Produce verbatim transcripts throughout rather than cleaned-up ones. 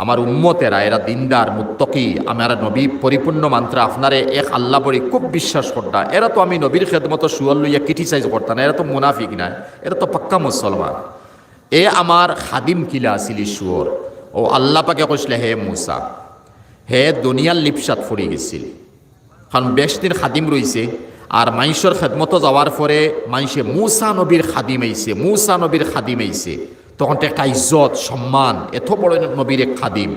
আমার উম্মত এরা, এরা দিনদার, মুত্তকি, আমার নবী পরিপূর্ণ মানতরা, আপনারে এক আল্লাহ বড়ি খুব বিশ্বাস করতা। এরা তো আমি নবীর খেদমতো শুয়র লইয়া criticize করতা না, এরা তো মুনাফিক নায়, এরা তো পাক্কা মুসলমান। এ আমার খাদিম কিলা আছিল ই শুয়র। অউ আল্লাহ পাকে কইছলা, হে মুসা, হে দুনিয়ার লিপ্সাত পড়ি গেছিল। কারণ বেশ দিন খাদিম রইছে, আর মাইনষর খেদমতো যাওয়ার পরে মাইনষে মুসা নবীর খাদিম আইছে, মুসা নবীর খাদিম আইছে, তখন তো একটা ইজ্জত, সম্মান, এত বড় নবীর এক খাদিম।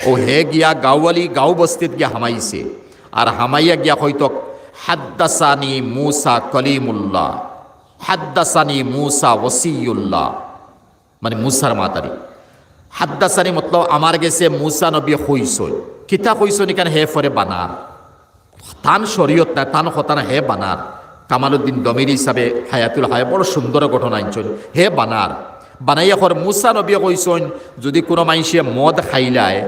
অউ হে গিয়া গাঁওয়ালি, গাঁও বস্তিত গিয়া হামাইছে, আর হামাইয়া গিয়া কইতো, হাদ্দাসানি মুসা কলিমুল্লাহ, হাদ্দাসানি মুসা ওসিউল্লাহ। মানে মুসার মাতারি। হাদ্দাসানি মতলব আমার গেছে মুসা নবী কইছইন। কিতা কইছইন ইখান হে পরে বানার। তান শরীয়ত নায়, তান কথা নায়, হে বানার। কামালউদ্দিন দমির হিসাবে হায়াতুল হায়া বড় সুন্দর ঘটনা আনছইন। হে বানার। বানাইয়া কর মুসা নবী কইছইন, যুদি কুনু মাইনষে মদ খাইলায়,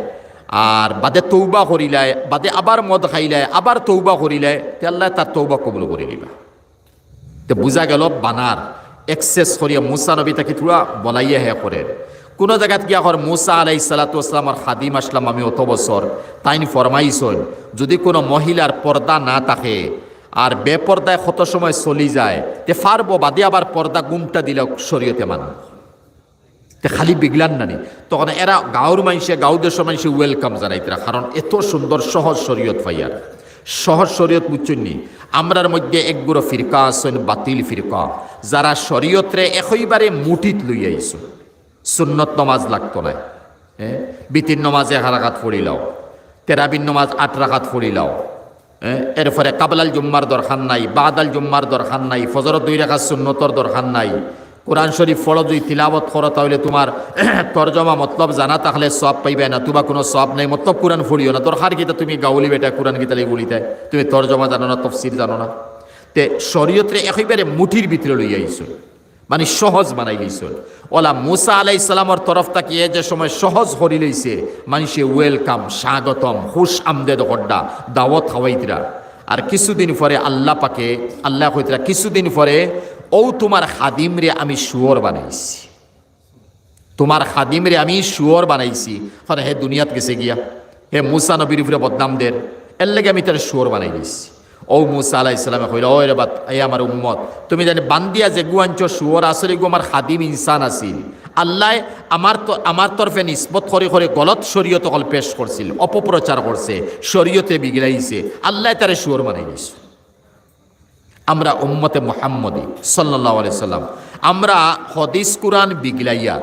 আর বাদে তৌবা করিলায়, বাদে আবার মদ খাইলায়, আবার তৌবা করিলায়, তে আল্লায় তার তৌবা কবুল করি নিবা। তে বুঝা গেল বানার, excess করিয়া মুসা নবী থাকি থুড়া বলাইয়া হে করের। কুনু জাগাত গিয়া কর, মুসা আলাইহিস সালাতু ওয়াস সালামর খাদিম আছলাম আমি অত বছর, তাইন ফরমাইছইন, যুদি কুনু মহিলার পর্দা না থাকে, আর বেপর্দায় কত সময় চলি যায়, তে পারবো বাদে আবার পর্দা গুমটা দিলে শরীয়তে মানা। তে খালি বিগলার নানি। তখন এরা গাঁওর মাইনষে, গাঁও দেশর মাইনষে welcome জানাইতরা, কারণ এত সুন্দর সহজ শরীয়ত পাইয়ার। সহজ শরীয়ত বুঝছইন নি? আমরার মধ্যে একগুলো ফিরকা আছইন, বাতিল ফিরকা, যারা শরীয়তরে একেবারে মুঠিত লইয়া আইছইন। সুন্নত নমাজ লাগতো নায়, হ্যাঁ, বিতির নমাজ এক রাকাত পড়িলাও, তেরাবির নমাজ আট রাকাত পড়িলাও, হ্যাঁ, এরপরে কাবলাল জুম্মার দরকার নাই, বাদাল জুম্মার দরকার নাই, ফজরর দুই রাকাত সুন্নতর দরকার নাই। কোরআন শরীফ পড়ো, যুদি তিলাওয়াত করো, তাইলে তুমার তর্জমা মতলব জানা থাকলে সওয়াব পাইবায় না, তুমার কুনু সওয়াব নাই, মতলব কোরআন পড়িও না। দরকার কিতা, তুমি গাঁওলি বেটা, কোরআন কিতা লাগি পড়িতায়? তুমি তর্জমা জানো না, তফসির জানো না। তে শরীয়তরে একেবারে মুঠির ভিতরে লইয়া আইছইন। মানে সহজ বানাইলিছইন। অলা মুসা আলাইহিস সালামর তরফ থাকি এ যে সময় সহজ করিলাইছে, মাইনষে welcome, স্বাগতম, খুশ আমদেদ কররা, দাওয়াত খাওয়াইতরা। আর কিছুদিন পরে আল্লাহ পাকে, আল্লায় কইতরা, কিছুদিন পরে অউ তুমার খাদিমরে আমি শুয়র বানাইছি, তুমার খাদিমরে আমি শুয়র বানাইছি। অখন হে দুনিয়াত গেছে গিয়া, হে মুসা নবীর উপরে বদনাম দের, এরলাগি আমি তারে শুয়র বানাইলিছি। অউ মুসা আলাইহিস সালামে কইলা, ওই রে বাত, এই আমার উম্মত, তুমি জানি বান্দিয়া যেগু আনছো শুয়র, আসলে ইগু আমার খাদিম ইনসান আছিল। আল্লায় আমার ত-, আমার তরফে নিসবত করি করি গলত শরীয়ত অকল পেশ করছিল, অপপ্রচার করছে, শরীয়তে বিগড়াইছে, আল্লায় তারে শুয়র বানাইলিছইন। আমরা উম্মতে মুহাম্মদী সাল্লাল্লাহু আলাইহি সাল্লাম, আমরা হাদিস কুরআন বিগলাইয়ার,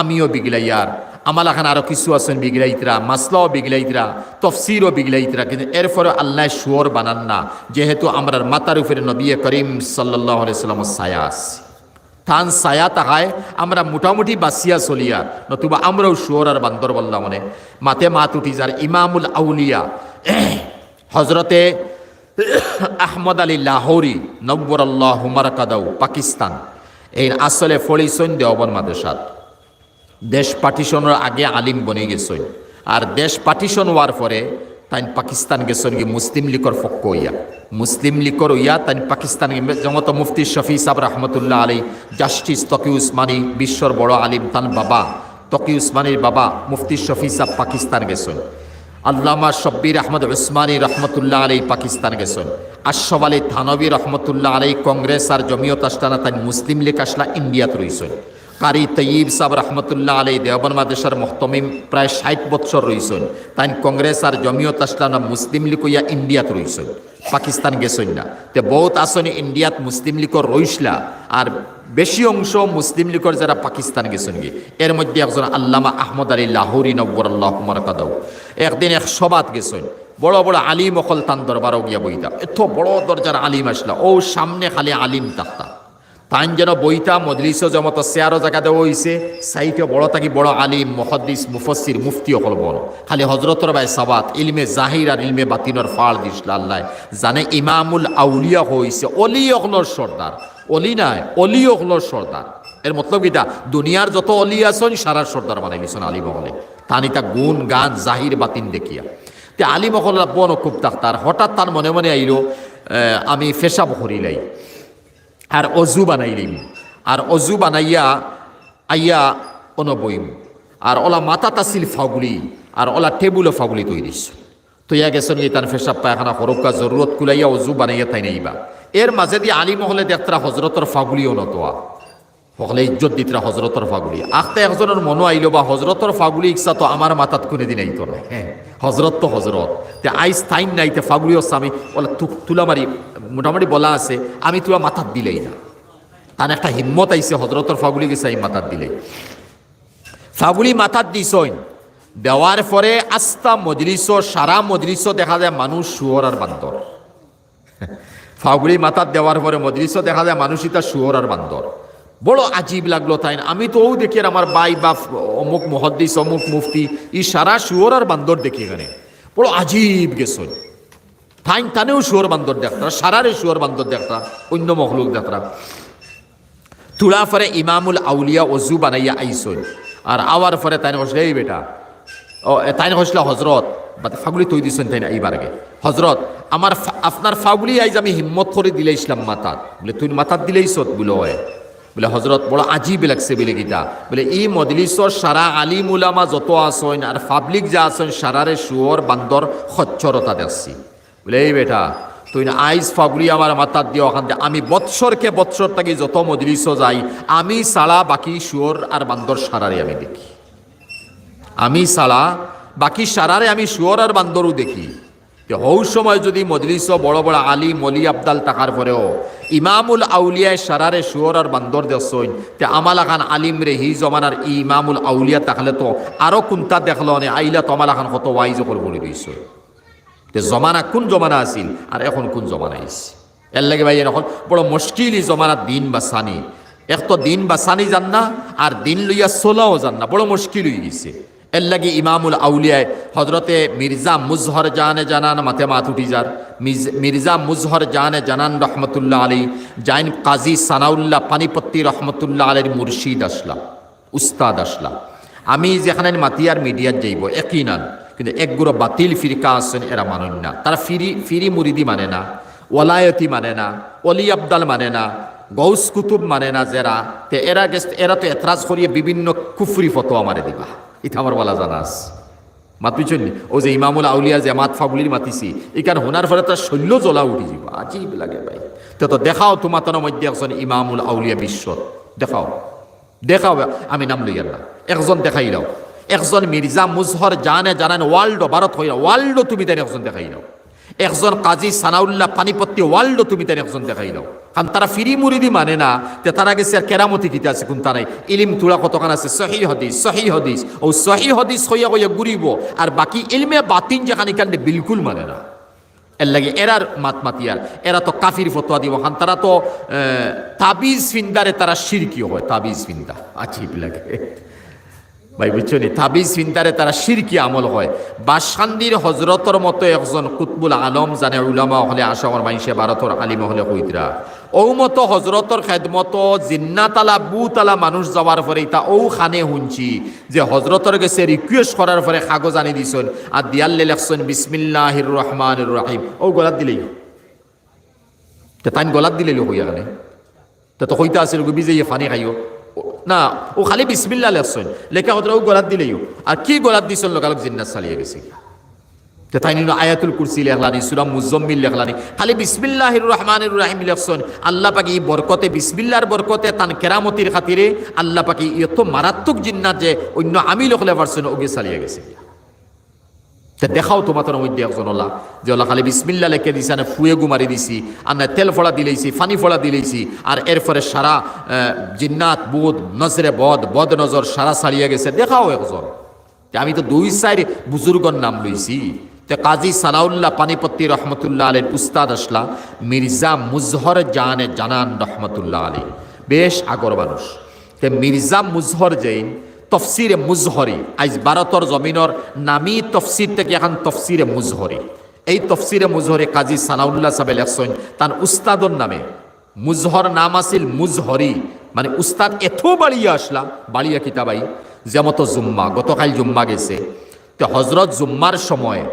আমিও বিগলাইয়ার, আমার লাখান আরো কিছু আছইন বিগলাইতরা, মাসলাও বিগলাইতরা, তফসিরও বিগলাইতরা, কিন্তু এরপরে আল্লায় শুয়র বানান না, যেহেতু আমরার মাথার উপরে নবী করিম সাল্লাল্লাহু আলাইহি সাল্লামর ছায়া আছে। তান ছায়া থাকায় আমরা মোটামুটি বাঁচিয়া চলিয়ার, নতুবা আমরাও শুয়র আর বান্দর বললাম মানে মাতে মাত উঠি যার। ইমামুল আউলিয়া হজরতে আহমদ আলী লাহোরি নব্বরাল্লাহু মারকাদাহু, পাকিস্তান, এইন আসলে পড়ছইন দেওবন্দ মাদ্রাসাত। দেশ পার্টিশনর আগে আলিম বনি গেছইন, আর দেশ পার্টিশন অওয়ার পরে তাইন পাকিস্তান গেছইন গি মুসলিম লীগর পক্ষ অইয়া, মুসলিম লীগর অইয়া তাইন পাকিস্তান গি-, যেমত মুফতি শফি সাব রহমতুল্লাহ আলাই, জাস্টিস তকি উসমানী, বিশ্বর বড় আলিম, তান বাবা তকি উসমানীর বাবা মুফতি শফি সাব পাকিস্তান গেছইন। আল্লামা শব্বির আহমদ উসমানী রহমতুল্লাহ আলাই পাকিস্তান গেছইন। আশরাফ আলী থানভী রহমতুল্লাহ আলাই কংগ্রেস আর জমিয়ত আছলা না, তাইন মুসলিম লীগ আছলা, ইন্ডিয়াত রইছইন। কারি তৈয়ব সাব রহমতুল্লাহ আলাই দেওবন্দ মাদ্রাসার মুহতমিম, প্রায় ষাইট বৎসর রইছইন। তাইন কংগ্রেস আর জমিয়ত আছলা না, মুসলিম লীগ অইয়া ইন্ডিয়াত রইছইন, পাকিস্তান গেছইন না। তে বউত আছইন ইন্ডিয়াত মুসলিম লীগর রইছলা, আর বেশি অংশ মুসলিম লীগর যারা পাকিস্তান গেছইন গি। এর মধ্যে একজন আল্লামা আহমদ আলী লাহোরি নব্বরাল্লাহু মারকাদাহু। একদিন এক সভাত গেছইন, বড় বড় আলিম অকল তান দরবারো গিয়া বইতা, এত বড় দরজার আলিম আছলা, অউ সামনে খালি আলিম থাকতা। তাইন যেন বইতা, মজলিসও যেমত চেয়ারও জাগা দেওয়া অইছে, সাইডে বড় থাকি বড় আলিম, মুহাদ্দিস, মুফাসসির, মুফতি অকল বড়। খালি হজরতর বায় সাবাত, ইলমে জাহির আর ইলমে বাতিনর ফাড় দিছলা আল্লায়। জানে ইমামুল আউলিয়া অইছে, অলি অকলর সর্দার। অলি নায়, অলি অকলর সর্দার। এর মতলব কিতা? দুনিয়ার যত অলি আছইন, সারার সর্দার বানাইলিছইন আলিম অকলে। তান ইতা গুণ গান, জাহির বাতিন দেখিয়া। তে আলিম অকলর বনো খুব থাকতা, আর হঠাৎ তান মনে মনে আইলো, এ, আমি পেশাব করিলাই। আর অজু বানাইলিমু। আর অজু বানাইয়া আইয়া অনো বইমু। আর অলা মাথাত আছিল ফাগুলি, আর অলা টেবুলো ফাগুলি থই দিছইন। থইয়া গেছইন গি তান পেশাব পায়খানা করউক্কা, জরুরত কুলাইয়া অজু বানাইয়া তাইন আইবা। এর মাঝেদি আলিম অকলে দেখতরা হজরতর ফাগুলিও নতোয়া। হকলে ইজ্জত দিতরা হজরতর ফাগুলি। আখতা একজনর মনো আইলো বা হজরতর ফাগুলি ইকসা তো আমার মাথাত কুনুদিন আইতো নায়। হ্যাঁ, হজরত তো হজরত। তে আইজ তাইন নাই, তে ফাগুলিও সামি, অলা তু-, তুলা মারি, মোটামুটি বলা আছে, আমি তুলা মাথাত দিলাই না। তান একটা হিম্মত আইছে, হজরতর ফাগুলি গেছে, আমি মাথাত দিলাই। ফাগুলি মাথাত দিছইন, দেওয়ার পরে আস্তা মজলিসও, সারা মজলিসও দেখা যায় মানুষ শুয়োর আর বান্দর। ফাগুলি মাথাত দেওয়ার পরে মজলিসও দেখা যায় মানুষ ইতা শুয়োর আর বান্দর। বড় আজীব লাগলো তাইন। আমি তো অউ দেখি আর আমার ভাই বাপ অমুক মুহাদ্দিস, অমুক মুফতি, ই সারা শুয়োর আর বান্দর দেখি এখানে। বড় আজীব গেছইন। তাইন তানেও শুয়োর বান্দর দেখতরা, সারারে শুয়োর বান্দর দেখতরা, অইন্য মখলুক দেখতরা। তুলা পরে ইমামুল আউলিয়া অজু বানাইয়া আইছইন। আর আওয়ার পরে তাইন কইছলা, "এই বেটা।" ও, এ, তাইন কইছলা, "হজরত।" বাদে ফাগুলি থই দিছইন তাইন আইবার আগে। "হজরত, আমার ফা-, আপনার ফাগুলি আইজ আমি হিম্মত করি দিলাইছলাম মাথাত।" বুলে, "তুই মাথাত দিলাইছত?" বুলে, "অয়।" বুলে, "হজরত, বড় আজীব লাগছে।" বুলে, "কিতা?" বুলে, "ই মজলিসর সারা আলিম উলামা যত আছইন আর পাবলিক যা আছইন, সারারে শুয়োর বান্দর খচ্চর অতা দেখছি।" বুলে, "এই বেটা, তুই না আইজ ফাগুলি আমার মাথাত দিয়া অখান দে, আমি বৎসরকে বৎসর থাকি যত মজলিসও যাই, আমি ছাড়া বাকি শুয়োর আর বান্দর সারারে আমি দেখি। আমি ছাড়া বাকি সারারে আমি শুয়োর আর বান্দরও দেখি।" তে হউ সময় যুদি মজলিসও বড় বড় আলিম, অলি, আবদাল থাকার পরেও ইমামুল আউলিয়ায় সারারে শুয়োর আর বান্দর দেখছইন, তে আমা লাখান আলিমরে হি জমানার ই ইমামুল আউলিয়া থাকলে তো আরো কুন্তা দেখলো নে, আইলা তো আমা লাখান কত ওয়াইজ অকল করি দিছইন। তে জমানা কুন জমানা আছিল আর এখন কুন জমানা আইছে? এর লাগি ভাই, এখন বড় মুশকিল ই জমানাত দিন বাচানি। এক তো দিন বাচানি জান না, আর দিন লইয়া চলাও জান না, বড় মুশকিল অইগেছে। এর লাগি ইমামুল আউলিয়ায় হজরতে মির্জা মুজহর জানে জানান মাতে মাত উঠি যার। মিজ-, মির্জা মুজহর জানে জানান রহমতুল্লাহ আলী, যাইন কাজী সানাউল্লাহ পানিপত্তি রহমতুল্লাহ আলীর মুর্শিদ আছলা। উস্তাদ আছলা। আমি যেখান মাতিয়ার মিডিয়াত যাইবো, একই নান, কিন্তু এক গুরু বাতিল ফিরকা আছইন, এরা মানইন না। তারা ফিরি, ফিরি মুরিদি মানে না, ওলায়তি মানে না, অলি আবদাল মানে না, গৌস কুতুব মানে না যেরা, তে এরা গেছ-, এরা তো এতরাজ করিয়া বিভিন্ন কুফরি ফতোয়া মারে দিবা। ইতা আমার বালা জানা আছে। মাত বুঝছইন নি? অউ যে ইমামুল আউলিয়ার যে মাত ফাগুলির মাতিছি, ইখান হুনার পরে তার শল্য জ্বলা উঠি যিবো। আজীব লাগে ভাই। তে তো দেখাও তুমার তানর মধ্যে একজন ইমামুল আউলিয়া বিশ্বত। দেখাও। দেখাও, আমি নাম লইয়ার না। একজন দেখাইলাও। একজন মির্জা মুজহর জানে জানান ওয়ার্ল্ড, ভারত অইয়া ওয়ার্ল্ড তুমি তাইন একজন দেখাইলাও। একজন কাজী সানাউল্লাহ পানিপত্তি ওয়ার্ল্ড তুমি তাইন একজন দেখাইলাও। কারণ তারা ফিরি মুরিদি মানে না, তে তারা গেছে আর কেরামতি কিতা আছে, কুন্তা নাই। ইলিম তুলা কতখান আছে, সহি হাদিস, সহি হাদিস। অউ সহি হাদিস কইয়া কইয়া ঘুরিবো, আর বাকি ইলমে বাতিন যেখান ইখান বিলকুল মানে না। এর লাগি এরার মাত মাতিয়ার, এরা তো কাফির ফতোয়া দিবো, কারণ তারা তো, এ, তাবিজ ফিন্দারে তারা শিরকি কয়, তাবিজ ফিন্দা। আজীব লাগে। ভাই বুঝছো নি? তাবিজ ফিন্দারে তারা শিরকি আমল কয়। বাসকান্দির হজরতর মতো একজন কুতবুল আলম জানে উলামা অকলে, আশা করি মানষে ভারতর আলিম অকলে কইতরা। অউ মতো হজরতর খেদমতো জিন্নাতালা, ভূতালা মানুষ যাওয়ার পরে ইতা অউ কানে হুনছি যে হজরতর গেছে রিকুয়েস্ট করার পরে কাগজ আনি দিছইন, আর দিয়াল্লে লেখছইন বিসমিল্লাহির রহমানির রহিম। অউ গলাত দিলাইলো। তে তাইন গলাত দিলাইলো কইয়া কেনে? তে তো কইতা আছিল, "গো, ভিজাইয়া পানি খাইও।" ও, না, অউ খালি বিসমিল্লাহ লেখছইন। লেখা কথা অউ গলাত দিলাইলো। আর কি গলাত দিছইন, লগালগ জিন্নাত চালিয়া গেছে। তে তাইন ইনো আয়াতুল কুরসি লেখলানি, সূরা মুজাম্মিল লেখলানি। খালি বিসমিল্লাহির রহমানির রহিম লেখছইন। আল্লাহ পাকে ই বরকতে, বিসমিল্লাহর বরকতে, তান কেরামতির খাতিরে আল্লাহ পাকে এত মারাত্মক জিন্নাত যে অইন্য আমিল অকলে পারছইন না, অগু চালিয়া গেছে। তে দেখাও তুমার তানর মধ্যে একজন অলা, যে অলা খালি বিসমিল্লাহ লেখি দিছে, না ফুয়ে গু মারি দিছি, আর না তেল ফড়া দিলাইছি, পানি ফড়া দিলাইছি, আর এরপরে সারা, আহ, জিন্নাত, ভূত, নজরে বদ, বদ নজর সারা ছাড়িয়া গেছে। দেখাও একজন। তে আমি তো দুই চাইর বুজুর্গর নাম লইছি। তে কাজী সানাউল্লাহ পানিপত্তি রহমতুল্লাহ আলীর উস্তাদ আছলা মির্জা মুজহর জানে জানান রহমতুল্লাহ আলী, বেশ আগর মানুষ। তে মির্জা মুজহর যেইন তফসিরে মুজহরি, আইজ ভারতর জমিনর নামি তফসির থাকি একখান তফসিরে মুজহরি। এই তফসিরে মুজহরি কাজী সানাউল্লাহ সাবে লেখছইন তান উস্তাদর নামে। মুজহর নাম আছিল মুজহরি, মানে উস্তাদ এত বাড়িয়া আছলা, বাড়িয়া কিতা ভাই, যেমতো জুম্মা, গতকাইল জুম্মা গেছে, তে হজরত জুম্মার সময়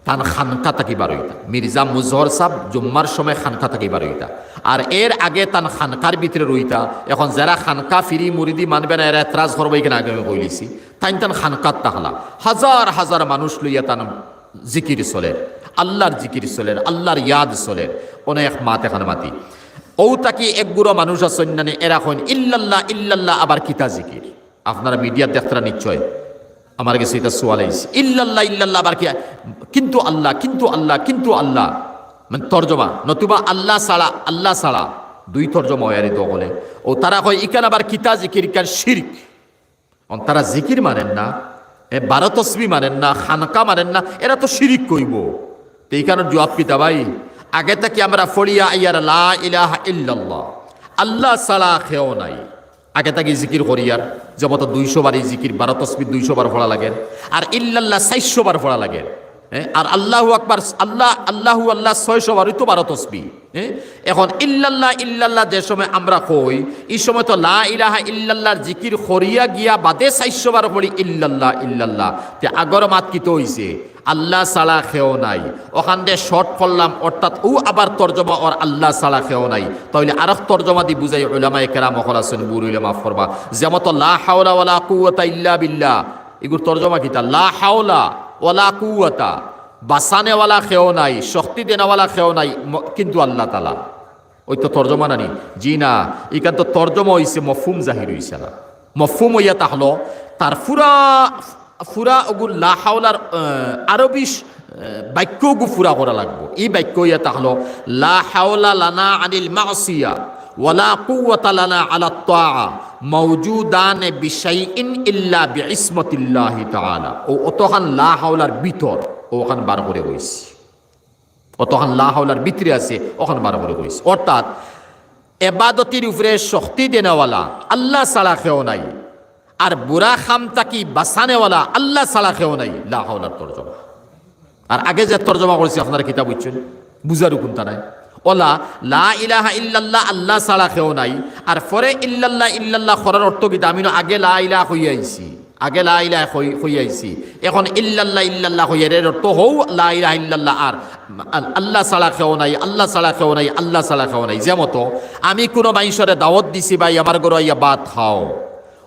তান খানকা থাকি বার অইতা। মির্জা মুজহর সাব জুম্মার সময় খানকা থাকি বার অইতা। আর এর আগে তান খানকার ভিতরে রইতা। এখন যারা খানকা ফিরি মুরিদি মানবে না, এরা এতরাজ করবো, এখানে আগে আমি কইলিছি। তাইন তান খানকাত থাকলা। হাজার হাজার মানুষ লইয়া তান জিকির চলের, আল্লাহর জিকির চলের, আল্লাহর ইয়াদ চলের। অনেক মাত এখানে মাতি। ও তাকি এক গুরু মানুষ আছইন নানি, এরা কইন, "ইল্লাল্লাহ, ইল্লাল্লাহ, আবার কিতা জিকির?" আপনারা মিডিয়া দেখতরা নিশ্চয়, আমার গেছে ইটা সওয়াল আইছে। "ইল্লাল্লাহ, ইল্লাল্লাহ, আবার কি? কিন্তু আল্লাহ, কিন্তু আল্লাহ, কিন্তু আল্লাহ।" মানে তর্জমা, নতুবা "আল্লাহ ছাড়া, আল্লাহ ছাড়া।" দুই তর্জমা অইয়ার ই দোয়া বলে। ও তারা কয়, "ইখান আবার কিতা জিকির, ইখান শিরিক।" অন তারা জিকির মানেন না, এ, বারো তসবি মানেন না, খানকা মানেন না, এরা তো শিরিক কইবো। তে ইখানর জুয়াব কিতা ভাই? আগে থাকি আমরা ফড়িয়া আইয়ার লা ইলাহা ইল্লাল্লাহ, আল্লাহ ছাড়া কেউ নাই। আগে থাকি জিকির করিয়ার, যেমতো দুইশো বার ই জিকির, বারো তসবি দুইশো বার পড়া লাগের, আর ইল্লাল্লাহ চাইরশো বার পড়া লাগের। হ্যাঁ, আর আল্লাহু আকবার, আল্লাহ, আল্লাহু আল্লাহ ছয়শো বার, ওই তো বারো তসবি। হ্যাঁ, এখন ইল্লাল্লাহ, ইল্লাল্লাহ যে সময় আমরা কই, ই সময় তো লা ইলাহা ইল্লাল্লাহর জিকির করিয়া গিয়া বাদে চাইরশো বার পড়ি ইল্লাল্লাহ, ইল্লাল্লাহ। তে আগর মাত কিতা অইছে? আল্লাহ ছাড়া কেউ নাই। ওখান দে শর্ট করলাম, অর্থাৎ ও আবার তর্জমা অর আল্লাহ ছাড়া কেউ নাই। তাইলে আরক তর্জমা দি বুঝাই, উলামায়ে কেরাম অকল আছইন, ভুল অইলে মাফ করবা। যেমতো লা হাওলা ওয়ালা কুওয়াতা ইল্লা বিল্লাহ, ইগুর তর্জমা কিতা? লা হাওলা ওয়ালা কুওয়াতা, বাঁচানেওয়ালা কেউ নাই, শক্তি দেনেওয়ালা কেউ নাই, ম-, কিন্তু আল্লাহ তাআলা। ওই তো তর্জমা নানি? জি না, ইখান তো তর্জমা অইছে, মফহুম জাহির অইছে না। মফহুম অইয়া থাকলো, তার পুরা, পুরা ওগু লা হাওলার, আহ, আরবি শ-, আহ, বাক্য ওগু পুরা করা লাগবো। ই বাক্য অইয়া থাকলো, "লা হাওলা লানা আনিল মাসিয়া, ওয়ালা কুওয়াতা লানা আলা তাআ, মাওজুদানে বিশাইইন ইল্লা বিইসমতিল্লাহি তাআলা।" ও অতখান লা হাওলার ভিতর, ও ওখান বার করে কইছি। অতখান লা হাওলার ভিতরে আছে, ওখান বার করে কইছি। অর্থাৎ, এবাদতির উপরে শক্তি দেনেওয়ালা আল্লাহ ছাড়া কেউ নাই, আর বুরা কাম থাকি বাঁচানেওয়ালা আল্লাহ ছাড়া কেউ নাই, লা হাওলার তর্জমা। আর আগে যে তর্জমা করছি, আপনারা কিতা বুঝছইন? বুঝার কুন্তা নাই। অলা, লা ইলাহা ইল্লাল্লাহ, আল্লাহ ছাড়া কেউ নাই, আর পরে ইল্লাল্লাহ, ইল্লাল্লাহ করার অর্থ কিতা? আমি না আগে লা ইলাহা কইয়া আইছি, আগে লা ইলাহা কই-, কইয়া আইছি। এখন ইল্লাল্লাহ, ইল্লাল্লাহ কইয়ার, এর অর্থ হউ লা ইলাহা ইল্লাল্লাহ, আর আল-, আল্লাহ ছাড়া কেউ নাই, আল্লাহ ছাড়া কেউ নাই, আল্লাহ ছাড়া কেউ নাই। যেমতো আমি কুনু মানষরে দাওয়াত দিছি, "ভাই, আমার ঘরো আইয়া ভাত খাও।"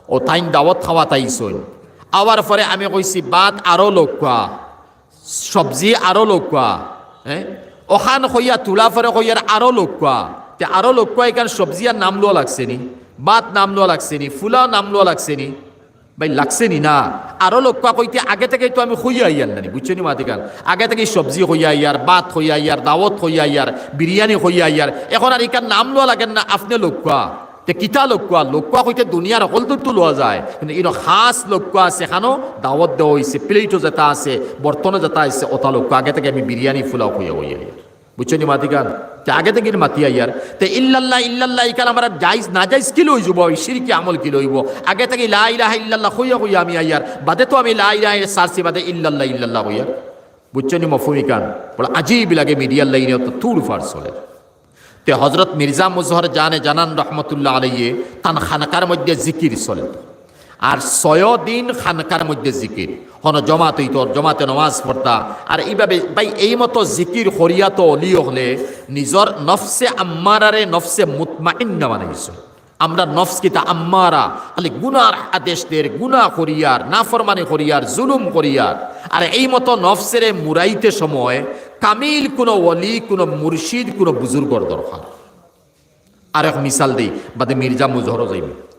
ও তাইন দাওয়াত খাওয়াত আইছইন। আওয়ার পরে আমি কইছি, "ভাত আরো লউক্কা, সবজি আরো লউক্কা।" হ্যাঁ? ওখান কইয়া তুলা পরে কইয়ার আরো লউক্কা। তে আরো লউক্কা, ইখান সবজি আর নাম লওয়া লাগছে নি, ভাত নাম লওয়া লাগছে নি, ফুলাও নাম লওয়া লাগছে নি? ভাই, লাগছে নি না? আরো লউক্কা কইতে আগে থাকি তো আমি কইয়া আইয়ার নানি, বুঝছইন নি মাতিখান? আগে থাকি সবজি কইয়া আইয়ার, ভাত কইয়া আইয়ার, দাওয়াত কইয়া আইয়ার, বিরিয়ানি কইয়া আইয়ার। এখন আর ইখান নাম লওয়া লাগের না, আপনে লউক্কা। তে কিতা লউক্কা? লউক্কা কইতে দুনিয়ার হকলতু তো লওয়া যায়, কিন্তু ইনো খাস লউক্কা আছে, ইখানো দাওয়াত দেওয়া অইছে, প্লেটো যেটা আছে, বর্তনো যেটা আছে, ওটা লউক্কা। আগে থাকি আমি বিরিয়ানি ফুলাও কইয়া কইয়া আইয়ার। বুঝছইন নি মাতিখান? তে আগে থাকি মাতি আইয়ার। তে ইল্লাল্লাহ, ইল্লাল্লাহ ইখান আমার জায়েজ, নাজায়েজ কিলা অইযিবো? ওই শিরকি আমল কিলা অইবো? আগে থাকি লা ইলাহা ইল্লাল্লাহ কইয়া কইয়া আমি আইয়ার, বাদে তো আমি লা ইলাহা ছাড়ছি, বাদে ইল্লাল্লাহ, ইল্লাল্লাহ কইয়ার। বুঝছইন নি মফহুম ইখান? বড় আজীব লাগে, মিডিয়ার লাইনে অত তুড় ফাড় চলের। তে হজরত মির্জা মুজহর জানে জানান রহমতুল্লাহ আলাইহি তান খানকার মধ্যে জিকির চলের। আর ছয় দিন খানকার মধ্যে জিকির, হনো জমাত অইতো, জমাতে নমাজ পড়তা। আর ইভাবে ভাই, এই মতো জিকির করিয়া তো অলি অকলে নিজর নফসে আম্মারারে নফসে মুতমাইন্না বানাইছে। আমরা নফস কিতা আম্মারা, খালি গুনার আদেশ দের, গুনা করিয়ার, নাফরমানি করিয়ার, জুলুম করিয়ার। আর এই মতো নফসেরে মুরাইতে সময় কামিল কুনু ওলি, কুনু মুর্শিদ, কুনু বুজুর্গর দরকার। আর এক মিসাল দেই, বাদে মির্জা মুজহরও যাইবে।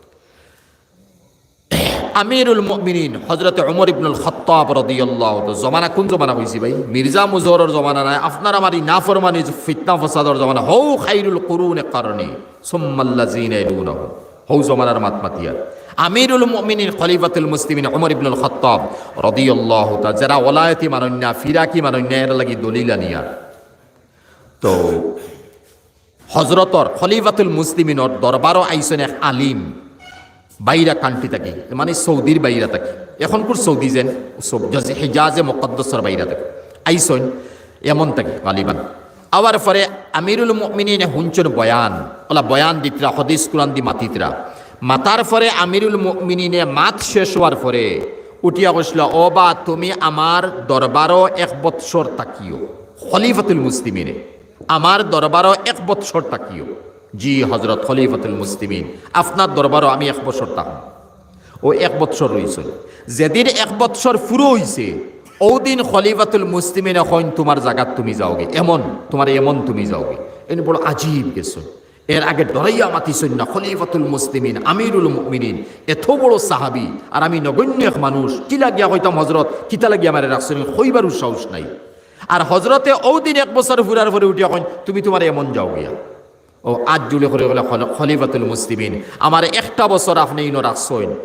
আমিরুল মুমিনিন হযরত ওমর ইবনুল খাত্তাব রাদিয়াল্লাহু তাআলা, জমানা কুন জমানা কইছি ভাই? মির্জা মুজহরর জমানা নায়, আপনার আমার ই নাফরমানি, ফিতনা ফসাদর জমানা। হউ খাইরুল কুরুনে কারনি, সুম্মাল্লাযিনা ইয়ালুনাহুম। হউ জমানার মাত মাতিয়ার। আমিরুল মুমিনিন খলিফাতুল মুসলিমিন ওমর ইবনুল খাত্তাব রাদিয়াল্লাহু তাআলা, যেরা ওলায়তি মানইন না, ফিরাকি মানইন না, এরার লাগি দলিল আনিয়ার। তো হজরতর, খলিফাতুল মুসলিমিনর দরবারো আইছইন এক আলিম, বাইরা কান্ট্রি থাকি, মানে সৌদির বাইরা থাকি, এখনকুর সৌদি যেন, সৌ-, জাজ-, হিজাজে মুকাদ্দাসর বাইরা থাকি আইছইন, ইয়ামান থাকি গালিবান। আওয়ার পরে আমিরুল মুমিনিনে হুনছইন বয়ান, অলা বয়ান দিতরা, হাদিস কুরআন দি মাতিতরা। মাতার পরে আমিরুল মুমিনিনে মাত শেষ অওয়ার পরে উঠিয়া কইছলা, "ও বা, তুমি আমার দরবারো এক বৎসর থাকিও।" খলিফাতুল মুসলিমিনে, "আমার দরবারো এক বৎসর থাকিও।" "জি হজরত খলিফাতুল মুসলিমিন, আপনার দরবারো আমি এক বৎসর থাকমু।" ও এক বৎসর রইছইন। যেদিন এক বৎসর পুরো অইছে, অউ দিন খলিফাতুল মুসলিমিনে কইন, "তুমার জাগাত তুমি যাওগি, এমন, তুমার এমন তুমি যাওগি।" এন বড় আজীব গেছইন। এর আগে ডরাইয়া মাতিছইন না, খলিফাতুল মুসলিমিন, আমিরুল মুমিনিন, এত বড় সাহাবী, আর আমি নগণ্য এক মানুষ, কিলা গিয়া কইতাম, "হজরত, কিতা লাগি আমারে রাখছইন?" কইবারও সাহস নাই। আর হজরতে অউ দিন এক বছর ফুরার পরে উঠিয়া কইন, "তুমি তুমার এমন যাও গিয়া।" ও আত জুড়ে করে বলে, "খল-, খলিফাতুল মুসলিমিন, আমারে একটা বছর আপনে ইনো রাখছইন,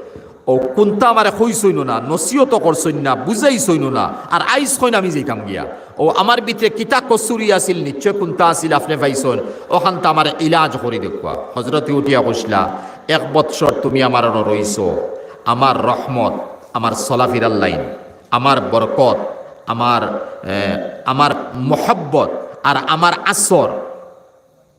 ও কুন্তা আমারে কইছইন না, নসিহত করছইন না, বুঝাইছইন না, আর আইজ কইন আমি যাইতাম গিয়া। ও আমার ভিতরে কিতা কসুরি আছিল, নিশ্চয় কুন্তা আছিল, আপনে পাইছইন, অখানতা আমারে ইলাজ করি দেউক্কা।" হজরতে উঠিয়া কইছলা, "এক বৎসর তুমি আমার অনো রইছো, আমার রহমত, আমার চলাফিরার লাইন, আমার বরকত, আমার, এ, আমার মহব্বত, আর আমার আসর,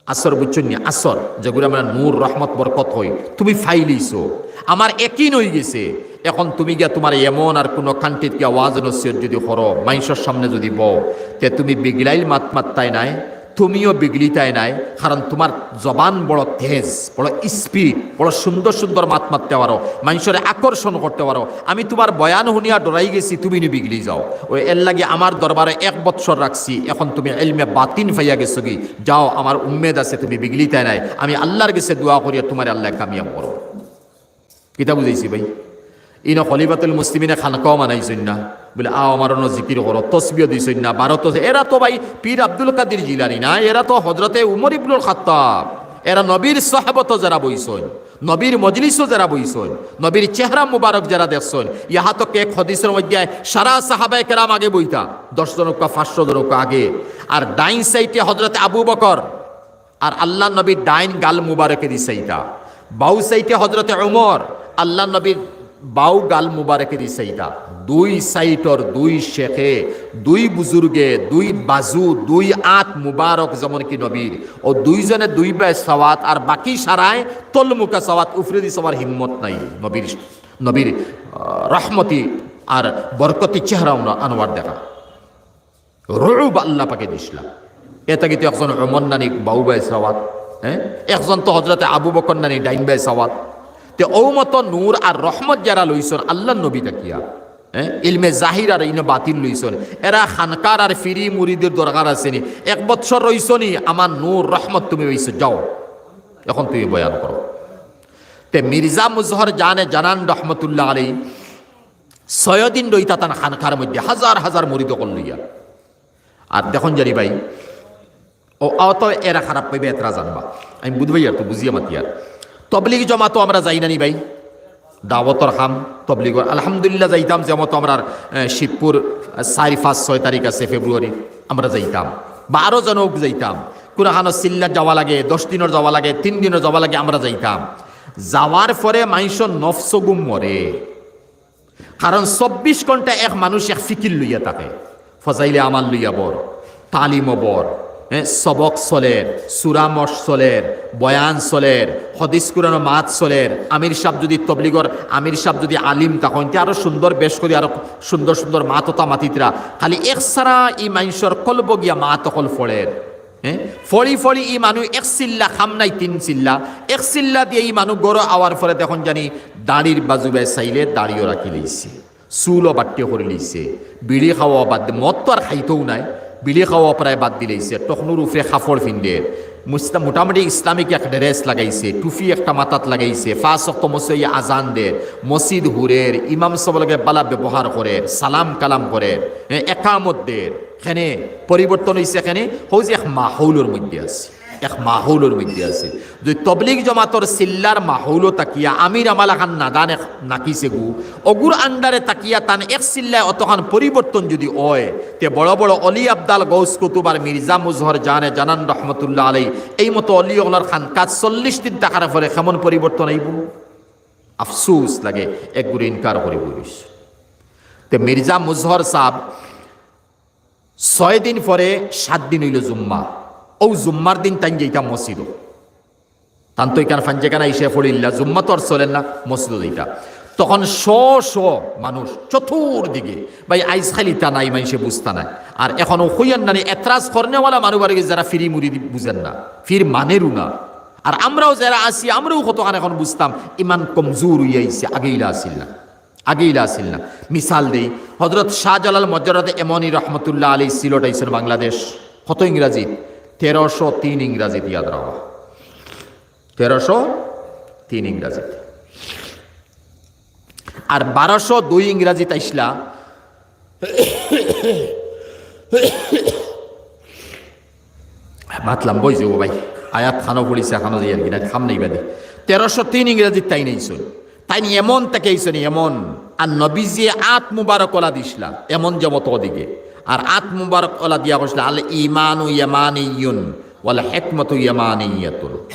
আসর বুঝছইন নি? আসর, যেগুরে আমরা নূর, রহমত, বরকত কই, তুমি পাইলিছো। আমার একিন অইগেছে। এখন তুমি গিয়া তুমার এমন আর কুনু কান্ট্রিত গিয়া ওয়াজ নসিহত যুদি করো, মাইনষর সামনে যুদি বও, তে তুমি বিগড়াইল মাত মাততায় নায়, তুমিও বিগড়িতায় নায়, কারণ তুমার জবান বড় তেজ, বড় স্পিড, বড় সুন্দর সুন্দর মাত মাততে পারো, মাইনষরে আকর্ষণ করতে পারো। আমি তুমার বয়ান হুনিয়া ডরাই গেছি, তুমি নু বিগড়ি যাও। ও এর লাগি আমার দরবারো এক বৎসর রাখছি, এখন তুমি ইলমে বাতিন পাইয়া গেছোগি, যাও, আমার উম্মেদ আছে, তুমি বিগড়িতায় নায়। আমি আল্লার গেছে দোয়া করিয়া তুমারে আল্লায় কামিয়াব করো।" কিতা বুঝাইছি ভাই? ইনো খলিফাতুল মুসলিমিনে খানকাও বানাইছইন না, বলে, "আও, আমার অনো জিকির করো", তসবিও দিছইন না, বারো তস-, এরা তো ভাই পীর আব্দুল কাদির জিলানী না, এরা তো হজরতে উমর ইবনুল খাত্তাব, এরা নবীর সহবতো যেরা বইছইন, নবীর মজলিসো যেরা বইছইন, নবীর চেহারা মুবারক যেরা দেখছইন, ইহা তো কেক হদিসর মধ্যে সারা সাহাবায়ে কেরাম আগে বইতা, দশ জন অউক্কা, পাঁচশো জন অউক্কা আগে, আর ডাইন সাইডে হজরতে আবু বকর, আর আল্লার নবীর ডাইন গাল মুবারকেদি চাইতা, বাউ সাইডে হজরতে উমর, আল্লার নবীর বাউ গাল মুবারকেদি চাইতা। দুই সাইডর দুই শেখে, দুই বুজুর্গে, দুই বাজু, দুই আত মুবারক যেমন কি নবীর, ও দুইজনে দুই বায় চাওয়াত, আর বাকি সারায় তলমুখা চাওয়াত, উফরেদি চাওয়ার হিম্মত নাই নবীর, নবীর, আহ, রহমতি আর বরকতি চেহারা আনোয়ার দেখা। রুব আল্লা পাকে দিছলা। এ থাকি তো একজন উমর নানি বাউ বায় চাওয়াত, হ্যাঁ? একজন তো হজরতে আবু বকর নানি ডাইন বায় চাওয়াত। তে অউ মতো নূর আর রহমত যেরা লইছইন আল্লার নবী থাকিয়া, হ্যাঁ? ইলমে জাহির আর ইলমে বাতিন লইছইন। এরা খানকার আর ফিরি মুরিদর দরকার আছে নি? এক বৎসর রইছো নি, আমার নূর রহমত তুমি পাইছো, যাও, এখন তুমি বয়ান করো। তে মির্জা মুজহর জানে জানান রহমতুল্লাহ আলাইহি ছয় দিন রইতা তান খানকার মধ্যে হাজার হাজার মুরিদ অকল লইয়া। আর দেখইন জানি ভাই, ও, অত এরা খারাপ পাইবা, এতরা জানবা। আমি বুঝবাই আর তো বুঝিয়া মাতিয়ার। তবলিগ জমাতো আমরা যাই না নি ভাই? দাওয়াতর কাম, তবলিগর, আলহামদুলিল্লাহ যাইতাম, যেমতো আমরার, এ, শিবপুর, এ, চাইর, পাঁচ, ছয় তারিখ আছে ফেব্রুয়ারি, আমরা যাইতাম। বারো জন অউক যাইতাম। কুনুখানো চিল্লাত যাওয়া লাগে, দশ দিনর যাওয়া লাগে, তিন দিনর যাওয়া লাগে, আমরা যাইতাম। যাওয়ার পরে মাইনষর নফসগু মরে। কারণ চব্বিশ ঘন্টা এক মানুষ এক ফিকির লইয়া থাকে, ফজাইলে আমাল লইয়া বর, তালিমও বর, হ্যাঁ, সবক চলের, সুরামশ চলের, বয়ান চলের, হদিস কুরআনর মাত চলের। আমির সাব যুদি তবলিগর, আমির সাব যুদি আলিম থাকইন, তে আরো সুন্দর বেশ করি আরো সুন্দর সুন্দর মাত অতা মাতিতরা। খালি এক সারা ই মাইনষর কলবো গিয়া মাত অকল ফড়ের। হ্যাঁ, ফড়ি ফড়ি ই মানুষ এক চিল্লা, কাম নাই তিন চিল্লা, এক চিল্লা দিয়া ই মানুষ ঘরো আওয়ার পরে দেখইন জানি দাড়ির বাজু বায় চাইলে দাড়িও রাখি লইছে, চুলও বাট্টি করি লইছে, বিড়ি খাওয়া বাদ দি-, মদ তো আর খাইতউ নায়, বিড়ি খাওয়া প্রায় বাদ দিলাইছে, টকনুর উপরে কাপড় ফিন্দের, মুস্তা-, মোটামুটি ইসলামিক এক ড্রেস লাগাইছে, টুপি একটা মাথাত লাগাইছে, পাঁচ ওয়াক্ত মসজিদে আজান দের, মসজিদ হুরের, ইমাম সাব লগে বালা ব্যবহার করের, সালাম কালাম করের, এ, একামত দের। কেনে পরিবর্তন অইছে? কেনে? হউ যে এক মাহৌলর মধ্যে আছে, এক মাহৌলর মধ্যে আছে। যুদি তবলিগ জমাতর চিল্লার মাহৌলো থাকিয়া আমির আমাল আখান নাদান এক নাকিছে গু, অগুর আন্ডারে থাকিয়া তান এক চিল্লায় অতখান পরিবর্তন যুদি অয়, তে বড় বড় অলি আবদাল গৌস কুতুব আর মির্জা মুজহর জানে জানান রহমতুল্লাহ আলাই, এই মতো অলি অকলর খানকাত চল্লিশ দিন থাকার পরে কেমন পরিবর্তন আইবো? আফসুস লাগে, একগুরে ইনকার করি বলিস। তে মির্জা মুজহর সাব ছয় দিন পরে সাত দিন অইলো জুম্মা। অউ জুম্মার দিন তাইন যাইতা মসজিদো। তান তো ইখান ফাঞ্জেখানা ইসে পড়িল্লা, জুম্মা তো আর চলের না, মসজিদো যাইতা। তখন শ শ মানুষ চতুর্দিকে, ভাই, আইজ খালি তা নাই, মানষে বুঝতা নাই। আর এখন অউ কইয়ার নানি এতরাজ করনেওয়ালা মানুষ বাড়ি গেছে, যারা ফিরি মুরি দি-, বুঝের না, ফির মানেরও না। আর আমরাও যারা আছি, আমরাও কতখান এখন বুঝতাম, ইমান কমজোর অইয়া আইছে, আগে ইলা আছিল না, আগে ইলা আছিল না। মিসাল দেই, হজরত শাহজালাল মজরদ এমনি রহমতুল্লাহ আলী সিলট আইছইন বাংলাদেশ, কত ইংরাজিত? তেরোশো তিন ইংরাজিত, ইয়াদ রাখবা, তেরোশো তিন ইংরাজিত। আর বারোশো দুই ইংরাজিত আইছলা। মাতলাম বই যাবো ভাই, আয়াত খানো পড়িছে, খানো যাই আর কি, না খাম নেই বাদে। তেরোশো তিন ইংরাজিত তাইন আইছইন, তাইন এমন থাকি আইছইন, এমন। আর নবীজিয়ে আত মুবারক ওলা দিছলা, এমন জমত ওদিকে। আর আত মুবারক ওলা দিয়া কইছলা, "আল ইমানু ইয়ামানিয়ুন ওয়াল হিকমাতু ইয়ামানিয়াতুন।"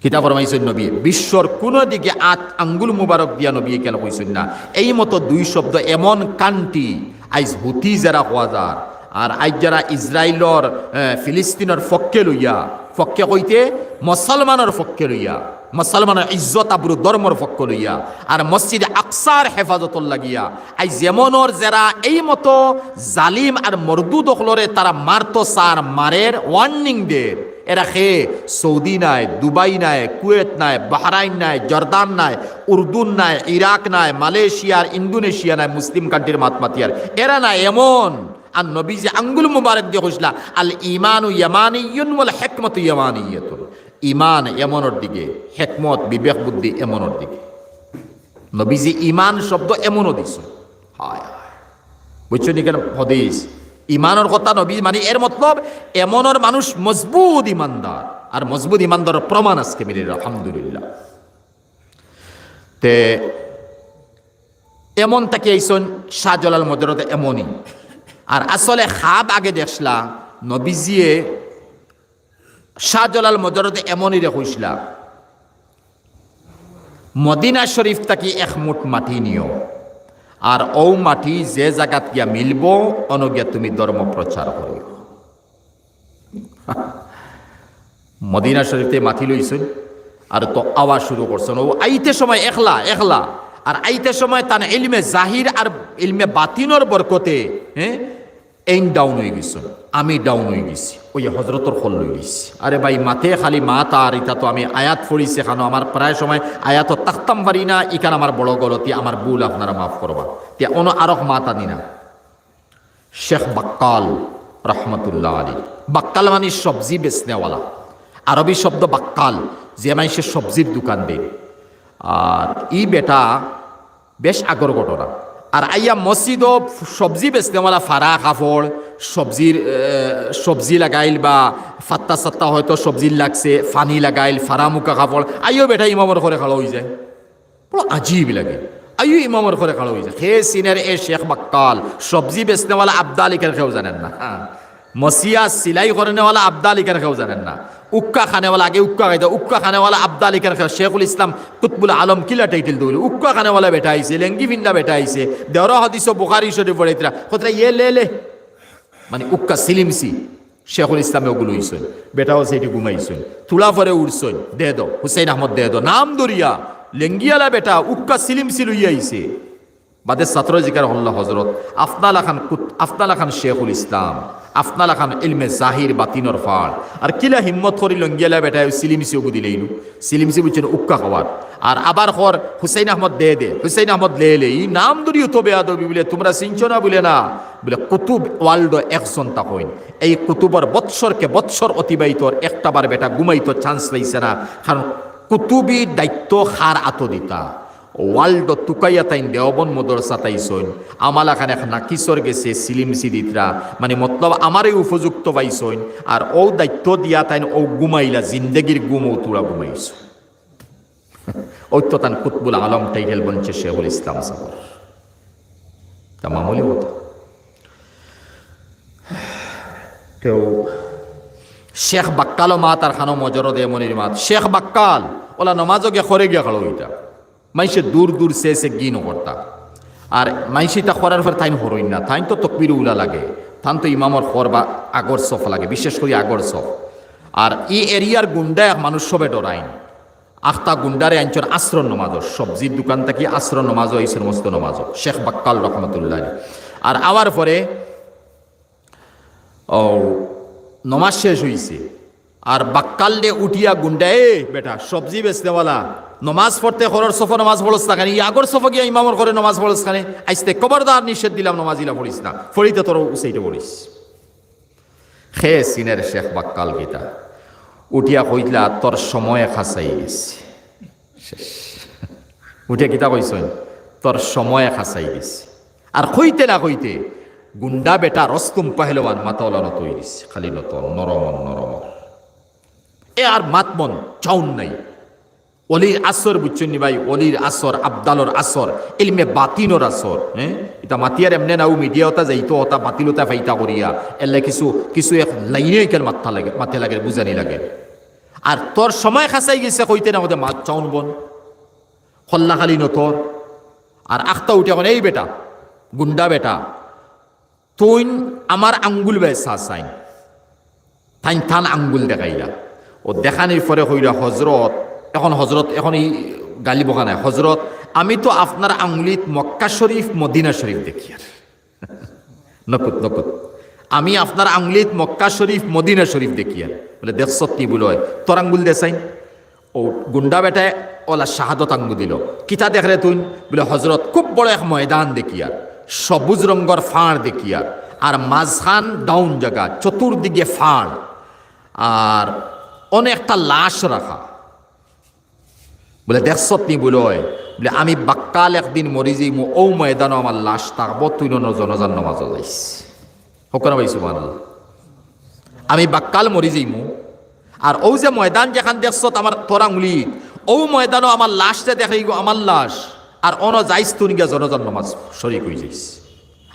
কিতা ফরমাইছইন নবী? বিশ্বর কুনো দিকে আত আঙ্গুল মুবারক দিয়া নবী কেন কইছইন না? এই মতো দুই শব্দ এমন কান্টি, আইজ হুতি যারা কওয়া যার, আর আইজ যারা ইসরায়েলর, এ, ফিলিস্তিনর পক্ষে লইয়া, পক্ষে কইতে মুসলমানর পক্ষে লইয়া, মুসলমানর ইজ্জত আবরু ধর্মর পক্ষ লইয়া, আর মসজিদে আকসার হেফাজতর লাগিয়া, আইজ যেমনর যারা এই মতো জালিম আর মরদুদ অকলরে তারা মারতো চার, মারের, ওয়ার্নিং দের, এরা কে? সৌদি নায়, দুবাই নায়, কুয়েত নায়, বাহরাইন নায়, জর্দান নায়, উর্দুন নায়, ইরাক নায়, মালয়েশিয়া আর ইন্দোনেশিয়া নায়, মুসলিম কান্ট্রির মাত মাতিয়ার। এরা না এমন। আর নবীজি আঙ্গুল মুবারক দিয়া কইছলা, "আল ইমানু ইয়ামানিয়ুন ওয়াল হিকমাতু ইয়ামানিয়াতুন।" ইমান এমনর দিকে, হেকমত, বিবেক বুদ্ধি এমনর দিকে। নবীজি ইমান শব্দ এমনও দিছইন। হায় হায়। বুঝছো নি কেন? হাদিস। ইমানর কথা নবী, মানে এর মতলব এমনর মানুষ মজবুত ইমানদার। আর মজবুত ইমানদারর প্রমাণ আজকে মিলিল, আলহামদুলিল্লাহ। তে এমন থাকি আইছইন শাহজালাল মজরদ এমনই। আর আসলে খাব আগে দেখছলা, নবীজিয়ে শাহজালাল মজরদ এমনইরে কইছলা, "মদিনা শরীফ থাকি এক মুঠ মাটি নিও, আর অউ মাটি যে জাগাত গিয়া মিলবো, অনো গিয়া তুমি ধর্ম প্রচার করিও।" মদিনা শরীফ থাকি মাটি লইছইন, আর তো আওয়া শুরু করছইন। অউ আইতে সময় একলা, একলা, আর আইতে সময় তান ইলমে জাহির আর ইলমে বাতিনর বরকতে, হ্যাঁ, এইন ডাউন অইগেছইন, আমি ডাউন অইগেছি, অউ হজরতর কল লইগেছি। আরে ভাই, মাতে খালি মাত, আর ইতা তো আমি আয়াত পড়িছি, কারণ আমার প্রায় সময় আয়াত থাকতাম পারি না, ইখান আমার বড় গলতি, আমার ভুল, আপনারা মাফ করবা। তে অনো আরক মাত আনি না, শেখ বাক্কাল রহমতুল্লাহ আলী। বাক্কাল মানে সবজি বেচনেওয়ালা, আরবি শব্দ বাক্কাল, যে মানষে সবজির দোকান দেয়। আর ই বেটা বেশ আগর ঘটনা। আর আইয়া মসজিদো সবজি বেচনেওয়ালা ফাড়া কাপড়, সবজির, এ, সবজি লাগাইল বা ফাত্তা সাত্তা হয়তো সবজির লাগছে, পানি লাগাইল, ফাড়া মুখা কাপড়, আইও বেটা ইমামর ঘরে খাড়া অইযায়। বড় আজীব লাগে। আইও ইমামর ঘরে খাড়া অইযায়। হে সিনের এ শেখ বাক্কাল, সবজি বেচনেওয়ালা আবদা আলী খান কেউ জানইন না। হ্যাঁ। মসিয়া সিলাই করনেওয়ালা আবদা আলী খান কেউ জানইন না। উক্কা খানেওয়ালা, আগে উক্কা খাইতা, উক্কা খানেওয়ালা আবদা আলী খান কেউ, শেখুল ইসলাম কুতবুল আলম কিলা টাইটেল দৌলি, উক্কা খানেওয়ালা বেটা আইছে, লেঙ্গি ফিন্দা বেটা আইছে, দেওরা হাদিসও বুখারি শরীফ পড়াইতরা, কতরা ইয়ে লে লে। মানে উক্কা সিলিমসি, শেখুল ইসলামে ওগুলো অইছইন, বেটাও সেইটি ঘুমাইছইন, তুলা পরে উঠছইন, দে দো, হুসেন আহমদ দে দো, নাম ধরিয়া, লেঙ্গিয়ালা বেটা, উক্কা সিলিমসি লইয়া আইছে। বাদে ছাত্র জিকার হল্লা হজরত, আপনার লাখান কুত-, আপনার লাখান শেখুল ইসলাম, আপনার লাখান ইলমে জাহির বাতিনর ফাড়, আর কিলা হিম্মত করি লঙ্গিয়ালা বেটায় সিলিমসি ওগু দিলেইনু, সিলিমসি বুঝছেন উক্কা খাওয়ার। আর আবার কর হুসেন আহমদ দে দে, হুসেন আহমদ লে লে, ই নাম ধরিও তো বেয়াদবি বলে, তোমরা চিনছো না বলে না, বলে কুতুব ওয়ার্ল্ড একজন তা কইন। এই কুতুবর বৎসরকে বৎসর অতিবাহিত অর, একটা বার বেটা ঘুমাইতো চান্স পাইছে না, কারণ কুতুবি দায়িত্ব খার আতো দিতা। ওয়ার্ল্ড তুকাইয়া তাইন দেওবন্দ মদরসা তাইছইন, আমার লাখান এক নাকিসর গেছে সিলিমসি দিতরা, মানে মতলব আমারে উপযুক্ত পাইছইন, আর ও দায়িত্ব দিয়া তাইন ও ঘুমাইলা, জিন্দেগির ঘুম ও তুরা ঘুমাইছইন। ওই তো তান কুতবুল আলম টাইটেল বনছে শেখুল ইসলাম সাহেব। তা মামুলি কথা। তেউ শেখ বাক্কালও মাত আর খানো মজরদ এমনির মাত। শেখ বাক্কাল, ওলা নমাজও গিয়া করে গিয়া খালো ইটা। মাইনষে দূর দূর সে সে গিন করতা। আর মাইনষে ইতা করার পরে তাইন হরইন না, তাইন তো তকবির উলা লাগে, তান তো ইমামর খর বা আগর সফ লাগে, বিশেষ করি আগর সফ। আর ই এরিয়ার গুন্ডা এক মানুষ সবে ডরাইন। আখতা গুন্ডারে আনছইন আছরর নমাজো, সবজির দোকান থাকি আছরর নমাজো আইছইন, মস্ত নমাজো, শেখ বাক্কাল রহমতুল্লাহ আলাইহি। আর আওয়ার পরে ও নমাজ শেষ অইছে, আর বাক্কালরে উঠিয়া গুন্ডা, "এ বেটা, সবজি বেচনেওয়ালা, নমাজ পড়তে ঘরর সফো নমাজ পড়স না কেনে? ই আগর সফো গিয়া ইমামর ঘরে নমাজ পড়স কেনে? আইজতে খবরদার নিষেধ দিলাম, নমাজ ইলা পড়িস না, পড়িতে তোর উসাইডে পড়িস।" হে চিনের শেখ বাক্কাল কিতা? উঠিয়া কইলা, "তোর সময় খাসাই গেছে।" শেষ। উঠিয়া কিতা কইছইন? "তোর সময় খাসাই গেছে।" আর কইতে না কইতে গুন্ডা বেটা রস্তম পহলওয়ান মাথাওয়ালা নত অই গেছে, খালি নত, নরম, নরম। এ আর মাত মন চাউন নাই। অলির আসর, বুঝছইন নি ভাই? অলির আসর, আবদালর আসর, ইলমে বাতিনর আসর। হ্যাঁ, ইতা মাতিয়ার এমনে নাউ, মিডিয়া ওতা যাইতো, ওতা বাতিল ওতা ফাইতা করিয়া, এলে কিছু, কিছু এক লাইনে ইখান মাথা লাগে, মাথা লাগে, বুঝানি লাগে। আর তোর সময় খাসাই গেছে কইতে না কইতে মাত চাউন বন। খল্লা খালি নতর। আর আখতা উঠে এখন, "এই বেটা, গুন্ডা বেটা, তুইন আমার আঙ্গুল বেচা চাইন।" তাইন তান আঙ্গুল দেখাইলা। ও দেখানির পরে কইলা, "হজরত, এখন হজরত, এখন এই গালি বকা নাই, হজরত, আমি তো আপনার আঙ্গুলিত মক্কা শরীফ, মদিনা শরীফ দেখিয়ার।" নকুত, নকুত। "আমি আপনার আঙ্গুলিত মক্কা শরীফ, মদিনা শরীফ দেখিয়ার।" বলে, "দেখছত নি?" বলে, "অয়, তোর আঙ্গুল দে চাইন।" ও গুন্ডা বেটায় ওলা শাহাদত আঙ্গু দিল। "কিতা দেখরে তুইন?" বলে, "হজরত, খুব বড় এক ময়দান দেখিয়ার, সবুজ রঙ্গর ফাড় দেখিয়ার, আর মাঝখান ডাউন জাগা, চতুর্দিকে ফাড়, আর অনেকটা লাশ রাখা।" বলে, "দেখছত নি?" বলে, "অয়।" বলে, "আমি বাক্কাল একদিন মরি যাইমু, ও ময়দানো আমার লাশ থাকবো, তুইন অনো জনাজার নমাজো যাইস।" হকরা ভাই সুবহানাল্লাহ। "আমি বাক্কাল মরি যাইমু, আর ও যে ময়দান যেখান দেখছত আমার তোর আঙ্গুলিত, ও ময়দানো আমার লাশ যে দেখাইবো, আমার লাশ, আর অনো যাইস তুইন গিয়া জনাজার নমাজ শরিক অই যাইস।"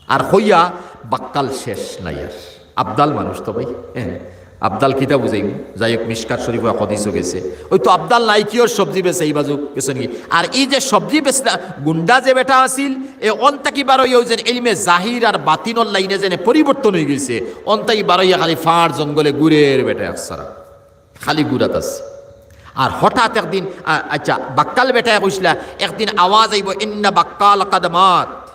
আর কইয়া বাক্কাল শেষ নাই আর। আবদাল মানুষ তো ভাই, হ্যাঁ, আবদাল কিতা বুঝাইমু? যাই হোক, মিশকাত শরীফো এক হাদিসও গেছে, ওই তো আবদাল নাই কিওর সবজি বেচে এই বাজু গেছইন গি। আর এই যে সবজি বেচলা গুন্ডা যে বেটা আছিল, এ অন থাকি বারইয়া ওই যে ইলমে জাহির আর বাতিনর লাইনে যেন পরিবর্তন অই গেছে, অন থাকি বারইয়া খালি ফাড় জঙ্গলে ঘুরের বেটা একসারা, খালি ঘুরাত আছে। আর হঠাৎ একদিন, আ-, আচ্ছা, বাক্কাল বেটায় কইছলা, একদিন আওয়াজ আইবো, "ইন্না বাক্কাল কাদ মাত।"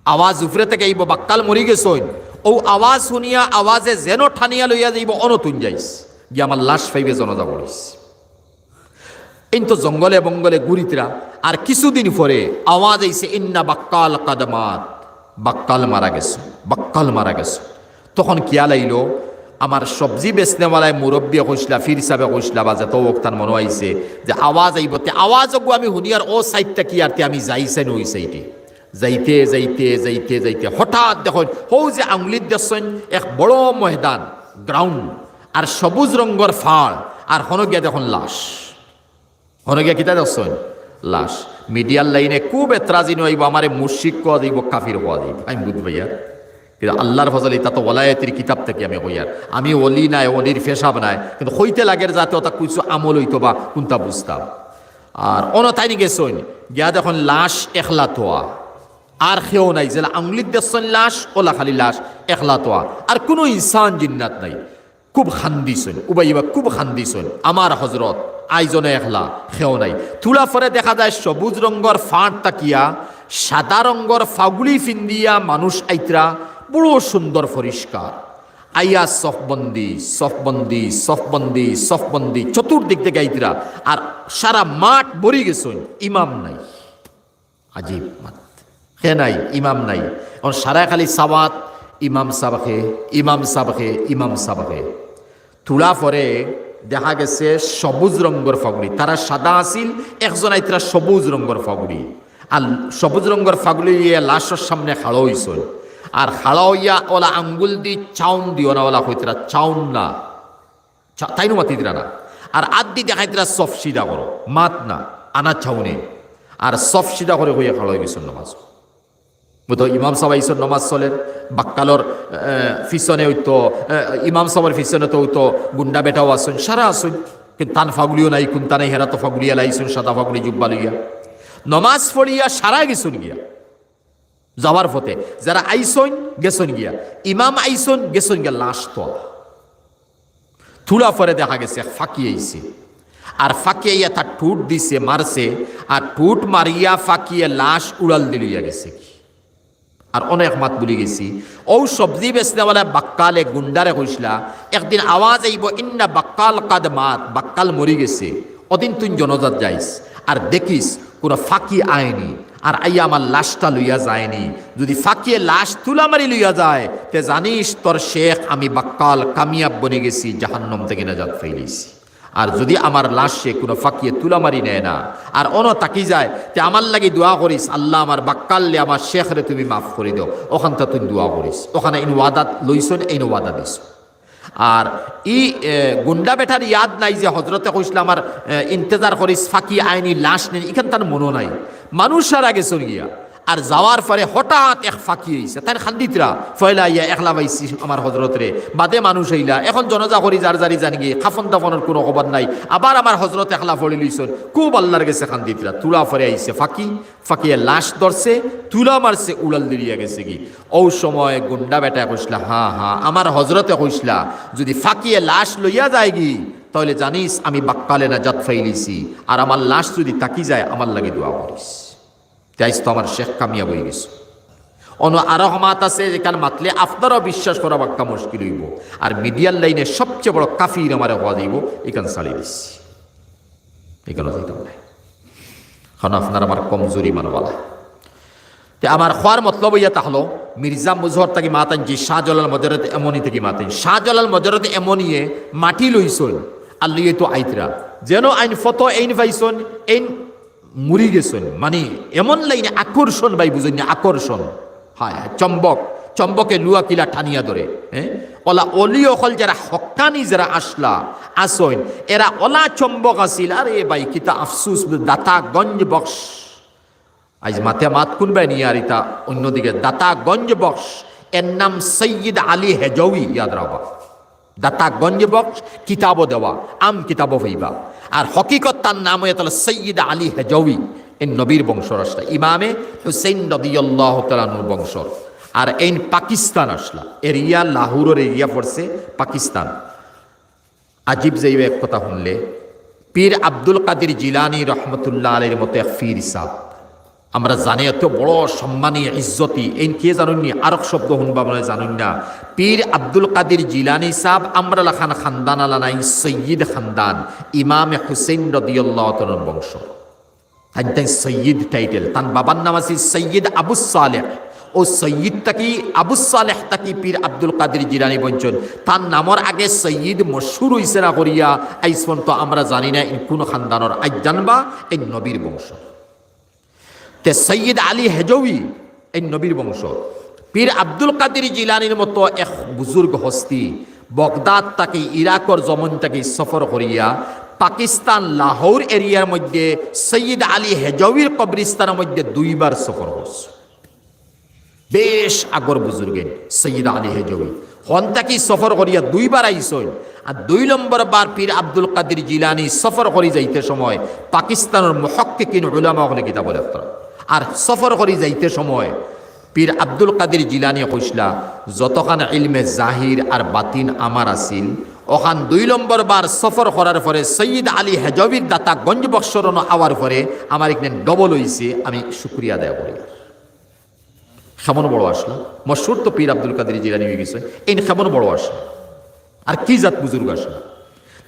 আওয়াজ উপরে থাকি আইবো, "বাক্কাল মরি গেছইন।" ও আওয়াজ হুনিয়া আওয়াজে যেন টানিয়া লইয়া যাইবো, "অনো তুইন যাইস, গিয়া আমার লাশ পাইবে, জনাজা পড়িস।" এইন তো জঙ্গলে বঙ্গলে ঘুরিতরা। আর কিছুদিন পরে আওয়াজ আইছে, "ইন্না বাক্কাল কাদ মাত, বাক্কাল মারা গেছইন, বাক্কাল মারা গেছইন।" তখন খিয়াল আইলো, আমার সবজি বেচনেওয়ালায় মুরব্বিয়ে কইছলা, ফির সাবে কইছলা, বা যেত অক্তান মনো আইছে, যে আওয়াজ আইবো, তে আওয়াজ ওগু আমি হুনিয়ার ও সাইডটা কিয়ার, তে আমি যাইছইন ওই সাইডে। যাইতে, যাইতে, যাইতে, যাইতে হঠাৎ দেখইন, হউ যে আঙ্গুলিত দেখছইন এক বড় ময়দান, ground, আর সবুজ রঙ্গর ফাড়, আর হনো গিয়া দেখইন লাশ। হনো গিয়া কিতা দেখছইন? লাশ। মিডিয়ার লাইনে খুব এতরাজি নু আইবো, আমারে মুশরিক কওয়া যাইবো, কাফির কওয়া যাইবো। আমি বুঝ পাইয়ার। কিন্তু আল্লার ফজলে ইতা তো ওলায়েতির কিতাব থাকি আমি কইয়ার। আমি ওলি নায়, ওলির পেশাব নায়, কিন্তু কইতে লাগের যাতে ওটা কিছু আমল অইতো বা কুনটা বুঝতাম। আর অনো তাইন গেছইন, গিয়া দেখইন লাশ একলা থোয়া, আর কেউ নাই। যেলা আঙ্গুলিত দেখছইন লাশ, ওলা খালি লাশ, একলা থোয়া, আর কুনু ইনসান জিন্নাত নাই। খুব কান্দিছইন, উবাইবা খুব কান্দিছইন, "আমার হজরত, আইজ অনো একলা, কেউ নাই।" থুড়া পরে দেখা যায় সবুজ রঙ্গর ফাড় থাকিয়া সাদা রঙ্গর ফাগুড়ি ফিন্দিয়া মানুষ আইতরা, বড় সুন্দর পরিষ্কার। আইয়া সফবন্দি, সফবন্দি, সফবন্দি, সফবন্দি, চতুর্দিক থাকি আইতরা, আর সারা মাঠ ভরি গেছইন, ইমাম নাই। আজীব মাত। কে নাই? ইমাম নাই। অখন সারায় খালি সাওয়াত, ইমাম সাব কে, ইমাম সাব কে, ইমাম সাব কে। থুড়া পরে দেখা গেছে সবুজ রঙ্গর ফাগুড়ি, তারা সাদা আছিল, একজন আইতরা সবুজ রঙ্গর ফাগুড়ি, আর সবুজ রঙ্গর ফাগুড়ি লইয়া লাশর সামনে খাড়া অইছইন। আর খাড়া অইয়া ওলা আঙ্গুল দি চাউন দিও না, ওলা কইতরা চাউন না। চা-, তাইনও মাতিতরা না। আর আত দি দেখাইতরা, "সফ সিধা করো, মাত না, আনা চাউনে।" আর সফ সিধা করি কইয়া খাড়া অই গেছইন নমাজ। বুঝতো, ইমাম সাব আইছইন নমাজ চলের, বাক্কালর, এ, পিছনে অইতো, এ, ইমাম সাবর পিছনে তো অইতো গুন্ডা বেটাও আছইন, সারা আছইন। কিন্তু তান ফাগুড়িও নাই, কুন্তা নাই, হেরা তো ফাগুড়ি এলা আইছইন, সাদা ফাগুড়ি জুব্বা লইয়া। নমাজ পড়িয়া সারা গেছইন গিয়া। যাওয়ার পথে যারা আইছইন, গেছইন গিয়া। ইমাম আইছইন, গেছইন গিয়া, লাশ তো। থুড়া পরে দেখা গেছে এক ফাকি আইছে। আর ফাকি আইয়া তার ঠুট দিছে, মারছে, আর ঠুট মারিয়া ফাকিয়ে লাশ উড়াল দি লইয়া গেছেগি। আর অনেক মাত ভুলি গেছি। অউ সবজি বেচনেওয়ালা বাক্কালে গুন্ডারে কইছলা, "একদিন আওয়াজ আইবো, 'ইন্না বাক্কাল কাদ মাত, বাক্কাল মরি গেছে।' অদিন তুই জনাজাত যাইস, আর দেখিস কুনু ফাকি আয়নি, আর আইয়া আমার লাশটা লইয়া যায়নি। যুদি ফাকিয়ে লাশ তুলা মারি লইয়া যায়, তে জানিস তোর শেখ আমি বাক্কাল কামিয়াব বনি গেছি, জাহান্নাম থাকি নাজাত পাইলিছি।" আর যুদি আমার লাশে কুনু ফাকিয়ে তুলা মারি নেয় না, আর অনো থাকি যায়, তে আমার লাগি দোয়া করিস, "আল্লাহ, আমার বাক্কালরে, আমার শেখরে তুমি মাফ করি দেও।" অখানতা তুই দোয়া করিস। অখান এইন ওয়াদা লইছইন, এইন ওয়াদা দিছইন। আর ই, এ, গুন্ডা বেটার ইয়াদ নাই যে হজরতে কইছলা, "আমার, এ, ইন্তেজার করিস, ফাকি আয়নি, লাশ নেই", ইখান তার মনো নাই। মানুষ সারা গেছইন গিয়া। আর যাওয়ার পরে হঠাৎ এক ফাকি আইছে, তাইন কান্দিতরা, "পয়লা আইয়া একলা পাইছি আমার হজরতরে, বাদে মানুষ আইলা, এখন জনাজা করি যার যারি যানগি, কাফন দাফনর কুনু খবর নাই, আবার আমার হজরত একলা পড়ি লইছইন।" খুব আল্লাহর গেছে কান্দিতরা, থুড়া পরে আইছে ফাকি, ফাকিয়ে লাশ ধরছে, তুলা মারছে, উড়াল দি লইয়া গেছেগি। অউ সময় গুন্ডা বেটায় কইছলা, "হা হা, আমার হজরতে কইছলা, যুদি ফাকিয়ে লাশ লইয়া যায়গি, তাইলে জানিস আমি বাক্কালে নাজাত পাইলিছি, আর আমার লাশ যুদি থাকি যায়, আমার লাগি দোয়া করিস।" তে আইজ তো আমার শেখ কামিয়াব অই গেছে। অনো আরো মাত আছে, যেখান মাতলে আপনারাও বিশ্বাস করা বাক্কা মুশকিল অইবো। আর মিডিয়ার লাইনে সবচেয়ে বড় কাফির আমারে কওয়া যাইবো, ইখান ছাড়ি দিছি। ইখানো যাইতাম নায়। কারণ আপনারা আমার কমজোরি মানবালা। তে আমার কওয়ার মতলব অইয়া থাকলো, মির্জা মজহর থাকি মাত আনছি, শাহজালাল মজরদ এমনি থাকি মাত আনছি। শাহজালাল মজরদ এমনিয়ে মাটি লইছইন, আর লইয়া তো আইতরা। যেন আইন ফত এইন পাইছইন, এইন মরি গেছইন। মানে, এমন লাইনে আকর্ষণ ভাই, বুঝইন নি? আকর্ষণ। হায় হায়, চম্বক, চম্বকে লুয়া কিলা টানিয়া ধরে, হ্যাঁ? অলা অলি অকল যারা হক্কানি যারা আছলা, আছইন, এরা অলা চম্বক আছিল। আরে ভাই, কিতা আফসুস, দাতা গঞ্জ বখশ। আইজ মাতে মাত কুনবায় নিয়ার ইতা অন্যদিকে, দাতা গঞ্জ বখশ, এর নাম সৈয়দ আলী হেজৌই, ইয়াদ রাখবা। দাতা গঞ্জ বখশ, কিতাবও দেওয়া, আম কিতাবও পাইবা। আর হকিকত তার নাম অইয়া তাহলে সৈয়দ আলী হেজৌই, এই নবীর বংশর আছলা, ইমামে হুসেন রাদিয়াল্লাহু তাআলা আনহুর বংশর। আর এইন পাকিস্তান আছলা, এরিয়া লাহোরর এরিয়া পড়ছে পাকিস্তান। আজিব যাইবা এক কথা হুনলে, পীর আব্দুল কাদির জিলানী রহমতুল্লাহ আলাইহির মতো এক পীর সাব, আমরা জানি এত বড় সম্মানী, ইজ্জতি, এইন কে জানইন নি? আরক শব্দ হুনবা মনে জানইন না। পীর আব্দুল কাদির জিলানী সাব আমরা লাখান খানদান আলা নাইন, সৈয়দ খানদান, ইমামে হুসেন রাদিয়াল্লাহু তাআলার বংশ। তাইন তাইন সৈয়দ টাইটেল, তান বাবার নাম আছিল সৈয়দ আবু সালেহ। অউ সৈয়দ থাকি, আবু সালেহ থাকি পীর আব্দুল কাদির জিলানী বনছইন। তান নামর আগে সৈয়দ মশহুর অইছে না করিয়া, আইজ পর্যন্ত আমরা জানি না ইন কুন খানদানর। আইজ জানবা, এই নবীর বংশ। তে সৈয়দ আলী হেজৌই এই নবীর বংশ। পীর আব্দুল কাদির জিলানীর মতো এক বুজুর্গ হস্তি বগদাদ থাকি, ইরাকর জমিন থাকি সফর করিয়া পাকিস্তান লাহোর এরিয়ার মধ্যে সৈয়দ আলী হেজৌইর কবরস্থানর মধ্যে দুইবার সফর করছে। বেশ আগর বুজুর্গ এইন সৈয়দ আলী হেজৌই। হন থাকি সফর করিয়া দুইবার আইছইন। আর দুই নম্বর বার পীর আব্দুল কাদির জিলানী সফর করি যাইতে সময় পাকিস্তানর মুহাক্কিকিন উলামা অকলে কিতাব লেখরা। আর সফর করি যাইতে সময় পীর আব্দুল কাদির জিলানী কইছলা, যতখান ইলমে জাহির আর বাতিন আমার আছিল, অখান দুই নম্বর বার সফর করার পরে সৈয়দ আলী হেজৌইর দাতা গঞ্জ বখশর অনো আওয়ার পরে আমার ইখান ডবল অইছে, আমি শুকরিয়া আদায় করি। কেমন বড় আছলা, মশহুর তো পীর আব্দুল কাদির জিলানী অই গেছে, এইন কেমন বড় আছলা, আর কি জাত বুজুর্গ আছলা।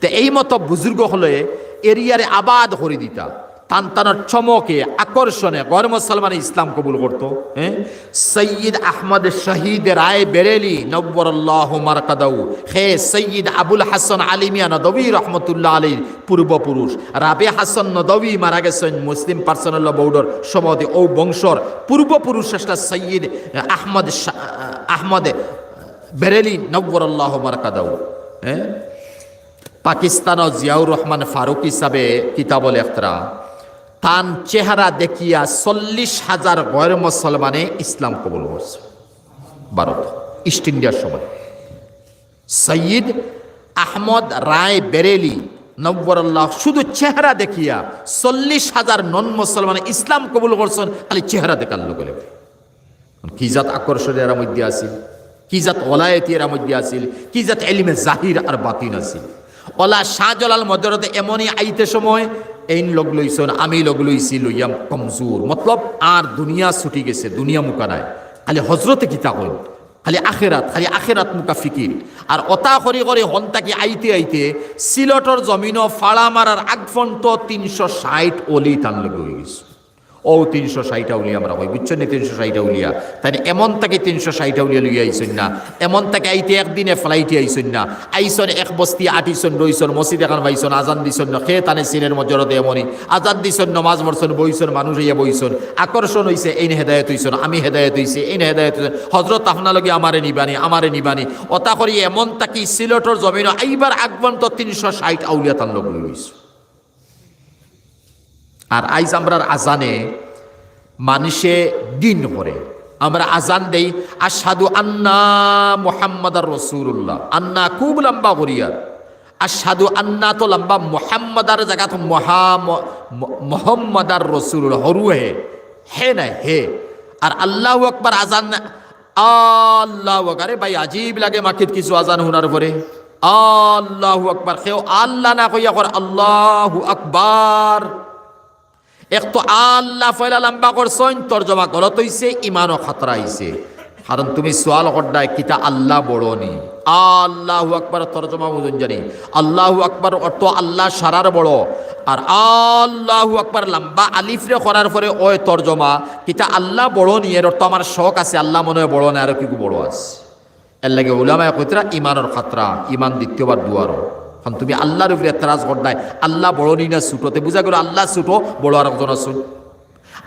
তে এই মতো বুজুর্গ অকলে এরিয়ারে আবাদ করি দিতা, তান তানর চমকে, আকর্ষণে গর মুসলমানে ইসলাম কবুল করতো। হ্যাঁ, সৈয়দ আহমদ শহীদ রায় বেরেলি নব্বরাল্লাহু মারকাদাহু, হে সৈয়দ আবুল হাসান আলী মিয়া নদভী রহমতুল্লাহ আলাইহির পূর্বপুরুষ। রাবে হাসান নদভী মারা গেছইন মুসলিম পার্সোনাল ল বোর্ডর সভাপতি, অউ বংশর পূর্বপুরুষ আছলা সৈয়দ আহমদ শা-, আহমদ বেরেলি নব্বরাল্লাহু মারকাদাহু। হ্যাঁ, পাকিস্তানর জিয়াউর রহমান ফারুকী সাবে কিতাব লেখরা, তান চেহারা দেখিয়া চল্লিশ হাজার গয়ের মুসলমানে ইসলাম কবুল করছে ভারত, ইস্ট ইন্ডিয়ার সময়। সৈয়দ আহমদ রায় বেরেলি নব্বরাল্লাহ শুধু চেহারা দেখিয়া চল্লিশ হাজার নন মুসলমানে ইসলাম কবুল করছইন, খালি চেহারা দেখার লগে লগে। কি জাত আকর্ষণ এরার মধ্যে আছিল, কি জাত ওলায়তি এরার মধ্যে আছিল, কি জাত ইলমে জাহির আর বাতিন আছিল। অলা শাহজালাল মজরদে এমনই আইতে সময় এইন লগ লইছইন, আমি লগ লইছি, লইয়া কমজোর। মতলব, আর দুনিয়া ছুটি গেছে, দুনিয়া মুখা নাই। খালি হজরতে কিতা কইন, খালি আখেরাত, খালি আখেরাত মুখা ফিকির। আর অতা করি করি হন থাকি আইতে আইতে সিলটর জমিনো ফাড়া মারার আগ পর্যন্ত তিনশো ষাইট অলি তান লগে অইগেছে। অউ তিনশো ষাইট আউলিয়া আমরা কই, বুঝছইন নি? তিনশো ষাইট আউলিয়া। তাইন এমন থাকি তিনশো ষাইট আউলিয়া লইয়া আইছইন না, এমন থাকি আইতে একদিনে ফ্লাইটে আইছইন না। আইছইন এক বস্তি, আটিছইন, রইছইন, মসজিদ এখান পাইছইন, আজান দিছইন না, কে তানে চিনের মজরদে এমনই, আজান দিছইন, নমাজ পড়ছইন, বইছইন, মানুষ আইয়া বইছইন, আকর্ষণ অইছে, এইন হেদায়েত অইছইন, আমি হেদায়েত অইছি, এইন হেদায়েত অইছইন। হজরত আপনার লগে আমারে নিবানি, আমারে নিবানি। অতা করি এমন থাকি সিলটর জমিনো আইবার আগ পর্যন্ত তিনশো ষাইট আউলিয়া তান লগ লইছে। আর আইজ আমরার আজানে মানষে দিন করে। আমরা আজান দেই, "আশহাদু আন্না মুহাম্মাদার রাসূলুল্লাহ।" আন্না খুব লম্বা করিয়ার। "আশহাদু আন্না" তো লম্বা, "মুহাম্মাদার" জাগাত মহা-, ম-, ম-, "মুহাম্মাদার রাসূলুল্লাহ", হরু হে, হে নাই, হে। আর "আল্লাহু আকবার" আজান আল্লাহু আকবার। আরে ভাই, আজীব লাগে মাকিত কিছু আজান হুনার পরে। আল্লাহু আকবার। কেউ আল্লাহ না কইয়া কর আল্লাহু আকবার। এক তো আল্লাহ পয়লা লম্বা করছইন, তর্জমা গলত অইছে, ইমানও খাতরা অইছে। কারণ তুমি সওয়াল কররায়, কিতা আল্লাহ বড় নি? আল্লাহু আকবার তর্জমা বুঝইন জানি। আল্লাহু আকবার অর্থ আল্লাহ সারার বড়। আর আল্লাহু আকবার লম্বা আলিফরে করার পরে অয় তর্জমা, কিতা আল্লাহ বড় নি, এর অর্থ আমার শখ আছে, আল্লাহ মনে অয় বড় না, আরো কিগু বড় আছে। এরলাগি উলামায়ে কইতরা ইমানর খাতরা, ইমান দ্বিতীয়বার দুয়ারো। কারণ তুমি আল্লাহর উপরে এতরাজ কররায়, আল্লাহ বড় নি না ছুটো, তে বুঝা গেল আল্লাহ ছুটো, বড় আরকজন আছইন।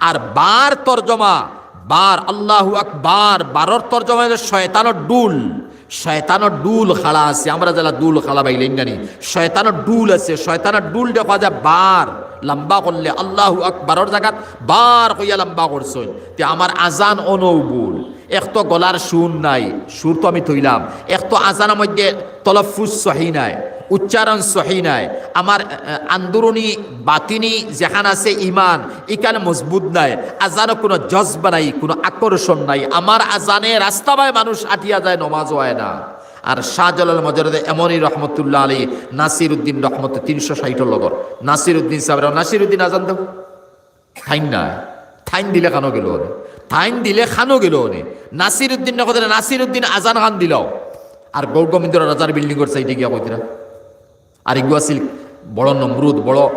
আর বার তর্জমা, বার, আল্লাহু আকবার, বারর তর্জমা অইলো শয়তানর ডুল। শয়তানর ডুল খাড়া আছে, আমরা যেলা ডুল খাড়া বাইলাইন জানি, শয়তানর ডুল আছে, শয়তানর ডুল দেখা যায় বার লম্বা করলে আল্লাহু আকবারর জাগাত বার কইয়া লম্বা করছইন। তে আমার আজান অনও ভুল, এক তো গলার সুর নাই, সুর তো আমি থইলাম, এক তো আজানর মধ্যে তলফুজ সহি নাই, উচ্চারণ সহি নাই, আমার আহ, আন্দুরুনি বাতিনি যেখান আছে ইমান, ইখান মজবুত নাই, আজানো কোনো জজবা নাই, কোনো আকর্ষণ নাই। আমার আজানে রাস্তা বায় মানুষ আটিয়া যায়, নমাজ অয় না। আর শাহজালাল মজরদে এমনই রহমতুল্লাহ আলী, নাসির উদ্দিন রহমত তিনশো ষাইটর লগর, নাসির উদ্দিন সাহেব, নাসির উদ্দিন আজান দেও। থাইন না, থাইন দিলে খানো গেল অনে, থাইন দিলে খানো গেল অনে। নাসির উদ্দিন না কথা, নাসির উদ্দিন আজান খান দিলাও। আর গৌর গোবিন্দ রাজার বিল্ডিংর সাইডে গিয়া কইতরা। আর এগু আছিল বড় নমরুদ, বড়, আহ,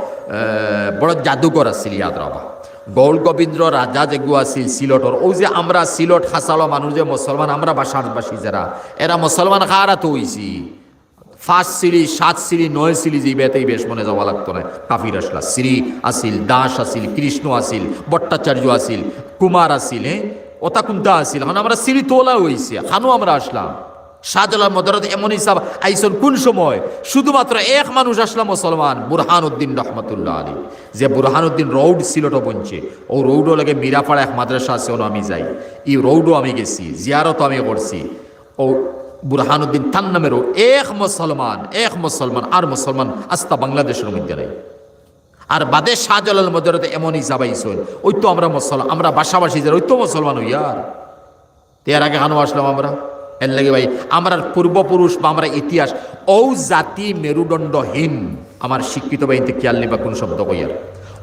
বড় জাদুকর আছিল ইয়াদ রাবা। গৌর গোবিন্দ রাজা যেগু আছিল সিলটর, অউ যে আমরা সিলট খাসালো মানুষ যে মুসলমান, আমরা বাসার বাসী যেরা, এরা মুসলমান কারা তো অইছি। পাঁচ সিঁড়ি, সাত সিঁড়ি, নয় সিঁড়ি যে বেতেই বেশ মনে যাওয়া লাগতো না। কাফির আসলা, শ্রী আছিল, দাস আছিল, কৃষ্ণ আছিল, ভট্টাচার্য আছিল, কুমার আছিল, হ্যাঁ, অতা কুন্তা আছিল। এখন আমরা সিঁড়ি তোলা অইছে, খানো আমরা আসলাম। শাহজালাল মজরদে এমন হিসাব আইছইন কোন সময়? শুধুমাত্র এক মানুষ আসলা মুসলমান, বুরহানুদ্দিন রহমতুল্লাহ আলী, যে বুরহানুদ্দিন রোড সিলটো বনছে, অউ রোডও লাগে মিরাপাড়া এক মাদ্রাসা আছে, অনো আমি যাই, ই রোডও আমি গেছি, জিয়ারতও আমি করছি। অউ বুরহানুদ্দিন তান নামেরও এক মুসলমান, এক মুসলমান, আর মুসলমান আস্তা বাংলাদেশর মধ্যে নাই। আর বাদে শাহজালাল মজরদে এমন হিসাব আইছইন, অউ তো আমরা মুসল-, আমরা বাসাবাসী যারা, অউ তো মুসলমান অইয়ার। তে এর আগে খানো আসলাম আমরা? এরলাগি ভাই, আমরার পূর্বপুরুষ বা আমরার ইতিহাস, অউ জাতি মেরুদণ্ডহীন, আমার শিক্ষিত ভাইন্তে খিয়াল নিবা কোন শব্দ কইয়ার,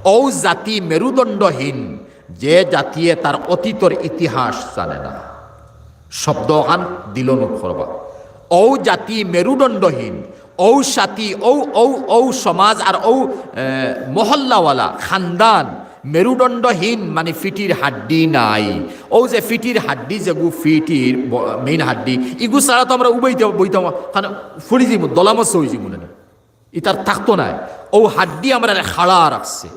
অউ জাতি মেরুদণ্ডহীন, যে জাতিয়ে তার অতীতর ইতিহাস জানে না। শব্দ অখান দিলো নোট করবা। অউ জাতি মেরুদণ্ডহীন, অউ জাতি, অউ, অউ, অউ সমাজ আর অউ, এ, মহল্লাওয়ালা খানদান মেরুদণ্ডহীন, মানে ফিটির হাড্ডি নাই। অউ যে ফিটির হাড্ডি যেগু ফিটির ব-, মেইন হাড্ডি, ইগু ছাড়া তো আমরা উবাইতে বইতাম, কারণ ফুড়ি যিমু, দলামস অই যিমু না, ইতার থাকতো নায়। অউ হাড্ডি আমরারে খাড়া রাখছে।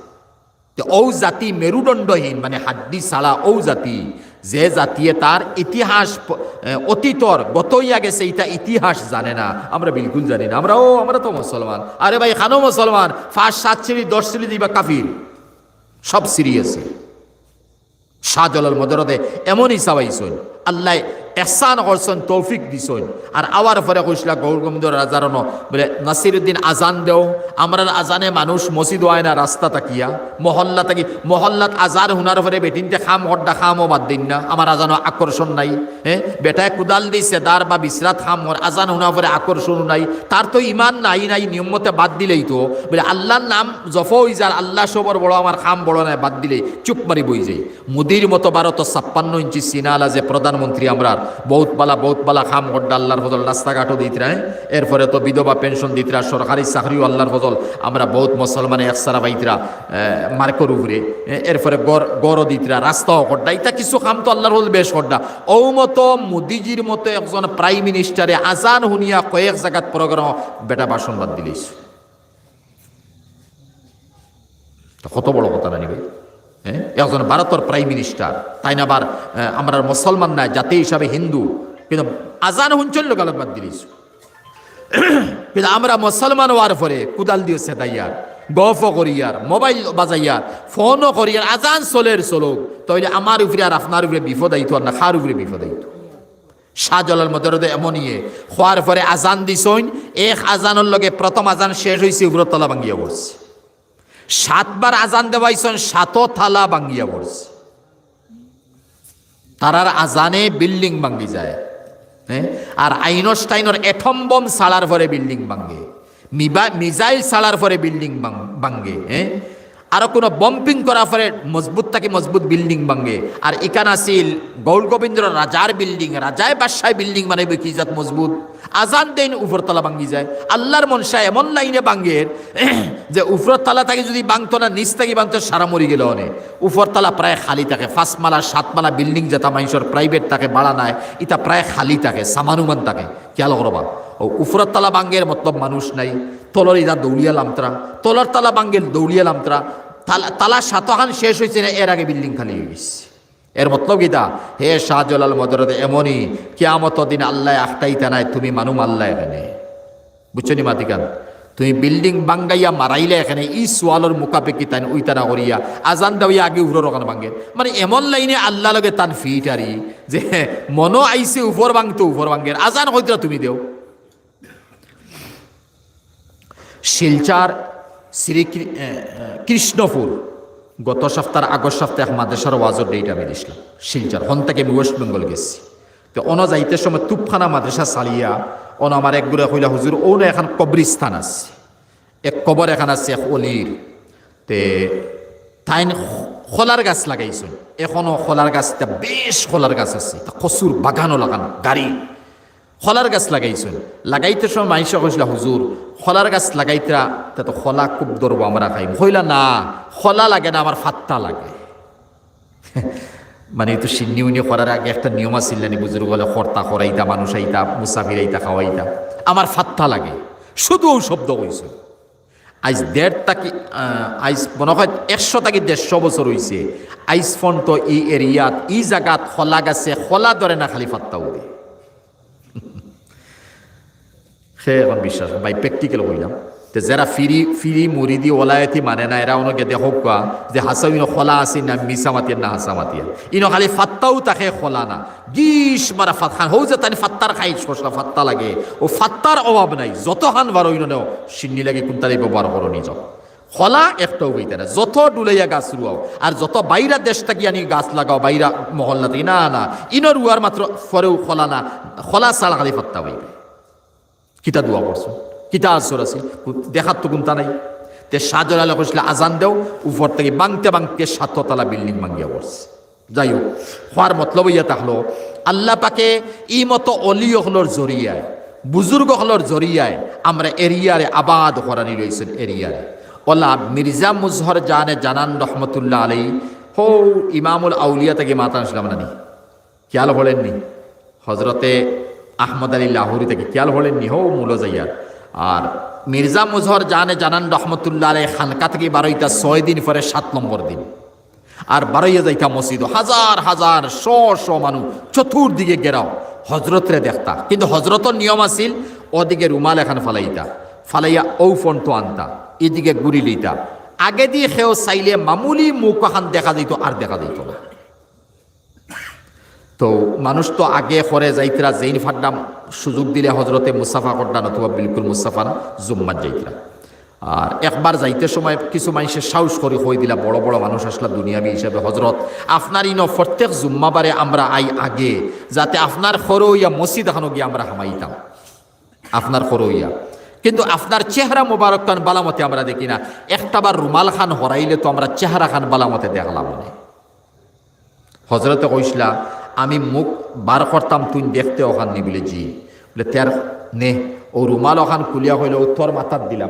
তে অউ জাতি মেরুদণ্ডহীন, মানে হাড্ডি ছাড়া অউ জাতি, যে জাতিয়ে তার ইতিহাস প-, এ, অতীতর গত অইয়া গেছে, ইতা ইতিহাস জানে না। আমরা বিলকুল জানি না। আমরা, ও, আমরা তো মুসলমান। আরে ভাই, খানো মুসলমান, পাঁচ সাত সিঁড়ি, দশ সিঁড়ি দিবা কাফির। সব সিঁড়ি আছে। শাহজালাল মজরদে এমন হিসাব আইছইন, আল্লায় এহসান করছইন, তৌফিক দিছইন। আর আওয়ার পরে কইছলা গৌর গোবিন্দ রাজার অনো, বলে, "নাসিরুদ্দিন, আজান দেও।" আমরার আজানে মানুষ মসজিদো আয় না, রাস্তা থাকিয়া, মহল্লা থাকি, মহল্লাত আজান হুনার পরে বেটিন্তে কাম করডা, কামও বাদ দেইন না, আমার আজানো আকর্ষণ নাই। হ্যাঁ, বেটায় কুদাল দি সেদার বা বিছরাত কাম কর, আজান হুনার পরে আকর্ষণ নাই, তার তো ইমান নাই, নাই নিয়ম মতে বাদ দিলেই তো, বলে, "আল্লার নাম জফ অই যার, আল্লা সবর বড়, আমার কাম বড় নায়, বাদ দিলেই," চুপ মারি বই যাই। মোদির মতো ভারতর ছাপ্পান্ন ইঞ্চি সিনাআলা যে প্রধানমন্ত্রী আমরার, বউত বালা, বউত বালা কাম করডা আল্লার ফজল, রাস্তাঘাটও দিতরা, হ্যাঁ? এরপরে তো বিধবা পেনশন দিতরা, সরকারি চাকরিও আল্লার ফজল, আমরা বউত মুসলমানে একসারা পাইতরা, এ, মার্কর উপরে, এ, এরপরে ঘর, ঘরও দিতরা, রাস্তাও করডা, ইতা কিছু কাম তো আল্লার ফজল বেশ করডা। অউ মতো মোদিজির মতো একজন প্রাইম মিনিস্টারে আজান হুনিয়া কয়েক জাগাত প্রোগ্রাম বেটা ভাষণ বাদ দিলাইছে। তো কত বড় কথা নানি ভাই? হ্যাঁ, একজন ভারতর প্রাইম মিনিস্টার, তাইন আবার, আহ, আমরার মুসলমান নায়, জাতি হিসাবে হিন্দু, কিন্তু আজান হুনছইন, লগে লগে বাদ দিলিছ। কিন্তু আমরা মুসলমান অওয়ার পরে কুদাল দিও সেদাইয়ার, গফও করিয়ার, মোবাইল বাজাইয়ার, ফোনও করিয়ার, আজান চলের চলউক, তাইলে আমার উপরে আর আপনার উপরে বিপদ আইতো আর না, কার উপরে বিপদ আইতো? শাহজালাল মদরদে এমন ইয়ে, কওয়ার পরে আজান দিছইন, এক আজানর লগে প্রথম আজান শেষ অইছে, উপরর তালা ভাঙ্গিয়া পড়ছে। সাতবার আজান দেওয়াইছইন, সাতও তালা ভাঙ্গিয়া পড়ছে। তারার আজানে বিল্ডিং ভাঙ্গি যায়, হ্যাঁ? আর আইনস্টাইনর অ্যাটম বোম ছাড়ার পরে বিল্ডিং ভাঙ্গে, মিবা-, মিসাইল ছাড়ার পরে বিল্ডিং ভাং-, ভাঙ্গে, হ্যাঁ? আরো কোনো বম্পিং করার পরে মজবুত থাকি মজবুত বিল্ডিং ভাঙ্গে। আর ইখান আছিল গৌর গোবিন্দর রাজার বিল্ডিং, রাজায় বাদশায় বিল্ডিং বানাইবে কি জাত মজবুত। আজান দেইন, উপরতলা ভাঙ্গি যায়। আল্লার মনশা এমন লাইনে ভাঙ্গের যে উপরতলা থাকি যদি ভাঙতো না, নিচ থাকি ভাঙতো, সারা মরি গেল অনে। উপরতলা প্রায় খালি থাকে, পাঁচ মালা, সাত মালা বিল্ডিং যেটা মাইনষর প্রাইভেট থাকে, ভাড়া নাই, ইটা প্রায় খালি থাকে, সামানুমান থাকে। খেয়াল করবা, ও উপরতলা ভাঙ্গের মতলব মানুষ নাই, তলর ইটা দৌড়িয়া লামতরা, তলর তলা ভাঙ্গের দৌড়িয়া লামতরা, তালা, তালা সাতখান শেষ অইছে না, এর আগে বিল্ডিং খালি অই গেছে। এর মতলব কিতা? হে শাহজালাল মদরদে এমনই, কিয়ামতর দিন আল্লায় আখটাইতা নায়, তুমি মানু মারলা এখানে। বুঝছো নি মাতিকান? তুমি বিল্ডিং ভাঙ্গাইয়া মারাইলে এখানে, ই সুয়ালর মুখাপেক্ষি তাইন উইতা না করিয়া, আজান দেওয়াইয়া আগে উপরর অখান ভাঙ্গের। মানে এমন লাইনে আল্লার লগে তান ফিট আরি, যে মনো আইছে উপর ভাঙতো উপর ভাঙ্গের, আজান কইতরা তুমি দেও। শিলচর শ্রী কৃ-, এ, এ, কৃষ্ণপুর, গত সপ্তাহর আগর সপ্তাহে এক মাদ্রাসার ওয়াজর ডেট আমি দিছিলাম। শিলচর, হন থাকি আমি ওয়েস্ট বেঙ্গল গেছি। তো অনো যাইতে সময় তুপখানা মাদ্রাসা চালিয়া, অনো আমার এক গুরে কইলা, "হুজুর, অনো এখান কবরস্থান আছে, এক কবর এখান আছে এক অলির।" তে তাইন খ-, কলার গাছ লাগাইছইন, এখনো কলার গাছ, ইটা বেশ কলার গাছ আছে, ইটা কচুর বাগানও লাগান গাড়ি। কলার গাছ লাগাইছইন, লাগাইতে সময় মাইনষে কইছিলা, "হুজুর, কলার গাছ লাগাইতরা, তা তো কলা খুব ধরবো, আমরা খাইমু।" কইলা, "না, কলা লাগে না, আমার ফাত্তা লাগে।" মানে, তো শিন্নি উনি করার আগে একটা নিয়ম আছিল না নি, বুজুর্গ অকলে করতা, করাইতা, মানুষ আইতা, মুসাফির আইতা, খাওয়াইতা, "আমার ফাত্তা লাগে।" শুধু অউ শব্দ কইছইন। আইজ দেড় থাকি, আহ, আইজ মনো অয় একশো থাকি দেড়শো বছর অইছে। আইজ পর্যন্ত ই এরিয়াত, ই জাগাত কলা গাছে কলা ধরে না, খালি ফাত্তা উঠে। সে এখন বিশ্বাস, ভাই, প্র্যাকটিক্যাল কইলাম। তে যেরা ফিরি, ফিরি মুরিদি ওলায়তি মানে না, এরা অনো গিয়া দেখউক্কা যে হাছাউ ইনো কলা আছে না, মিছা মাতিয়ার না, হাছা মাতিয়ার। ইনো খালি ফাত্তাউ থাকে, কলা না। গিস মারা ফাত-, খান, হউ যে তাইন ফাত্তার খাইছ, কইছলা ফাত্তা লাগে। অউ ফাত্তার অভাব নাই, যতখান পারো ইনো নেও, শিন্নি লাগি কুন্তারে ব্যবহার করো নিজে। কলা একটাও পাইতা না, যত ডুলাইয়া গাছ রুয়াও, আর যত বাইরা দেশ থাকি আনি গাছ লাগাও, বাইরা মহল্লা থাকি, না, না, ইনো রুয়ার মাত্র পরেও কলা না, কলা ছাড়া খালি ফাত্তা পাইবে। কিতা দোয়া করছো, কিতা আছর আছে, কু-, দেখার তো কুন্তা নাই। তে শাহজালালে কইছলা, "আজান দেও", উপর থাকি ভাঙতে ভাঙতে সাততলা বিল্ডিং ভাঙ্গিয়া পড়ছে। যাই হোক, কওয়ার মতলব ইয়া থাকলো, আল্লাহ পাকে ই মতো অলি অকলর জরিয়ায়, বুজুর্গ অকলর জরিয়ায় আমরা এরিয়ারে আবাদ করানি লইছইন এরিয়ারে। অলা মির্জা মুজহর জানে জানান রহমতুল্লাহ আলাই, হউ ইমামুল আউলিয়া থাকি মাতা আনছিলাম না নি? খেয়াল করেননি? হজরতে আহমদ আলী লাহোরি থাকি খেয়াল করেননি? হউ মূল যাইয়ার। আর মির্জা মুজহর জানে জানান রহমতুল্লাহ আলাই খানকা থাকি বারইতা ছয় দিন পরে সাত নম্বর দিন। আর বারইয়া যাইতা মসজিদো, হাজার হাজার, শ শ মানুষ চতুর্দিকে ঘেরাও, হজরতরে দেখতা। কিন্তু হজরতর নিয়ম আছিল, ওদিকে রুমাল এখান ফালাইতা, ফালাইয়া অউ ফন্টো আনতা, এদিকে ঘুরি লইতা। আগেদি কেউ চাইলে মামুলি মুখ এখান দেখা যাইতো, আর দেখা যাইতো না। তো মানুষ তো আগে করে যাইতরা, যেইন ফাড্ডা সুযোগ দিলে হজরতে মুসাফা করতা, নতুবা বিলকুল মুসাফা না, জুম্মাত যাইতরা। আর একবার যাইতে সময় কিছু মানষে সাহস করি কই দিলা, বড় বড় মানুষ আছলা দুনিয়াবি হিসাবে, "হজরত, আপনার ইনো প্রত্যেক জুম্মাবারে আমরা আই আগে, যাতে আপনার খরো অইয়া মসজিদ এখানো গিয়া আমরা হামাইতাম, আপনার খরো অইয়া। কিন্তু আপনার চেহারা মোবারক খান বালামতে আমরা দেখি না, একটা বার রুমাল খান হরাইলে তো আমরা চেহারা খান বালামতে দেখলাম না।" হজরতে কইছলা, "আমি মুখ বার করতাম, তুই দেখতে অখান নি?" বলে, "জি।" বলে, "তে আর নে, অউ রুমাল অখান খুলিয়া কইলে, অউ তোর মাথাত দিলাম,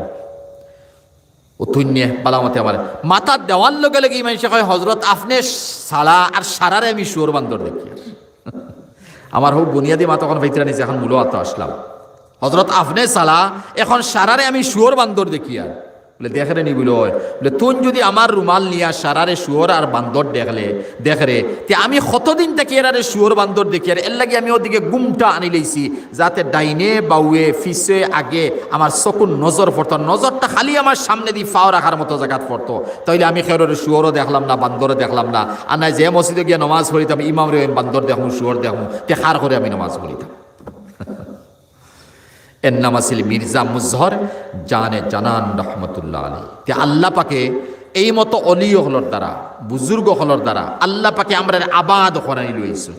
অউ তুই নে, বালামতে আমার।" মাথাত দেওয়ার লগে লগে ই মানষে কয়, "হজরত, আপনে ছাড়া আর সারারে আমি শুয়োর বান্দর দেখিয়ার।" আমার হউ বুনিয়াদি মাত অখন ফাইতরা নিছে, এখন মূল আতো আসলাম। "হজরত, আপনে ছাড়া এখন সারারে আমি শুয়োর বান্দর দেখিয়ার।" বলে, "দেখরে নি?" বলে, "অয়।" বলে, "তুই যদি আমার রুমাল নিয়া সারারে শুয়োর আর বান্দর দেখলে, দেখরে, তে আমি কতদিন থাকি এরারে শুয়োর বান্দর দেখিয়ার, এর লাগি আমি ওদিকে ঘুমটা আনি লইছি, যাতে ডাইনে বাউয়ে, পিছে আগে আমার চকুর নজর পড়তো, নজরটা খালি আমার সামনেদি পাও রাখার মতো জাগাত পড়তো, তাইলে আমি কেউরে শুয়োরও দেখলাম না, বান্দরও দেখলাম না। আর নায় যে মসজিদো গিয়া নমাজ পড়িতাম, ইমামরে আমি বান্দর দেখমু, শুয়োর দেখমু, তে কার ঘরে আমি নমাজ পড়িতাম?" এর নাম আছিল মির্জা মুজহর জানে জানান রহমতুল্লাহ আলাইহি। তে আল্লাহ পাকে এই মতো অলি অকলর দ্বারা, বুজুর্গ অকলর দ্বারা আল্লাহ পাকে আমরারে আবাদ করাই লইছইন।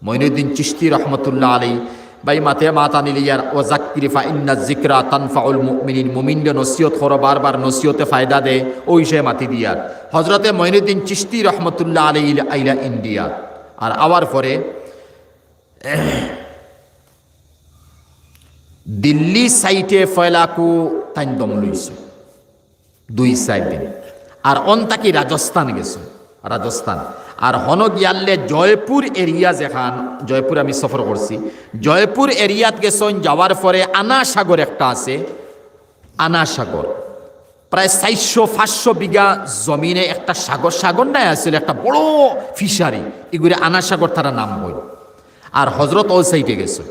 মঈনুদ্দিন চিশতি রহমতুল্লাহ আলাইহি, ভাই, মাতে মাত আনিলে ইয়ার, "ওয়াজাক্কির ফা ইন্না যিকরা তানফাউল মুমিনিন", মুমিনরে নসিহত করো, বারবার নসিহতে ফায়দা দেয়, অউ হিসাবে মাতি দিয়ার। হজরতে মঈনুদ্দিন চিশতি রহমতুল্লাহ আলাইহি আইলা ইন্ডিয়া, আর আওয়ার পরে দিল্লি সাইটে ফয়লাকু তাইন দম লইছে দুই চাইর দিন। আর অন থাকি রাজস্থান গেছে, রাজস্থান। আর হনো গিয়ারলে জয়পুর এরিয়া যেখান, জয়পুর আমি সফর করছি, জয়পুর এরিয়াত গেছইন, যাওয়ার পরে আনা সাগর একটা আছে, আনা সাগর, প্রায় চাইরশো পাঁচশো বিঘা জমিনে একটা সাগর, সাগর নায়, আসলে একটা বড় ফিশারি, ইগুরে আনা সাগর তারা নাম কইন। আর হজরত অউ সাইটে গেছে,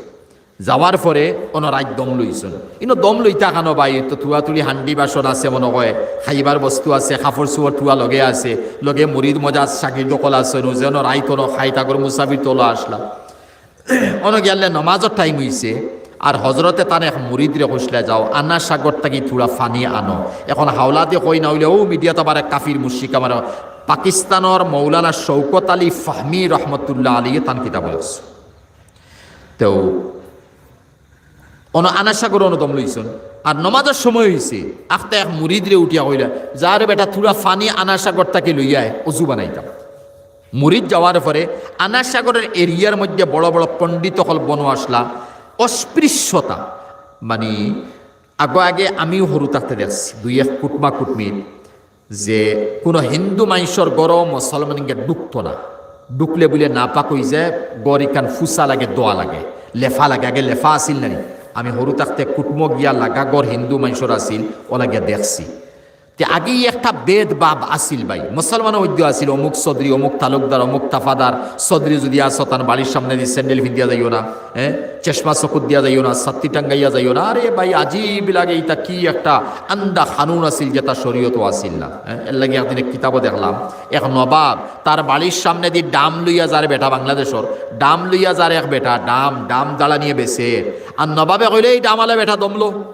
যাওয়ার পরে অনো রাইত দম লইছইন। ইনো দম লইতা কেনে ভাই, তো তুলা তুলি হান্ডি বাসন আছে মনো কয়, খাইবার বস্তু আছে, কাপড় চুপড় তুলা লগে আছে, লগে মুরিদ মজা শাগির্দ অকল আছে, নু যেন রাইত অনো খাইত আগর মুসাফির তলো আসলা। অনো গিয়ারলে নমাজর টাইম অইছে, আর হজরতে তান এক মুরিদরে কইছলা, "যাও, আনা সাগর থাকি থুড়া পানি আনো।" এখন হাওলাতে কই না অইলে অউ মিডিয়াত আবার এক কাফির মুশরিক আমার পাকিস্তানর মৌলানা শওকত আলী ফাহমি রহমতুল্লাহ আলাইহি তান কিতাব আছে। তেউ অনো আনা সাগর অনো দম লইছইন, আর নমাজর সময় অইছে, আখতা এক মুরিদরে উঠিয়া কইলা, "যা রে বেটা, থুড়া পানি আনা সাগর থাকি লইয়া আয়, অজু বানাইতাম।" মুরিদ যাওয়ার পরে আনা সাগরর এরিয়ার মধ্যে বড় বড় পণ্ডিত অকল বনো আসলা, অস্পৃশ্যতা, মানে, আগে আগে আমিও হুরু থাকতে দেখছি, দুই এক কুটমা কুটমির যে কুনু হিন্দু মানষর ঘরো মুসলমান গিয়া ঢুকতো না, ঢুকলে বুলে নাপাক অইযায়, ঘর ইখান ফুসা লাগে, ধোয়া লাগে, লেফা লাগে, আগে লেফা আছিল না নি? আমি হুরু থাকতে কুটমো গিয়া লাগা ঘর হিন্দু মানষর আছিল, অলা গিয়া দেখছি। তে আগে একটা ভেদ ভাব আছিল ভাই, মুসলমানর মধ্যে আছিল অমুক চৌধুরী, অমুক তালুকদার, অমুক তাফাদার, চৌধুরী যদি আছো তান বাড়ির সামনেদি স্যান্ডেল ফিন্দিয়া যাইও না, হ্যাঁ, চশমা চকুত দিয়া যাইও না, ছাত্তি টাঙ্গাইয়া যাইও না। আরে ভাই, আজীব লাগে, ইটা কি একটা আন্দা কানুন আছিল যেটা শরীয়তো আছিল না, হ্যাঁ? এর লাগি একদিন এক কিতাবো দেখলাম, এক নবাব তার বাড়ির সামনেদি ডাম লইয়া যার বেটা, বাংলাদেশর ডাম লইয়া যার এক বেটা, ডাম, ডাম দাঁড়া নিয়ে বেচে, আর নবাবে কইলে, "এই ডামআলা বেটা দমলো।"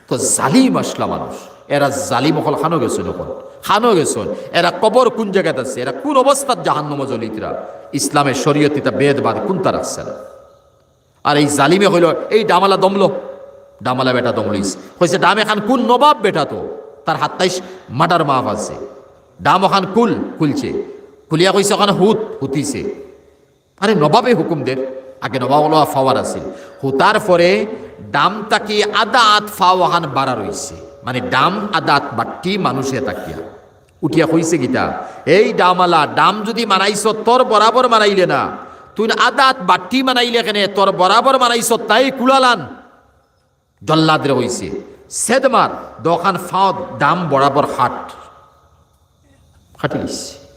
তো জালিম আসলা মানুষ, এরা জালিম অকল খানো গেছইন অখন, খানো গেছইন, এরা কবর কুন জাগাত আছে, এরা কুন অবস্থাত জাহান্নামো জ্বলিতরা, ইসলামে শরীয়ত ইতা ভেদ ভাব কুনতা রাখছে না। আর এই জালিমে কইলো, "এই ডামআলা দমলো, ডামআলা বেটা দমলিস।" কইছে, "ডাম এখান কুন নবাব বেটা তো, তার সাতাইশ মার্ডার মাফ আছে। ডাম অখান কুল, কুলছে। কুলিয়া কইছে, 'অখান হুত, হুতিছে।'" আরে নবাবে হুকুম দের, আগে নবাব অকলর পাওয়ার আছিল। হুতার পরে ডাম থাকি আধা আত পাও অখান বাড়া রইছে, মানে ডাম আধা আত বাট্টি মানুষে থাকিয়া। উঠিয়া কইছে কিতা, "এই ডামআলা, ডাম যদি বানাইছ তোর বরাবর বানাইলে না, তুই আধা আত বাট্টি বানাইলে কেনে, তোর বরাবর বানাইছ তাই কুলালান।" জল্লাদরে কইছে, "সেদ মার, দোকান ফাঁদ ডাম বরাবর হাট।" কাটি দিছে।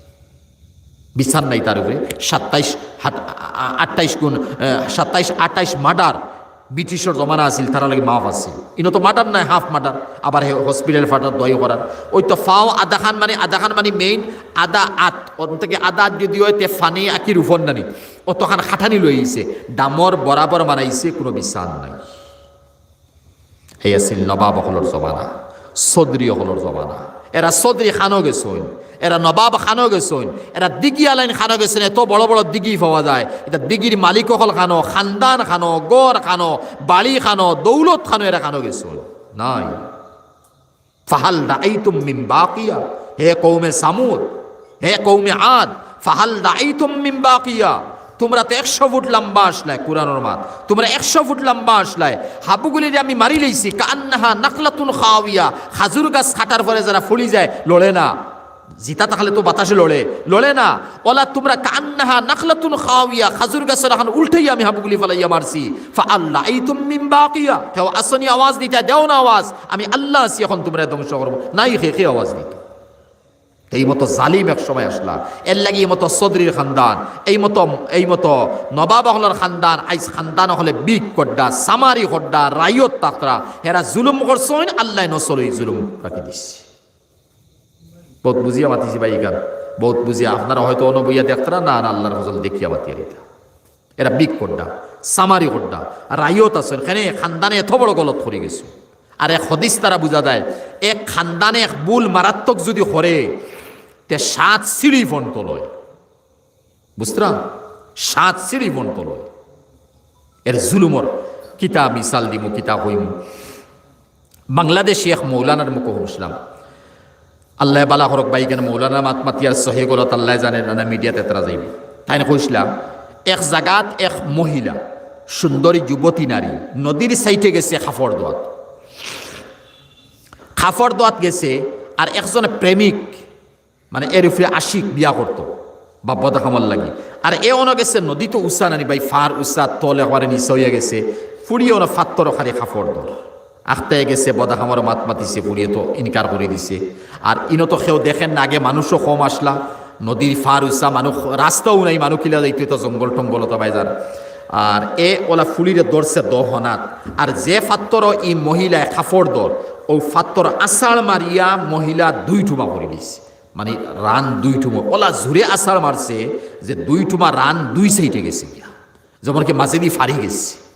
বিচার নাই তার উপরে। সাতাইশ হাট-, আ-, আ-, আটাইশ গুণ, আ, সাতাইশ, আটাইশ মার্ডার। ব্রিটিশর জমানা আছিল, তারার লাগি মাফ আছিল। ইনো তো মার্ডার নায়, হাফ মার্ডার, আবার হে হসপিটাল ফাটার দোয়াই করার। ওই তো ফাও আধাখান মানে, আধাখান মানে মেইন আধা আত, অন থাকি আধা আত যদি অয়, তে ফানি আকির উপর নানি, অতখান খাটানি লইছে, ডামর বরাবর বানাইছে, কুনু বিচার নাই। হে আছিল নবাব অকলর জমানা, চৌধুরী অকলর জমানা। এরা চৌধুরী খানো গেছইন, এরা নবাব খানো গেছইন, এরা দিঘি আলাইন খানো গেছইন। এত বড় বড় দিঘি পাওয়া যায়, ইতা দিঘির মালিক অকল খানো, খানদান খানো, গড় খানো, বাড়ি খানো, দৌলত খানো, এরা খানো গেছইন। নাই। ফাহাল রাআইতুম মিন বাকিয়া, হে কওমে সামুদ, হে কওমে আদ, ফাহাল রাআইতুম মিন বাকিয়া। তুমরা তো একশো ফুট লম্বা আছলায়, কুরআনর মাত, তুমরা একশো ফুট লম্বা আছলায়, হাবুগুলিরে আমি মারি লইছি, কাআন্নাহা নাখলাতুন খাওয়িয়া, খাজুর গাছ কাটার পরে যেরা ফুড়ি যায়, লড়ে না। জিতা থাকলে তো বাতাসে লড়ে, লড়ে না। অলা তুমরা কাআন্নাহা নাখলাতুন খাওয়িয়া, খাজুর গাছর লাখান উল্টাইয়া আমি হাবুগুলি ফালাইয়া মারছি। ফাহাল রাআইতুম মিন বাকিয়া, কেউ আছনি আওয়াজ দিতা, দেও না আওয়াজ, আমি আল্লাহ আছি, অখন তুমরারে ধ্বংস করমু। নাই, কে, কে আওয়াজ দিতা? এই মতো জালিম এক সময় আছলা, এরলাগি এই মতো চৌধুরীর খানদান, এই মতো, এই মতো নবাব অকলর খানদান, আইজ খানদান অকলে বিগ কররা, সামারি কররা, রায়ত থাকরা, হেরা জুলুম করছইন, আল্লায় নসল অউ জুলুম রাখি দিছে। বউত বুঝিয়া মাতিছি ভাই ইখান, বউত বুঝিয়া। আপনারা হয়তো অনো বইয়া দেখরা না, না আল্লাহর ফজল দেখিয়া মাতিয়ার ইতা। এরা বিগ কররা, সামারি কররা, রায়ত আছইন, কেনে খানদানে এত বড় গলত করি গেছে। আর এক হাদিস তারা বুঝা যায়, এক খানদানে এক ভুল মারাত্মক যদি করে, তে সাত সিঁড়ি ফন্টল অয়। বুঝতরা? সাত সিঁড়ি ফন্টল অয়। এর জুলুমর কিতা মিসাল দিমু, কিতা কইমু। বাংলাদেশি এক মৌলানার মুখো হুনছিলাম, আল্লায় বালা করউক ভাই, কেনে মৌলানার মাত মাতিয়ার সহি গলত আল্লায় জানে না, না মিডিয়াত এতরা যাইবো। তাইন কইছলা, এক জাগাত এক মহিলা, সুন্দরী যুবতী নারী, নদীর সাইডে গেছে কাপড় ধোয়াত। কাপড় ধোয়াত গেছে, আর একজন প্রেমিক, মানে এর উপরে আশিক বিয়া করতো, বা বদকামর লাগি। আর এ অনো গেছে, নদী তো উচা নানি ভাই, ফার উচা, তল একবারে নিচা অইয়া গেছে, ফুড়িয়ে অনো ফাত্তরো খালি কাপড় ধর। আখতায় গেছে, বদকামর মাত মাতিছে, ফুড়িয়ে তো ইনকার করি দিছে। আর ইনো তো কেউ দেখের না, আগে মানুষও কম আছলা, নদীর ফার উচা, মানুষ, রাস্তাও নাই, মানুষ কিলা যাইতো, ইতা জঙ্গল টঙ্গল অতা বায় যার। আর এ অলা ফুড়িরে ধরছে দো হনাত, আর যে ফাত্তরো ই মহিলায় কাপড় ধর, অউ ফাত্তর আছাড় মারিয়া মহিলা দুই টুমা করি দিছে। মানে রান দুই টুমা, অলা জুরে আছাড় মারছে যে দুই টুমা রান দুই সাইডে গেছে গিয়া, যেমন কি মাঝেদি ফাড়ি গেছে।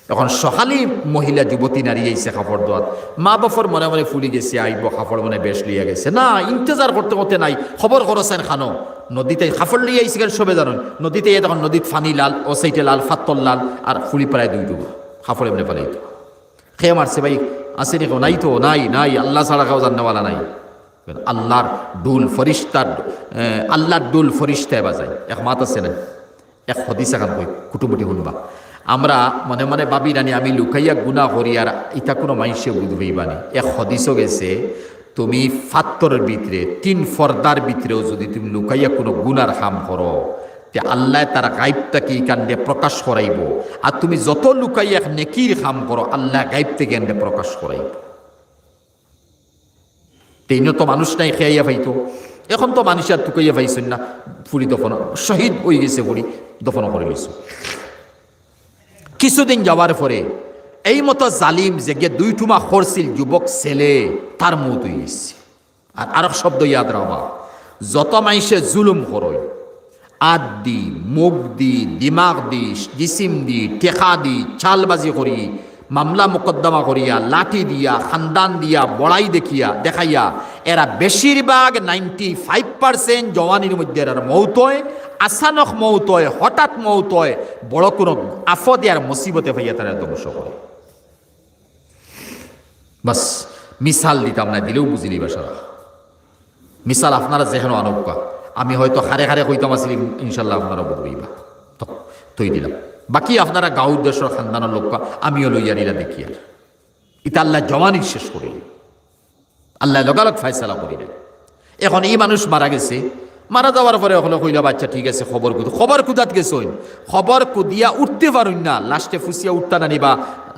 এখন সকালে মহিলা যুবতী নারী আইছে কাপড় ধোয়াত, মা বাপর মনে মনে ফুড়ি গেছে, আইবো, কাপড় মনে বেশ লইয়া গেছে। না, ইন্তজার করতে করতে নাই, খবর করছইন খানো, নদীত কাপড় লইয়া আইছে কেন সবে জানইন, নদীত আইয়া দেখইন নদীত ফানি লাল, অউ সাইডে লাল, ফাত্তর লাল, আর ফুড়ি প্রায় দুই টুমা, কাপড় এমনে ফালাইতো। কে মারছে ভাই? আছে নি কেউ? নাই তো, নাই, নাই, আল্লাহ ছাড়া কেউ জাননেওয়ালা নাই। আল্লাহর ডুল ফরিস্তার, এ, আল্লাহর ডুল ফরিস্তায় বাজায়। এক মাত আছে না? এক হাদিস এখান কই, কুটুমুটি হুনবা। আমরা মনে মনে ভাবি নানি, আমি লুকাইয়া গুনা করি আর ইতা কুনু মাইনষে বুঝ পাইবা নি। এক হাদিসও গেছে, তুমি ফাত্তরর ভিতরে, তিন পর্দার ভিতরেও যদি তুমি লুকাইয়া কুনু গুনার কাম করো, তে আল্লায় তার গাইব থাকি ইখানরে প্রকাশ করাইবো। আর তুমি যত লুকাইয়া এক নেকির কাম করো, আল্লায় গাইব থাকি ইখানরে প্রকাশ করাইবো। তেইনও তো মানুষ নাই, কে আইয়া পাইতো। এখন তো মানুষ আর তুকাইয়া পাইছইন না, ফুড়ি দফন, শহীদ অইগেছে ফুড়ি, দফন করি লইছে। কিছুদিন যাওয়ার পরে এই মতো জালিম যেগিয়ে দুই টুমা করছিল যুবক ছেলে, তার মউত অইগেছে। আর আরক শব্দ ইয়াদ রাখবা, যত মাইনষে জুলুম করইন, আত দি, মুখ দি, দিমাগ দি, জিসিম দি, টেকা দি, চালবাজি করি, মামলা মোকদ্দমা করিয়া, লাঠি দিয়া, খান্দান দিয়া, বড়াই দেখিয়া, দেখাইয়া, এরা বেশিরভাগ ninety five percent জওয়ানির মধ্যে এরার মউত অয়, আচানক মউত অয়, হঠাৎ মউত অয়, বড় কুনু আফদে আর মুসিবতে পাইয়া তারা ধ্বংস করে। বাস, মিসাল দিতাম না, দিলেও বুঝিলিবা সারা। মিসাল আপনারা যেখানো আনউক্কা, আমি হয়তো খারে খারে কইতাম আছিল, ইনশাল্লাহ আপনারা বুঝিবা। তো, থই দিলাম। বাকি আপনারা গাঁওর দেশর খান্দানর লোক্কা, আমিও লইয়া নিলা দেখিয়ার। ইতা আল্লায় জওয়ানির শেষ করিলে। আল্লায় লগালগ ফয়সালা করিলে। এখন ই মানুষ মারা গেছে, মারা যাওয়ার পরে অকলে কইলা, "বাচ্চা ঠিক আছে, কবর কুদ-, কবর কুদাত গেছইন।" কবর কুদিয়া উঠতে পারইন না, লাশে ফুসিয়া উঠতা না নিবা,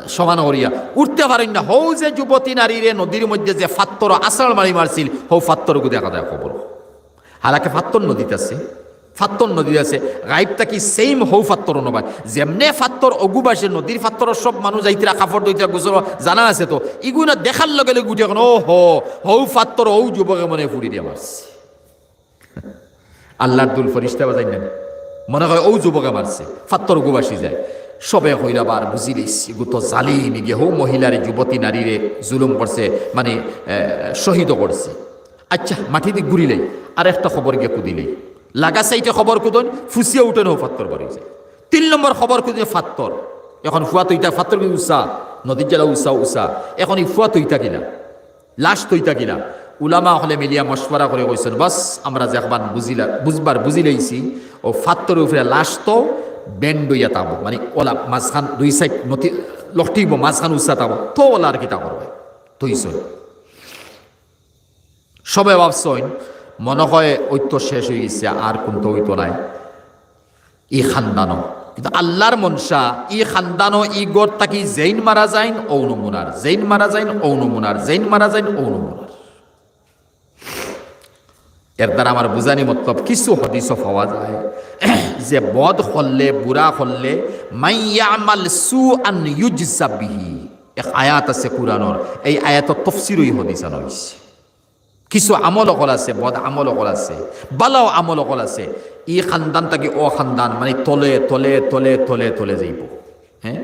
সমান করিয়া উঠতে পারইন না। হউ যে যুবতী নারীরে নদীর মধ্যে যে ফাত্তর আছাড় মারি মারছিল, হউ ফাত্তরগু দেখা যায় কবর। হালাকে ফাত্তর নদীত আছে, ফাত্তর নদীত আছে, গাইব থাকি সেম হউ ফাত্তর নবায়। যেমনে ফাত্তর অগু বাসে, নদীর ফাত্তর সব মানুষ যাইতরা, কাপড় ধইতরা, গোসল, জানা আছে তো। ইগুনা দেখার লগে লগে উঠি কইন, "ও হো, হউ ফাত্তর, অউ যুবকে মনে ফুড়ি দিয়া মারছে।" আল্লাহর দুল ফিরিস্তা বাজাইন না, মনে কয় অউ যুবকে মারছে, ফাত্তর অগু বাসি যায়। সবে কইরা, "বার বুঝিলিছি, ইগু তো জালিম, ইগে হউ মহিলারে, যুবতী নারীরে জুলুম করছে, মানে, এ, শহীদও করছে।" আচ্ছা, মাটি দি ঘুরিলাই, আর একটা খবর গিয়া কুদিলাই। লাগা সাইডে খবর কুদইন, ফুসিয়া উঠইন, হউ ফাত্তর বারই যায়। তিন নম্বর খবর কুদইন, ফাত্তর। এখন ফুয়া তৈতা, ফাত্তর কিন্তু উষা, নদীর জেলা উষা, উষা। এখন ই ফুয়া তৈতা কিলা, লাশ তৈতা কিলা? উলামা অকলে মিলিয়া মশওয়ারা করি কইছইন, "বাস, আমরা যেখান বুঝিলা-, বুঝবার বুঝিলাইছি, অউ ফাত্তরর উপরে লাশ তো বেন্ড অইয়া থাকবো, মানে, অলা মাঝখান দুই সাইড নতি-, লটকিবো, মাঝখান উষা থাকবো, তো অলা আর কিতা করবায়?" তইছইন। সবে ভাবছইন, মনে কয় অউ তো শেষ অইগেছে, আর কুন্তা অইতো নায়। ই খান্দানো। কিন্তু আল্লাহর মনশা, ই খান্দানো, ই ঘর থাকি যেইন মারা যাইন, অউ নমুনার, যেইন মারা যাইন, অউ নমুনার, যেইন মারা যাইন, অউ নমুনার। এর দ্বারা আমার বুঝানি মতলব, কিছু হাদিসও পাওয়া যায় যে বদ করলে, বুরা করলে, "মান ইয়ামাল সুআন ইউজজা বিহি।" এক আয়াত আছে কুরআনর, এই আয়াতর তফসিরও ই হাদিস আনা অইছে। কিছু আমল অকল আছে, বদ আমল অকল আছে, বালাও আমল অকল আছে। ই খান্দান থাকি অউ খান্দান, মানে, তলে, তলে, তলে, তলে, তলে যাইবো। হ্যাঁ?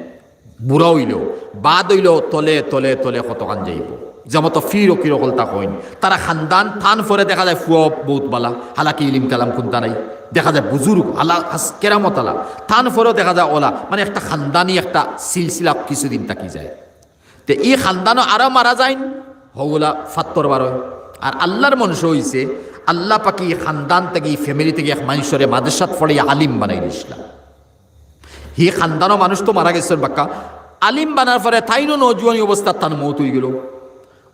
বুরা অইলো, বাদ অইলো, তলে, তলে, তলে কতখান যাইবো। যেমতো ফির ফকির অকল তা কইন, তারা খান্দান, তান পরে দেখা যায় ফুয়া বউত বালা, হালাকি ইলিম কালাম কুন্তা নাই, দেখা যায় বুজুর্গ, আলা, হাস-, কেরামত আলা, তান পরেও দেখা যায় অলা, মানে, একটা খান্দানি একটা সিলসিলা কিছুদিন থাকি যায়। তে ই খান্দানো আরো মারা যাইন, হউলা ফাত্তর বারয়। আর আল্লাহর মনশা অইছে, আল্লাহ পাকে ই খান্দান থাকি, ই ফ্যামিলি থাকি এক মানষরে মাদ্রাসাত পড়াইয়া আলিম বানাই দিছলা। হি খান্দানো মানুষ তো মারা গেছইন বাক্কা, আলিম বানার পরে তাইনও নওজোয়ানি অবস্থাত তান মউত অইগেলো।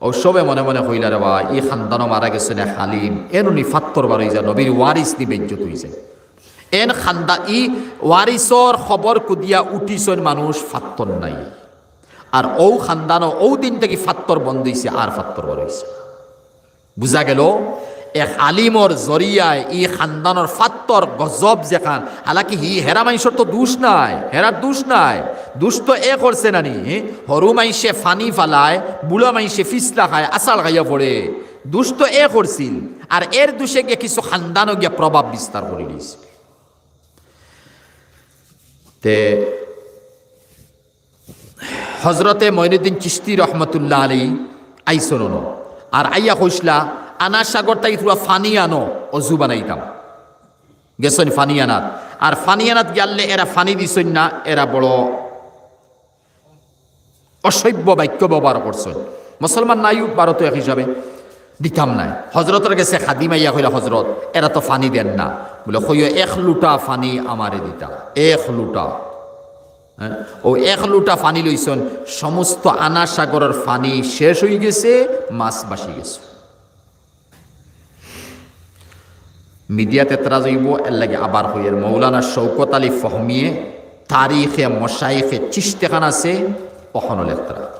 অউ সবে মনে মনে কইলা, "রে বা, ই খান্দানো মারা গেছইন এক আলিম, এন নি ফাত্তর বারই যায়, নবীর ওয়ারিস নি বেইজ্জত অইযায়।" এন খান্দা-, ই ওয়ারিসর খবর কুদিয়া উঠিছইন মানুষ, ফাত্তর নাই। আর অউ খান্দানো অউ দিন থাকি ফাত্তর বন্ধ অইছে, আর ফাত্তর বারইছে না। বুঝা গেলো, এক আলিমর জরিয়ায় ই খান্দানর ফাত্তর গজব যেখান, হালাকি হি হেরা মানষর তো দুষ নাই, হেরার দুষ নাই, দুষ তো এ করছে নানি, হরু মানষে ফানি ফালায়, বুড়া মানষে ফিসলা খায়, আছাড় খাইয়া পড়ে, দুষ তো এ করছিল, আর এর দুষে গিয়া কিছু খান্দানো গিয়া প্রভাব বিস্তার করি দিছে। তে হজরতে মঈনুদ্দিন চিশতি রহমতুল্লাহ আলাইহি আইছইন অনো। আর আইয়া কইছলা, "আনা সাগর থাকি থুড়া ফানি আনো, অজু বানাইতাম।" গেছইন ফানি আনাত। আর ফানি আনাত গিয়ালে এরা ফানি দিছইন না, এরা বড় অসভ্য বাক্য ব্যবহার করছইন। মুসলমান নাইও ভারতে এক হিসাবে দিতাম নায়। হজরতর গেছে খাদিম আইয়া কইলা, "হজরত, এরা তো ফানি দেন না।" বুলে, "কইও এক লুটা ফানি আমারে দিতা, এক লুটা।" হ্যাঁ? অউ এক লুটা ফানি লইছইন, সমস্ত আনা সাগরর ফানি শেষ অইগেছে, মাছ বাসি গেছে। মিডিয়াত এতরাজ অইবো, এরলাগি আবার কইয়ার, মৌলানা শওকত আলী ফহমিয়ে তারিখে মশাইখে চিশতেখান আছে, অখানো লেখতরা।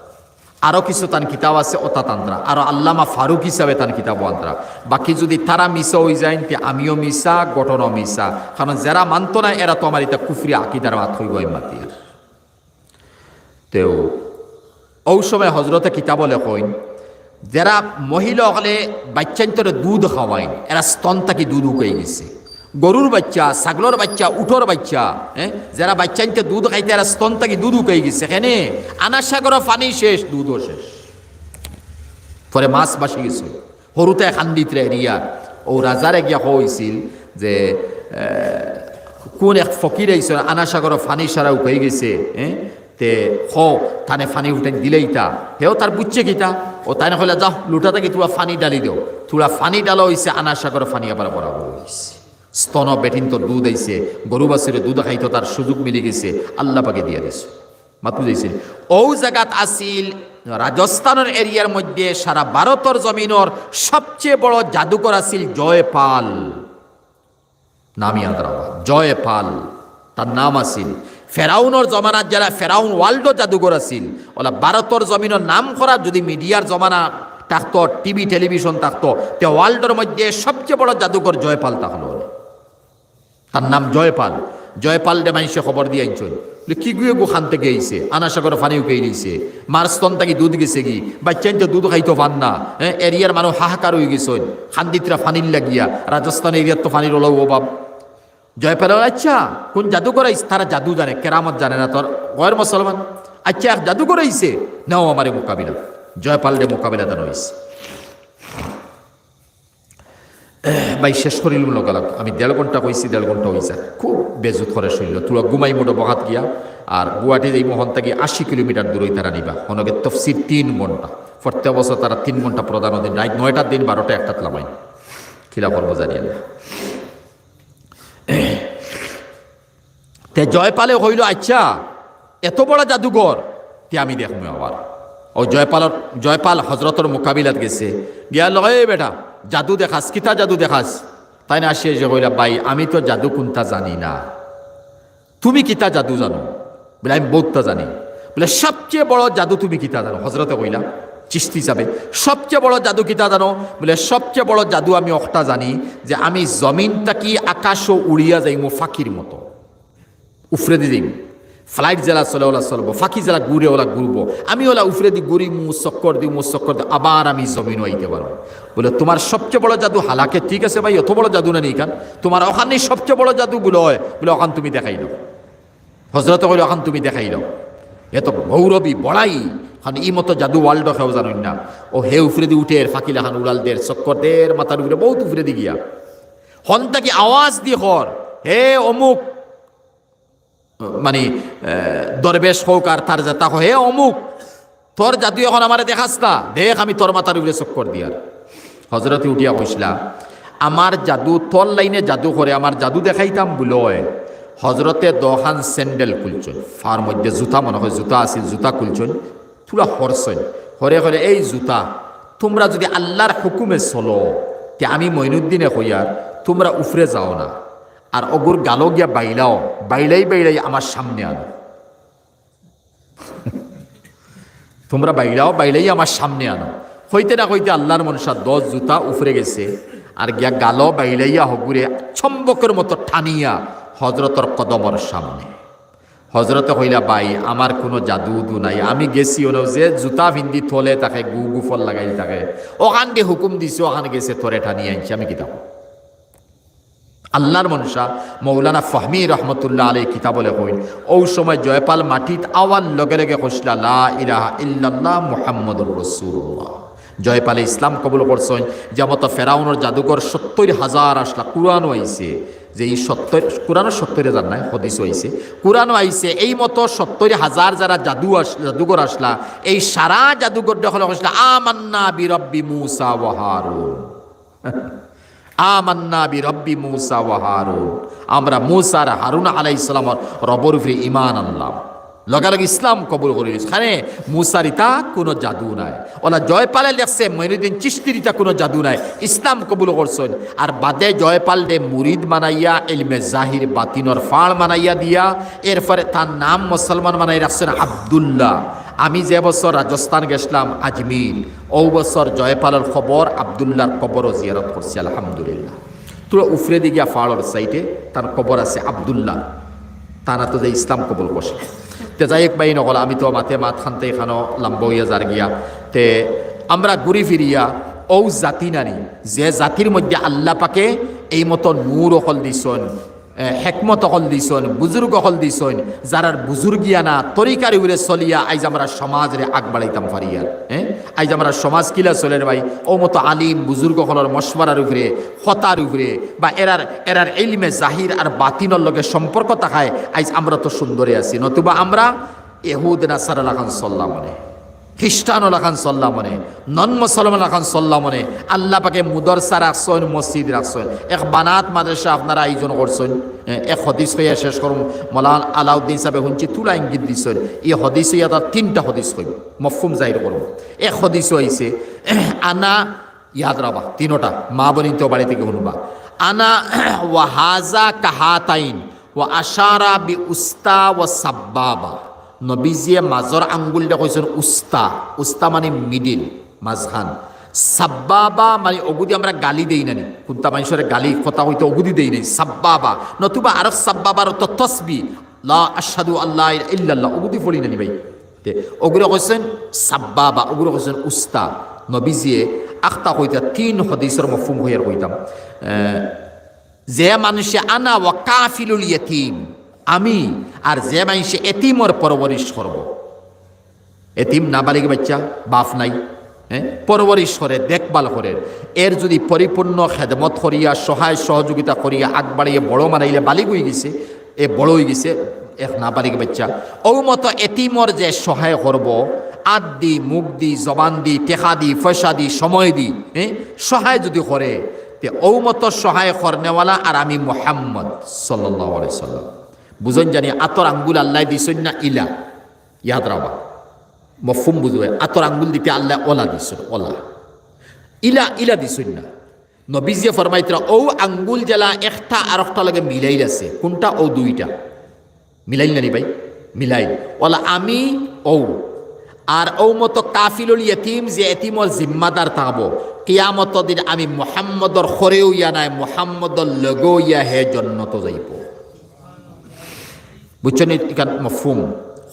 আরো কিছু তান কিতাব আছে, অতা তানতরা। আরো আল্লামা ফারুকী সাবে তান কিতাবও আনতরা। বাকি যুদি তারা মিছা অইযাইন, তে আমিও মিছা, ঘটনাও মিছা। কারণ যেরা মানতো না, এরা তো আমার ইতা কুফরি আকিদার মাত কইবো, আমি মাতিয়ার। তেউ অউ সময় হজরতে কিতাবো লেখইন, যেরা মহিলা অকলে বাইচ্চাইন্তরে দুধ খাওয়াইন, এরা স্তন থাকি দুধ উকাই গেছে। গরুর বাইচ্চা, ছাগলর বাইচ্চা, উটর বাইচ্চা, হ্যাঁ, যেরা বাইচ্চাইন্তে দুধ খাইতা, এরা স্তন থাকি দুধ উকাই গেছে। কেনে? আনা সাগরো ফানি শেষ, দুধও শেষ। পরে মাছ বাসি গেছে। হরুতায় খান্দিতরে এরিয়া, অউ রাজারে গিয়া কইছিল যে, এ, কুন এক ফকির আইছইন, আনা সাগরো ফানি সারা উকাই গেছে, এ? তে কও, তানে ফানি উঠাইন দিলাইতা। হেও তার বুঝছে কিতা? অউ তাইন কইলা, "যাও, লুটা থাকি থুড়া ফানি ঢালি দেও।" থুড়া ফানি ঢালা অইছে, আনা সাগরো ফানি আবার বরাবর অইছে। স্তন বেটিন্তর দুধ আইছে, গরু বাছুরে দুধ খাইতো, তার সুযোগ মিলি গেছে, আল্লাহ পাকে দিয়া দিছে। মাতু যাইছে। অউ জাগাত আছিল রাজস্থানর এরিয়ার মধ্যে সারা ভারতর জমিনর সবচেয়ে বড় জাদুকর আছিল জয়পাল। নাম ইয়াদ রাখবা, জয়পাল তার নাম আছিল। ফেরাউনর জমানাত যেরা ফেরাউন ওয়ার্ল্ডর জাদুকর আছিল, অলা ভারতর জমিনর নাম করা যুদি মিডিয়ার জমানা থাকতো, টিভি টেলিভিশন থাকতো, তে ওয়ার্ল্ডর মধ্যে সবচেয়ে বড় জাদুকর জয়পাল থাকলো। তার নাম জয়পাল। জয়পালরে মাইনষে খবর দি আনছইন, বুলে, "কিগু এগু খান থাকি আইছে, আনাসাগর পানি উকাই দিছে, মার স্তন থাকি দুধ গেছেগি, বাইচ্চাইন্তে দুধ খাইতো পার না, হ্যাঁ, এরিয়ার মানুষ হাহাকার অইগেছইন, কান্দিত্রা পানির লাগিয়া, রাজস্থান এরিয়াত তো পানির অলাউ অভাব।" জয়পালে কইলা, "আইচ্ছা, কুন জাদুকর আইছে?" তারা জাদু জানে, কেরামত জানে না, তো গয়র মুসলমান। "আইচ্ছা, এক জাদুকর আইছে, নেও আমারে মোকাবিলা।" জয়পালরে মোকাবিলা দেন অইছে। ভাই, শেষ করিলুম লগালগ। আমি দেড় ঘন্টা কইছি, দেড় ঘন্টা অইছে। খুব বেজুত করে শরীর। থুড়া ঘুমাইমু বখাত গিয়া। আর গুয়াহাটি যাইমু, হন থাকি আশি কিলোমিটার দূরই তারা নিবা। হনকে তফসির তিন ঘন্টা। প্রত্যেক বছর তারা তিন ঘন্টা প্রধান দিন, রাইত নয়টার দিন বারোটা একটাত লামাই। কিলা করবো জানি না। তে জয়পালে কইলো, "আইচ্ছা, এত বড় জাদুঘর, তে আমি দেখমু আবার।" ও জয়পালর, জয়পাল হজরতর মোকাবিলাত গেছে, গিয়া লগে, "এই বেটা, জাদু দেখাস, কিতা জাদু দেখাস?" তাইন আসি এসে কইলা, "ভাই, আমি তো জাদু কুনতা জানি না, তুমি কিতা জাদু জানো?" বুলে, "আমি বউততা জানি।" বুলে, "সবচেয়ে বড় জাদু তুমি কিতা জানো?" হজরতে কইলা, চিশতি হিসাবে, "সবচেয়ে বড় জাদু কিতা জানো?" বুলে, "সবচেয়ে বড় জাদু আমি অখটা জানি, যে আমি জমিন থাকি আকাশো উড়িয়া যাইমু ফাকির মতো, উফরেদি যাইমু। ফ্লাইট যেলা চলে, ওলা চলবো, ফাকি যেলা ঘুরে, ওলা ঘুরবো, আমি ওলা উফরেদি ঘুরিমু, চক্কর দিমু, চক্কর দি আবার আমি জমিনো আইতে পারমু।" বুলে, "তুমার সবচেয়ে বড় জাদু হালাকে, ঠিক আছে ভাই, অত বড় জাদু না নি ইখান, তুমার অখান নি সবচেয়ে বড় জাদু?" বুলে, "অয়।" বুলে, "অখান তুমি দেখাই দেও।" হজরতে কইলা, "অখান তুমি দেখাই দেও।" এ তো গৌরবী, বড়াই, কারণ ই মতো জাদু ওয়ার্ল্ডো কেউ জানইন না। ও হে উফরেদি উঠের, ফাকি লাখান উড়াল দের, চক্কর দের, মাথার উপরে বউত উফরেদি গিয়া। হন থাকি আওয়াজ দি কর, "হে অমুক," মানে, এ, দরবেশ হউক আর তার যেতা কয়, "হে অমুক, তোর জাদু অখন আমারে দেখাস না, দেখ আমি তোর মাথার উপরে চক্কর দিয়ার।" হজরতে উঠিয়া কইছলা, "আমার জাদু, তোর লাইনে জাদু করে, আমার জাদু দেখাইতাম বুলে।" হজরতে দোকান স্যান্ডেল খুলছইন, ফার মধ্যে জুতা মনে হয় জুতা আছিল, জুতা খুলছইন, থুড়া হরছইন, হরে হরে, "এই জুতা, তুমরা যুদি আল্লার হুকুমে চলো, তে আমি মইনুদ্দিনে কইয়ার, তুমরা উফরে যাও না, আর অগুর গালো গিয়া বাইলাও, বাইলাই বাইলাই আমার সামনে আনো।" "তুমরা বাইলাও, বাইলাই আমার সামনে আনো।" কইতে না কইতে আল্লার মনশা দশ জুতা উফরে গেছে, আর গিয়া গালো বাইলাইয়া হগুরে চম্বকর মতো টানিয়া হজরতর কদমর সামনে। হজরতে কইলা, "ভাই, আমার কুনু জাদু উদু নাই, আমি গেছি অনো যে জুতা ফিন্দি থলে থাকে, গু গুফল লাগাইল থাকে, অখান দি হুকুম দিছে, অখান গেছে, তোরে টানিয়া আনছি, আমি কিতা করমু?" আল্লার মনশা, মৌলানা ফাহমি রহমতুল্লাহ আলাইহি কিতাবো লেখইন, অউ সময় জয়পাল মাটিত আওয়ার লগে লগে কইছলা, "লা ইলাহা ইল্লাল্লাহ মুহাম্মাদুর রাসূলুল্লাহ।" জয়পালে ইসলাম কবুল করছইন, যেমতো ফেরাউনর জাদুঘর সত্তইর হাজার আছলা, কুরআনো আইছে যে ই সত্তইর, কুরআনো সত্তইর হাজার নায়, হদিসো আইছে, কুরআনো আইছে, এই মতো সত্তইর হাজার যারা জাদু আছ-, জাদুঘর আছলা, এই সারা জাদুঘর দখল কইছলা, "আমান্না বিরব্বি মুসা ওয়া হারুন।" "আমান্না বিরব্বি মুসা ওয়া হারুন।" আমরা মুসা আর হারুন আলাইহিস সালামর রবর উপরে ঈমান আনলাম, লগালগ ইসলাম কবুল করি। এখানে মুসার ইতা কুনু জাদু নাই। অলা জয়পালে লেখছে, মঈনুদ্দিন চিশতির ইতা কুনু জাদু নাই, ইসলাম কবুল করছইন। আর বাদে জয়পালরে মুরিদ বানাইয়া ইলমে জাহির বাতিনর ফাড় বানাইয়া দিয়া, এরপরে তার নাম মুসলমান বানাই রাখছইন আব্দুল্লাহ। আমি যে বছর রাজস্থান গেছলাম আজমির, অউ বছর জয়পালর কবর, আব্দুল্লাহর কবরও জিয়ারত করছি, আলহামদুলিল্লাহ। থুড়া উফরেদি গিয়া ফাড়র সাইডে তার কবর আছে আব্দুল্লাহ, তারা তো যে ইসলাম কবুল করছে। তে যাই হোক ভাই, নকল আমি তো মাতে মাত খানতে এখানো লম্বা অইয়া যার গিয়া। তে আমরা ঘুরি ফিরিয়া অউ জাতি নানি, যে জাতির মধ্যে আল্লাহ পাকে এই মতো নূর অকল দিছইন, এ, হেকমত অকল দিছইন, বুজুর্গ অকল দিছইন, যারার বুজুর্গিয়ানা তরিকার উপরে চলিয়া আইজ আমরা সমাজরে আগ বাড়াইতাম পারিয়ার। হ্যাঁ, আইজ আমরা সমাজ কিলা চলের ভাই, অউ মতো আলিম বুজুর্গ অকলর মশওয়ারার উপরে, কথার উপরে, বা এরার, এরার ইলমে জাহির আর বাতিনর লগে সম্পর্ক থাকায় আইজ আমরা তো সুন্দরে আছি, নতুবা আমরা এহুদ নাসারা লাখান চললাম অনে, খ্রিস্টান লাখান চললাম অনে, নন মুসলমান লাখান চললাম অনে। আল্লাহ পাকে মুদরসা রাখছইন, মসজিদ রাখছইন, এক বানাত মাদ্রাসা আপনারা আয়োজন করছইন। এ, এক হদিস কইয়া শেষ করমু। মৌলানা আলাউদ্দিন সাহেবে হুনছি থুড়া ইঙ্গিত দিছইন, ই হদিস অইয়া তার তিনটা হদিস কইমু, মফহুম জাহির করমু। এক হদিস অইছে, আনা, ইয়াদ রাখবা, তিনোটা মা বইন তো বাড়ি থাকি হুনবা। আনা ওয়া হাজা কাহাতাইন ওয়া আশারা বি উস্তা ওয়া সাব্বাবা। নবীজিয়ে মাজর আঙ্গুলরে কইছইন উস্তা, উস্তা মানে মিডিল, মাঝখান। সাব্বাবা মানে অগুদি আমরা গালি দেই না নি, কুন্তা মানষরে গালি কথা কইতে অগুদি দেই নাই, সাব্বাবা। নতুবা আরো সাব্বাবার অর্থ তসবি, লা আশহাদু আল্লা ইলাহা ইল্লাল্লাহ, অগুদি পড়ি না নি ভাই। তে অগুরে কইছইন সাব্বাবা, অগুরে কইছইন উস্তা। নবীজিয়ে আখতা কইতা তিন হাদিসর মফহুম কইয়ার কইতাম। এ, যে মানষে আনা ওয়া কাফিলুল ইয়াতিম, আমি আর যে মানষে এতিমর পরওয়ারিশ করব, এতিম নাবালিগ বাচ্চা, বাফ নাই, হ্যাঁ, পরওয়ারিশ করের, দেখভাল করের, এর যুদি পরিপূর্ণ খেদমত করিয়া, সহায় সহযোগিতা করিয়া, আগবাড়িয়া বড় বানাইলে, বালিগ অইগেছে, এ বড় অইগেছে, এক নাবালিগ বাচ্চা, অউ মতো এতিমর যে সহায় করব, আত দি, মুখ দি, জবান দি, টেকা দি, পয়সা দি, সময় দি, হ্যাঁ, সহায় যুদি করে, তে অউ মতো সহায় করনেওয়ালা আর আমি মুহাম্মদ সাল্লাল্লাহু আলাইহি সাল্লাম। বুঝইন জানি, আতর আঙ্গুল আল্লায় দিছইন না ইলা, ইয়াদ রাখবা। মফহুম বুঝবে, আতর আঙ্গুল দিতে আল্লায় অলা দিছইন, অলা। ইলা, ইলা দিছইন না। নবীজিয়ে ফরমাইতরা, অউ আঙ্গুল যেলা একটা আরকটা লগে মিলাইল আছে, কুনটা? অউ দুইটা। মিলাইল না নি ভাই? মিলাইল। অলা আমি অউ। আর অউ মতো কাফিলুল ইয়াতিম, যে এতিমর জিম্মাদার থাকবো, কিয়ামতর দিন আমি মুহাম্মদর খরে অইয়া নায়, মুহাম্মদর লগে অইয়া হে জন্নতো যাইবো। বুঝছইন নি? ইখান মফহুম।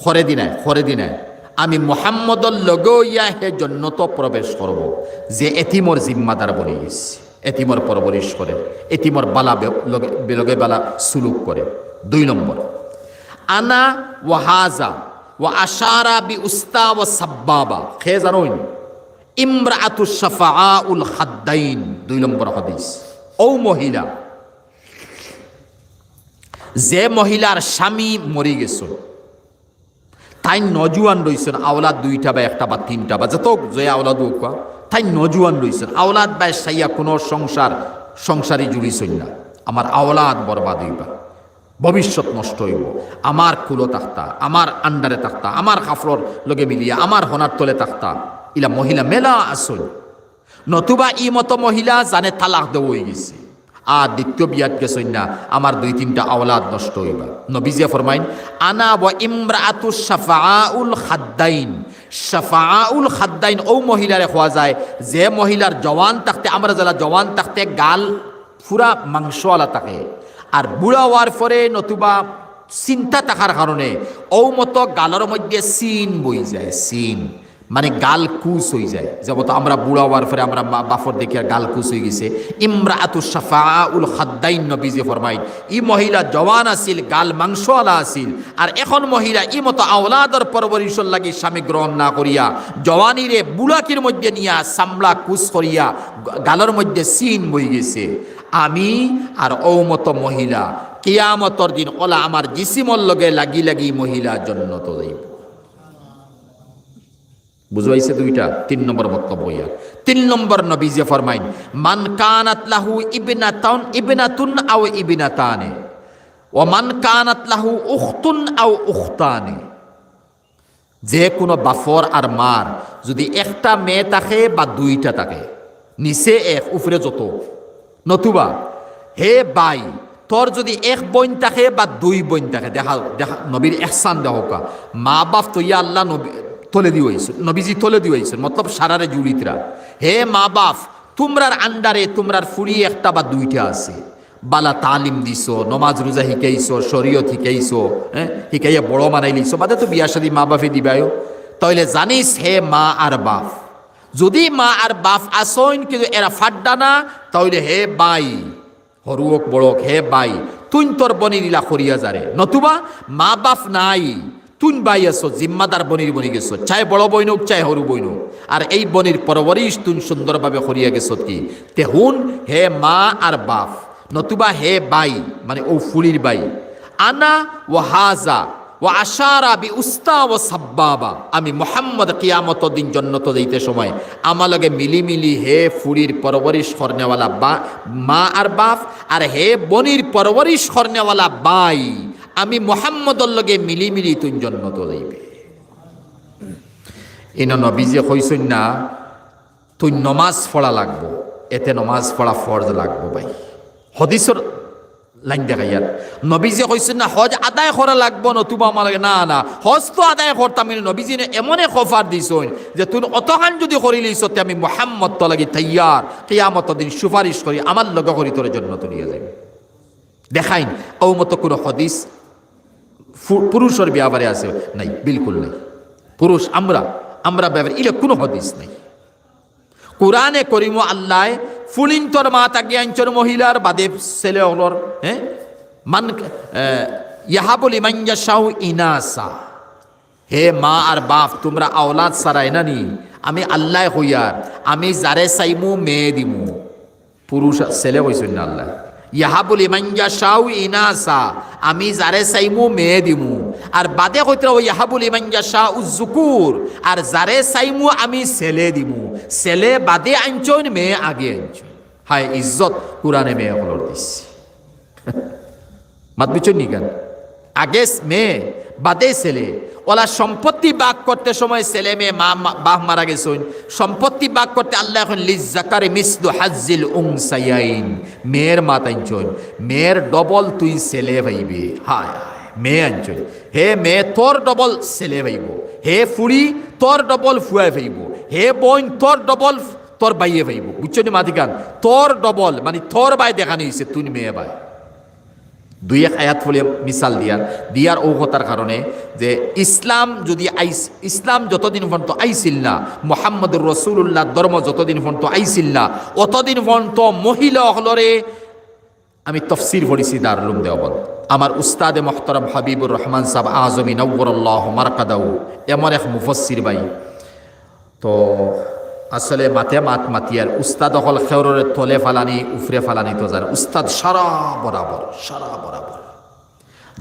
খরে দি নায়, খরে দি নায়। আমি মুহাম্মদর লগে অইয়া হে জন্নতো প্রবেশ করব, যে এতিমর জিম্মাদার বনিগেছে, এতিমর পরওয়ারিশ করের, এতিমর বালা বে-, লগে, লগে বালা সুলুক করের। দুই নম্বর, আনা ওয়া হাজা ওয়া আশারা বি উস্তা ওয়া সাব্বাবা। কে জানইন? ইমরাআতু শাফাআউল খাদ্দাইন, দুই নম্বর হাদিস। অউ মহিলা, যে মহিলার স্বামী মরিগেছইন, তাইন নজুয়ান রইছইন, আওলাদ দুইটা বা একটা বা তিনটা বা যত যে আওলাদ অউক্কা, তাইন নজুয়ান রইছইন, আওলাদ বায় চাইয়া কুনু সংসার, সংসারে জুড়িছইন না। আমার আওলাদ বরবাদ অইবা, ভবিষ্যৎ নষ্ট অইবো, আমার কুলো থাকতা, আমার আন্ডারে থাকতা, আমার কাপড়র লগে মিলিয়া, আমার হনার তলে থাকতা, ইলা মহিলা মেলা আছইন। নতুবা ই মতো মহিলা জানে তালাক দেওয়া অইগেছে, আর দ্বিতীয় বিয়াত গেছইন না, আমার দুই তিনটা আওলাদ নষ্ট অইবা। নবীজিয়ে ফরমাইন, আনা ওয়া ইমরাআতু শাফাআউল খাদ্দাইন। শাফাআউল খাদ্দাইন অউ মহিলারে কওয়া যায়, যে মহিলার জওয়ান থাকতে, আমরা যেলা জওয়ান থাকতে গাল পুরা মাংসআলা থাকে, আর বুড়া অওয়ার পরে নতুবা চিন্তা থাকার কারণে অউ মতো গালর মধ্যে চিন বই যায়, চিন। মানে গাল কুচ অইযায়। যেমতো আমরা বুড়া অওয়ার পরে আমরা মা-, বাফর দেখিয়া গাল কুচ অইগেছে। ইমরাআতু শাফাআউল খাদ্দাইন নবীজিয়ে ফরমাইন, ই মহিলা জওয়ান আছিল, গাল মাংসআলা আছিল, আর এখন মহিলা ই মতো আওলাদর পরওয়ারিশর লাগি স্বামী গ্রহণ না করিয়া জওয়ানিরে বুড়াকির মধ্যে নিয়া চামড়া কুচ করিয়া গ-, গালর মধ্যে চিন বইগেছে। আমি আর অউ মতো মহিলা কিয়ামতর দিন অলা আমার জিসিমর লগে লাগি লাগি মহিলা জন্নতো যাইবো। বুঝাইছে দুইটা, তিন নম্বর মতলব অইয়া। তিন নম্বর নবীজিয়ে ফরমাইন, মান কানাত লাহু ইবনাতান, ইবনাতুন আও ইবনাতানে, ওয়া মান কানাত লাহু উখতুন আও উখতানে। যে কুনু বাফর আর মার যুদি একটা মেয়ে থাকে বা দুইটা থাকে, নিচে এক, উপরে যত, নতুবা হে ভাই, তোর যুদি এক বইন থাকে বা দুই বইন থাকে, দেখা, দেখা, নবীর এহসান দেখউক্কা, মা বাফ থইয়া আল্লাহ নবী তলেদি অইছইন, নবীজি তলেদি অইছইন, মতলব সারারে জুড়িতরা। হে মা বাফ, তুমরার আন্ডারে তুমরার ফুড়ি একটা বা দুইটা আছে, বালা তালিম দিছো, নমাজ রুজা হিকাইছো, শরিয়ত হিকাইছো, হ্যাঁ, হিকাইয়া বড় বানাইলিছো, বাদে তো বিয়া শাদি মা বাফে দিবায়ও। তাইলে জানিস হে মা আর বাফ, যুদি মা আর বাফ আছইন কিন্তু এরা ফাড্ডা না, তাইলে হে ভাই, হরু অউক বড় অউক, হে ভাই, তুইন তোর বইনর ইলা করিয়া যারে। নতুবা মা বাফ নাই, তুইন ভাই আছো, জিম্মাদার বইনর বনিগেছো, চাই বড় বইন অউক, চাই হরু বইন অউক। আর এই বইনর পরওয়ারিশ তুইন সুন্দরভাবে করিয়া গেছত কি? তে হুন, হে মা আর বাফ, নতুবা হে ভাই, মানে অউ ফুড়ির ভাই। আনা ওয়া হাজা ওয়া আশারা বি উস্তা ওয়া সাব্বাবা। আমি মুহাম্মদ কিয়ামতর দিন জন্নতো যাইতে সময় আমার লগে মিলিমিলি হে ফুড়ির পরওয়ারিশ করনেওয়ালা বা-, মা আর বাফ, আর হে বইনর পরওয়ারিশ করনেওয়ালা ভাই, আমি মুহাম্মদর লগে মিলিমিলি তুইন জন্নতো যাইবে। ইনো নবীজিয়ে কইছইন না, তুইন নমাজ পড়া লাগবো, এতে নমাজ পড়া ফরজ লাগবো ভাই। হাদিসর লাইন দেখাইয়ার। নবীজি কইছইন না, "হজ আদায় করা লাগবো, নতুবা আমার লাগে।" না, না, হজ তো আদায় করতাম, কিন্তু নবীজি এমন এক offer দিছইন যে, "তুই অতখান যুদি করিলিছ, তে আমি মুহাম্মদ তোর লাগি তৈয়ার, কিয়ামতর দিন সুপারিশ করি, আমার লগে করি তোরে জন্নতো নিয়া যাইমু।" দেখাইন, অউ মতো কুনু হাদিস ফু-, পুরুষর ব্যাপারে আছে? নাই, বিলকুল নাই। পুরুষ আমরা, আমরা ব্যাপারে ইলা কুনু হাদিস নাই। কুরআনে করিমো আল্লায় ফুলিন্তর মাত আগে আনছইন মহিলার, বাদে ছেলে অকলর, হ্যাঁ? মান, এ, ইয়াহাবু লিমান ইয়াশাউ ইনাসা। হে মা আর বাপ, তুমরা আওলাদ ছাড়ায় না নি? আমি আল্লায় কইয়ার, আমি যারে চাইমু মেয়ে দিমু। পুরুষ, ছেলে কইছইন না আল্লায়। ইয়াহাবু লিমান ইয়াশাউ ইনাসা, আমি যারে চাইমু মেয়ে দিমু। আর বাদে কইতরা, ওয়া ইয়াহাবু লিমান ইয়াশাউ যুকুর, আর যারে চাইমু আমি ছেলে দিমু। ছেলে বাদে আনছইন, মেয়ে আগে আনছইন। হায় ইজ্জত, কুরআনে মেয়ে অকলর দিছে। মাত বুঝছইন নি কেন? আগে মেয়ে, বাদে ছেলে। অলা সম্পত্তি ভাগ করতে সময় ছেলে মেয়ে মা, মা, বাপ মারা গেছইন। সম্পত্তি ভাগ করতে আল্লায় কইন, "লিজ্জাকারি মিসলু হাজ্জিল উনসায়াইন।" মেয়ের মাত আনছইন, মেয়ের double তুই ছেলে পাইবে। হায় হায়, মেয়ে আনছইন, হে মেয়ে তোর double ছেলে পাইবো, হে ফুড়ি তোর double ফুয়ায় পাইবো, হে বইন তোর double তোর ভাইয়ে পাইবো। বুঝছইন নি মাতিকান? তোর double, মানে তোর ভাই দেখানি অইছে, তুই মেয়ে ভাই। দুই এক আয়াত পড়িয়া মিসাল দিয়ার, দিয়ার অউ কথার কারণে যে ইসলাম যুদি আইস-, ইসলাম যতদিন পর্যন্ত আইছিল না, মুহাম্মদুর রাসূলুল্লাহর ধর্ম যতদিন পর্যন্ত আইছিল না, অতদিন পর্যন্ত মহিলা অকলরে, আমি তফসির পড়ছি দারুল উলুম দেওবন্দ, আমার উস্তাদে মুহতারাম হাবিবুর রহমান সাব আজমি নাওয়ারাল্লাহু মারকাদাহু, এমন এক মুফাসসির ভাই, তো আসলে মাতে মাত মাতিয়ার উস্তাদ অকল খেউররে তলে ফালানি, উফরে ফালানি তো জানে। উস্তাদ সারা বরাবর, সারা বরাবর।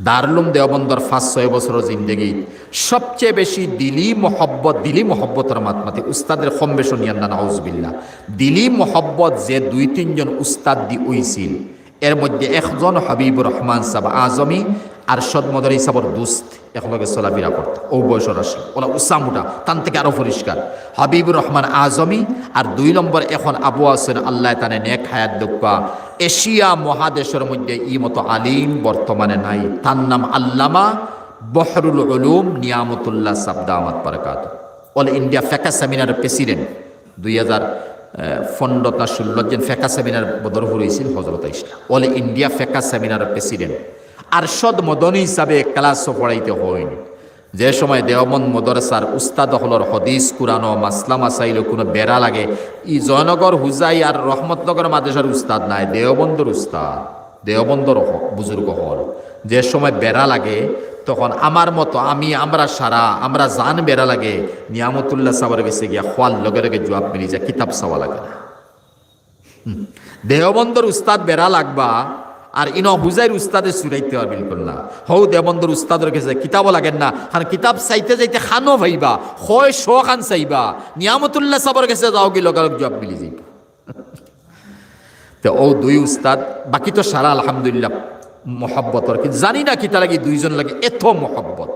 দারুল উলুম দেওবন্দর পাঁচ ছয় বছরর জিন্দেগি সবচেয়ে বেশি দিলি মহব্বত, দিলি মহব্বতর মাত মাতি উস্তাদের কম বেশ নিয়ান না, নাউজুবিল্লাহ। দিলি মহব্বত যে দুই তিনজন উস্তাদ দি অইছিল, এর মধ্যে একজন হাবিবুর রহমান সাব আজমি, আরশদ মদনী সাবর দুস্ত, একলগে চলাফিরা করতা। অউ বয়সর আছিল, অলা উচা মুটা, তান থাকি আরো পরিষ্কার। হাবিবুর রহমান আজমি, আর দুই নম্বর এখন আবু হোসেন, আল্লায় তানে নেক হায়াত দেউক্কা। এশিয়া মহাদেশর মধ্যে ই মতো আলিম বর্তমানে নাই। তান নাম আল্লামা বহরুল উলুম নিয়ামতুল্লাহ সাব দামাত বারাকাতুহু। All India ফেকা সেমিনারর president। দুই হাজার পনেরো না ষোলো জন ফেকা সেমিনার বদরপুর অইছিল, হজরত আইসলা। All India ফেকা সেমিনারর president। আরশদ মদনী হিসাবে ক্লাসও পড়াইতে অইন। যে সময় দেওবন্দ মাদ্রাসার উস্তাদ অকলর হাদিস, কুরআন ও মাসলা মাসাইলো কুনু বেড়া লাগে, ই জয়নগর হুজাই আর রহমতনগর মাদ্রাসার উস্তাদ নায়, দেওবন্দর উস্তাদ। দেওবন্দর হ-, বুজুর্গ অকল, যে সময় বেড়া লাগে, তখন আমার মতো আমি, আমরা সারা, আমরা জান বেড়া লাগে, নিয়ামতুল্লাহ সাবর গেছে গিয়া খোয়ার লগে লগে জুয়াব মিলি যায়, কিতাব চাওয়া লাগে না। হুম। দেওবন্দর উস্তাদ বেড়া লাগবা, আর ইনো হুজাইর উস্তাদে চুরাইতে পারবা বিলকুল না। হউ দেওবন্দর উস্তাদর গেছে কিতাবও লাগে না, কারণ কিতাব চাইতে চাইতে খানো পাইবা, কয় শো খান চাইবা, নিয়ামতুল্লাহ সাবর গেছে যাওগি লগে লগে জুয়াব মিলি যাইবা। তো অউ দুই উস্তাদ, বাকি তো সারা আলহামদুলিল্লাহ মহব্বতর, কিন্তু জানি না কিতা লাগি দুইজন লাগি এত মহব্বত।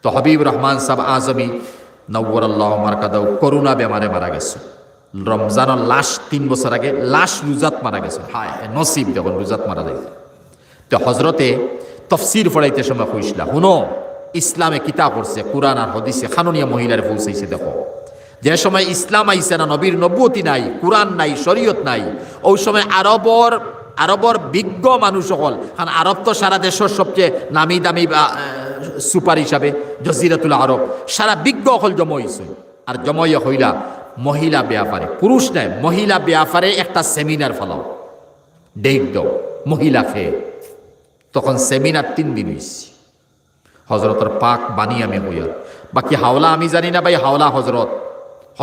তো হাবিব রহমান সাব আজমি নাওয়ারাল্লাহু মারকাদাহু করোনা বেমারে মারা গেছে। রমজানর লাস্ট তিন বছর আগে লাস্ট রুজাত মারা গেছে। হায়, নসিব দেখইন রুজাত মারা যাইছে। তো হজরতে তফসির পড়াইতে সময় কইসলা, "হুনো, ইসলামে কিতা করছে, কুরআন আর হাদিসে খানো নিয়া মহিলারে পৌঁছাইছে দেখো।" যে সময় ইসলাম আইছে না, নবীর নবুয়তি নাই, কুরআন নাই, শরীয়ত নাই, অউ সময় আরবর, আরবর বিজ্ঞ মানুষ অকল, কারণ আরব তো সারা দেশর সবচেয়ে নামি দামি বা, আহ, সুপার হিসাবে জজিরাতুল আরব, সারা বিজ্ঞ অকল জমা অইছে। আর জমা অইয়া কইলা, "মহিলা ব্যাপারে, পুরুষ নায়, মহিলা ব্যাপারে একটা সেমিনার ফালাও, ডেট দাও, মহিলা ফে।" তখন সেমিনার তিন দিন অইছে। হজরতর পাক বাণী আমি কইয়ার। বাকি হাওলা আমি জানি না ভাই, হাওলা হজরত।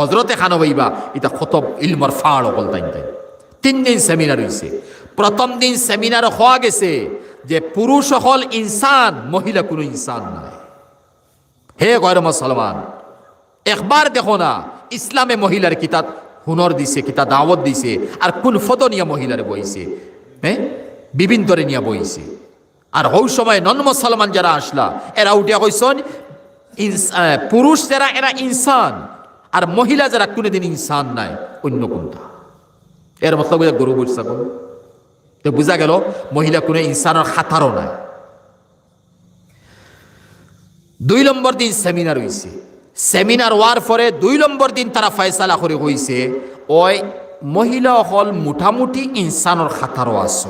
হজরতে খানো পাইবা, ইতা কত ইলমর ফাড় অকল তাইন তাইন। তিন দিন সেমিনার অইছে। প্রথম দিন সেমিনার কওয়া গেছে যে পুরুষ অকল ইনসান, মহিলা কুনু ইনসান নায়। হে গয়র মুসলমান, একবার দেখো না, ইসলামে মহিলার কিতা হুনর দিছে, কিতা দাওয়াত দিছে, আর কুন ফদ নিয়া মহিলারে বইছে, হ্যাঁ, বিভিন্ন ধরে নিয়া বইছে। আর হউ সময় নন মুসলমান যারা আসলা, এরা উঠিয়া কইছইন, ইনস-, আহ, পুরুষ যারা এরা ইনসান, আর মহিলা যারা কুনুদিন ইনসান নায়, অন্য কুনটা। এর মতলব অইলো গরু, মহিষ, ছাগল। তো বুঝা গেল, মহিলা কোনো ইনসানর খাতারও নায়। দুই নম্বর দিন সেমিনার অইছে। সেমিনার অওয়ার পরে দুই নম্বর দিন তারা ফয়সালা করি কইছে, ওই মহিলা অকল মোটামুটি ইনসানর খাতারও আছে।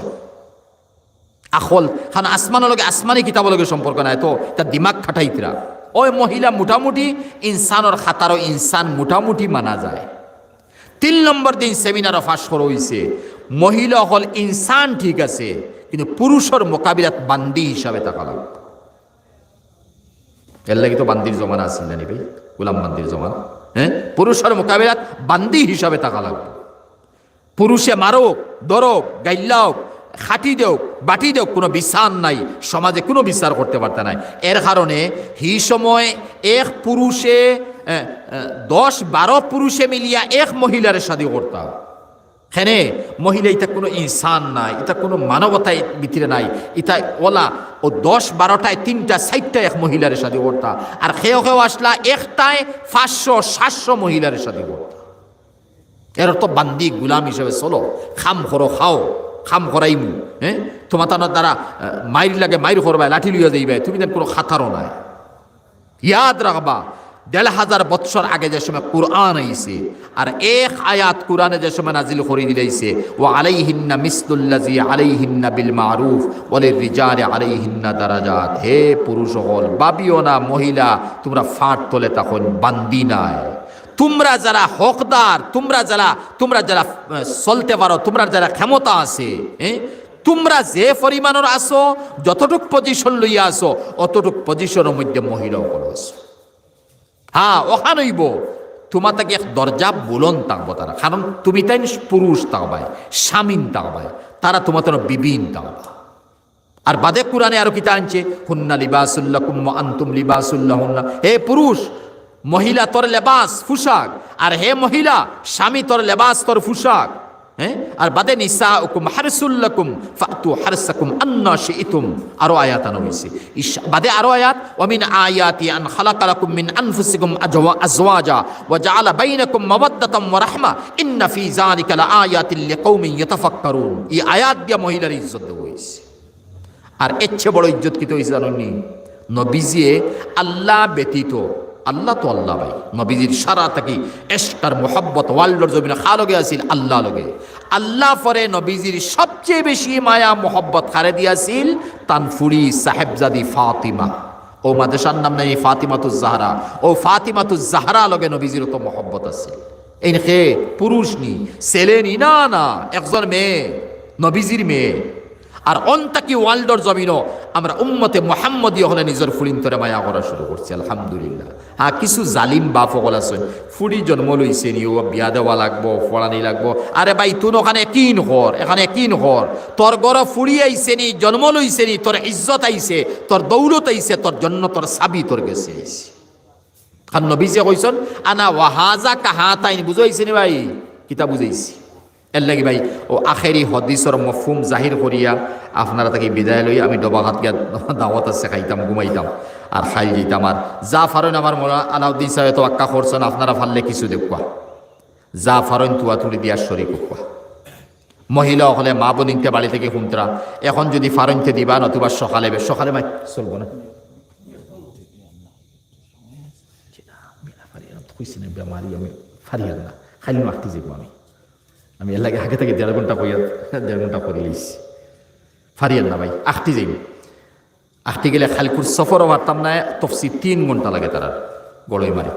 আখল, কারণ আসমানর লগে, আসমানি কিতাবর লগে সম্পর্ক নাই তো, তার দিমাগ খাটাইতরা। ওই মহিলা মোটামুটি ইনসানর খাতারও ইনসান মোটামুটি মানা যায়। তিন নম্বর দিন সেমিনারও ফাঁস করা অইছে, মহিলা অকল ইনসান ঠিক আছে, কিন্তু পুরুষর মোকাবিলাত বান্দি হিসাবে থাকা লাগবো। এর লাগি তো বান্দির জমানা আছিল না নি ভাই, গোলাম বান্দির জমানা। হ্যাঁ, পুরুষর মোকাবিলাত বান্দি হিসাবে থাকা লাগবো। পুরুষে মারুক, ধরুক, গাইল্লাউক, খাটি দেউক, বাটি দেউক, কোনো বিচার নাই, সমাজে কোনো বিচার করতে পারতা নাই। এর কারণে হি সময় এক পুরুষে, এ, এ, দশ বারো পুরুষে মিলিয়া এক মহিলারে শাদি করতা। কেনে? মহিলা ইতা কোনো ইনসান নাই, ইতা কোনো মানবতায় ভিতরে নাই। ইতা ওলা ও দশ বারোটায় তিনটা চাইরটা এক মহিলারে শাদি করতা, আর কেউ কেউ আসলা একটায় পাঁচশো সাতশো মহিলারে শাদি করতা। এর অর্থ বান্দি গুলাম হিসাবে চলো, কাম করো, খাও, কাম করাইমু, হ্যাঁ, তোমার তার দ্বারা আহ, মাইর লাগে মাইর করবায়, লাঠি লইয়া যাইবায়, তুমি তার কোনো খাতারও নাই। ইয়াদ রাখবা, দেড় হাজার বৎসর আগে যে সময় কোরআন আইছে, আর এক আয়াত কোরআনে যে সময় নাজিল করি দিলাইছে, "ওয়া আলাইহিন্না মিসলুল্লাজি আলাইহিন্না বিল মারুফ ওয়ালির রিজালি আলাইহিন্না দারাজাত।" হে পুরুষ অকল, ভাবিও না মহিলা তোমরা ফাট তলে তখন বান্দি নাই। তোমরা যারা হকদার, তোমরা যারা, তোমরা যারা আহ, চলতে পারো, তোমরা যারা ক্ষমতা আছে, হ্যাঁ, তোমরা যে পরিমাণর আছো, যতটুক পজিশন লইয়া আছো, অতটুক পজিশনর মধ্যে মহিলা অকল আছো। হ্যাঁ, অখান অইবো, তোমার তাকে এক দরজা বুলন থাকবো তারা, কারণ তুমি তাইন পুরুষ থাকবায়, স্বামীন থাকবায়, তারা তোমার তার বিবিন থাকবা। আর বাদে কোরআনে আরো কিতা আনছে, "হুন্না লিবাসুল লাকুম ওয়া আনতুম লিবাসুল লাহুন্না।" হে পুরুষ, মহিলা তোর লেবাস, পোশাক, আর হে মহিলা, স্বামী তোর লেবাস, তোর পোশাক। হ্যাঁ, আর বাদে, "নিসাউকুম হারসুল লাকুম ফাতু হারসাকুম আন্না শি'তুম।" আরো আয়াত আনা হইছে। ইস-, বাদে আরো আয়াত, "ওয়া মিন আয়াতি আন খালাকা লাকুম মিন আনফুসিকুম আজওয়া-, আজওয়াজা ওয়া জাআলা বাইনাকুম মাওয়াদ্দাতাম ওয়া রাহমা, ইন্না ফি যালিকা লাআয়াতিল লিকাউমিন ইয়াতাফাক্কারুন।" এই আয়াত দিয়া মহিলার ইজ্জত দেওয়া হইছে। আর এর চেয়ে বড় ইজ্জত কিতা হইছে জানো নি? নবীজিয়ে আল্লাহ ব্যতীত, আল্লাহ তো আল্লাহ ভাই, নবীজির সারা থাকি এশক আর মোহব্বত ওয়ার্ল্ডর জমিনে কার লগে আছিল? আল্লাহ লগে। আল্লাহ পরে নবীজির সবচেয়ে বেশি মায়া মোহব্বত কারে দিয়াছিল? তান ফুড়ি সাহেবজাদি ফাতিমা। ও মাদ্রাসার নাম নাই ফাতিমাতুজ জাহরা, ও ফাতিমাতুজ জাহরা লগে নবীজির তো মোহব্বত আছিল। এইন কে পুরুষ নি, ছেলে নি, না, না, একজন মেয়ে, নবীজির মেয়ে। আর অন থাকি ওয়ার্ল্ডর জমিনো আমরা উম্মতে মোহাম্মদী হলে নিজের ফুড়িন্তরে মায়া করা শুরু করছি, আলহামদুলিল্লাহ। হ্যাঁ, কিছু জালিম বাপ অকল আছইন, ফুড়ি জন্ম লইছে নি, ও বিয়া দেওয়া লাগবো, পড়ানি লাগবো। আরে ভাই, তুন ওখানে কিন কর, এখানে কিন কর, তোর ঘরো ফুড়ি আইছে নি, জন্ম লইছে নি, তোর ইজ্জত আইছে, তোর দৌলত আইছে, তোর জন্য তোর চাবি তোর গেছে আইছে। কারণ নবীজিয়ে কইছইন, "আনা ওয়াহাজা কাহাতাইন।" বুঝাইছি নি ভাই? কিতা বুঝাইছি? এর লাগি ভাই, ও আখেরি হাদিসর মফহুম জাহির করিয়া আপনারা থাকি বিদায় লই। আমি ডবা ঘাট গিয়া দাওয়াত আছে, খাইতাম, ঘুমাইতাম, আর খাইল যাইতাম। আর যা পারইন আমার মৌলানা আলাউদ্দিন সাহেব তো আক্কা করছইন, আপনারা পারলে কিছু দেখবা, যা পারইন তুয়া তুলি দিয়া শরিক হবা। মহিলা অকলে মা বোনিন্তে বাড়ি থাকি হুনতরা, এখন যদি পারইন তে দিবা, নতুবা সকালে বে-, সকালে মাই চলবো না। কইছি না, বেমারি আমি পারিয়ার না, খালি মাখতে যাইব আমি। আমি এর লাগি আগে থাকি দেড় ঘন্টা কইয়া, দেড় ঘন্টা করি লইছি। পারিয়ার না ভাই, আখতে যাইব। আখতে গেলে খালকুর সফরও পারতাম না, তফসির তিন ঘন্টা লাগে তারার গড়ইমারি।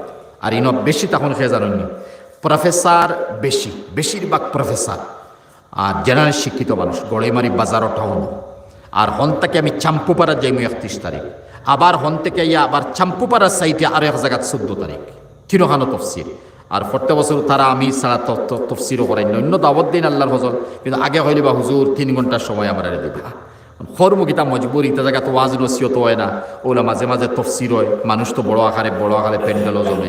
আর ইনো বেশি তখন খেয়ে জানেননি, প্রফেসর বেশি, বেশিরভাগ প্রফেসর। আর জেনারেল শিক্ষিত মানুষ, গড়ইমারি বাজারও টাউন। আর হন থেকে আমি চাম্পুপাড়া যাইমু একত্রিশ তারিখ, আবার হন থেকে ইয়া আবার চাম্পুপাড়ার সাইডে আরো এক জায়গা চোদ্দ তারিখ, তিনখানো তফসির। আর প্রত্যেক বছর তারা আমি ছাড়া ত-, ত-, তফসিরও করাই না, অন্য দাওয়াত দিন আল্লাহর ফজল, কিন্তু আগে হইলে বা হুজুর তিন ঘন্টার সময় আমরা দিবা। খরমুখিতা মজবুরি, ইতা জায়গা তো ওয়াজ নসিহত হয় না, ওলা মাঝে মাঝে তফসির হয়, মানুষ তো বড় আকারে, বড় আকারে প্যান্ডেলও জমে।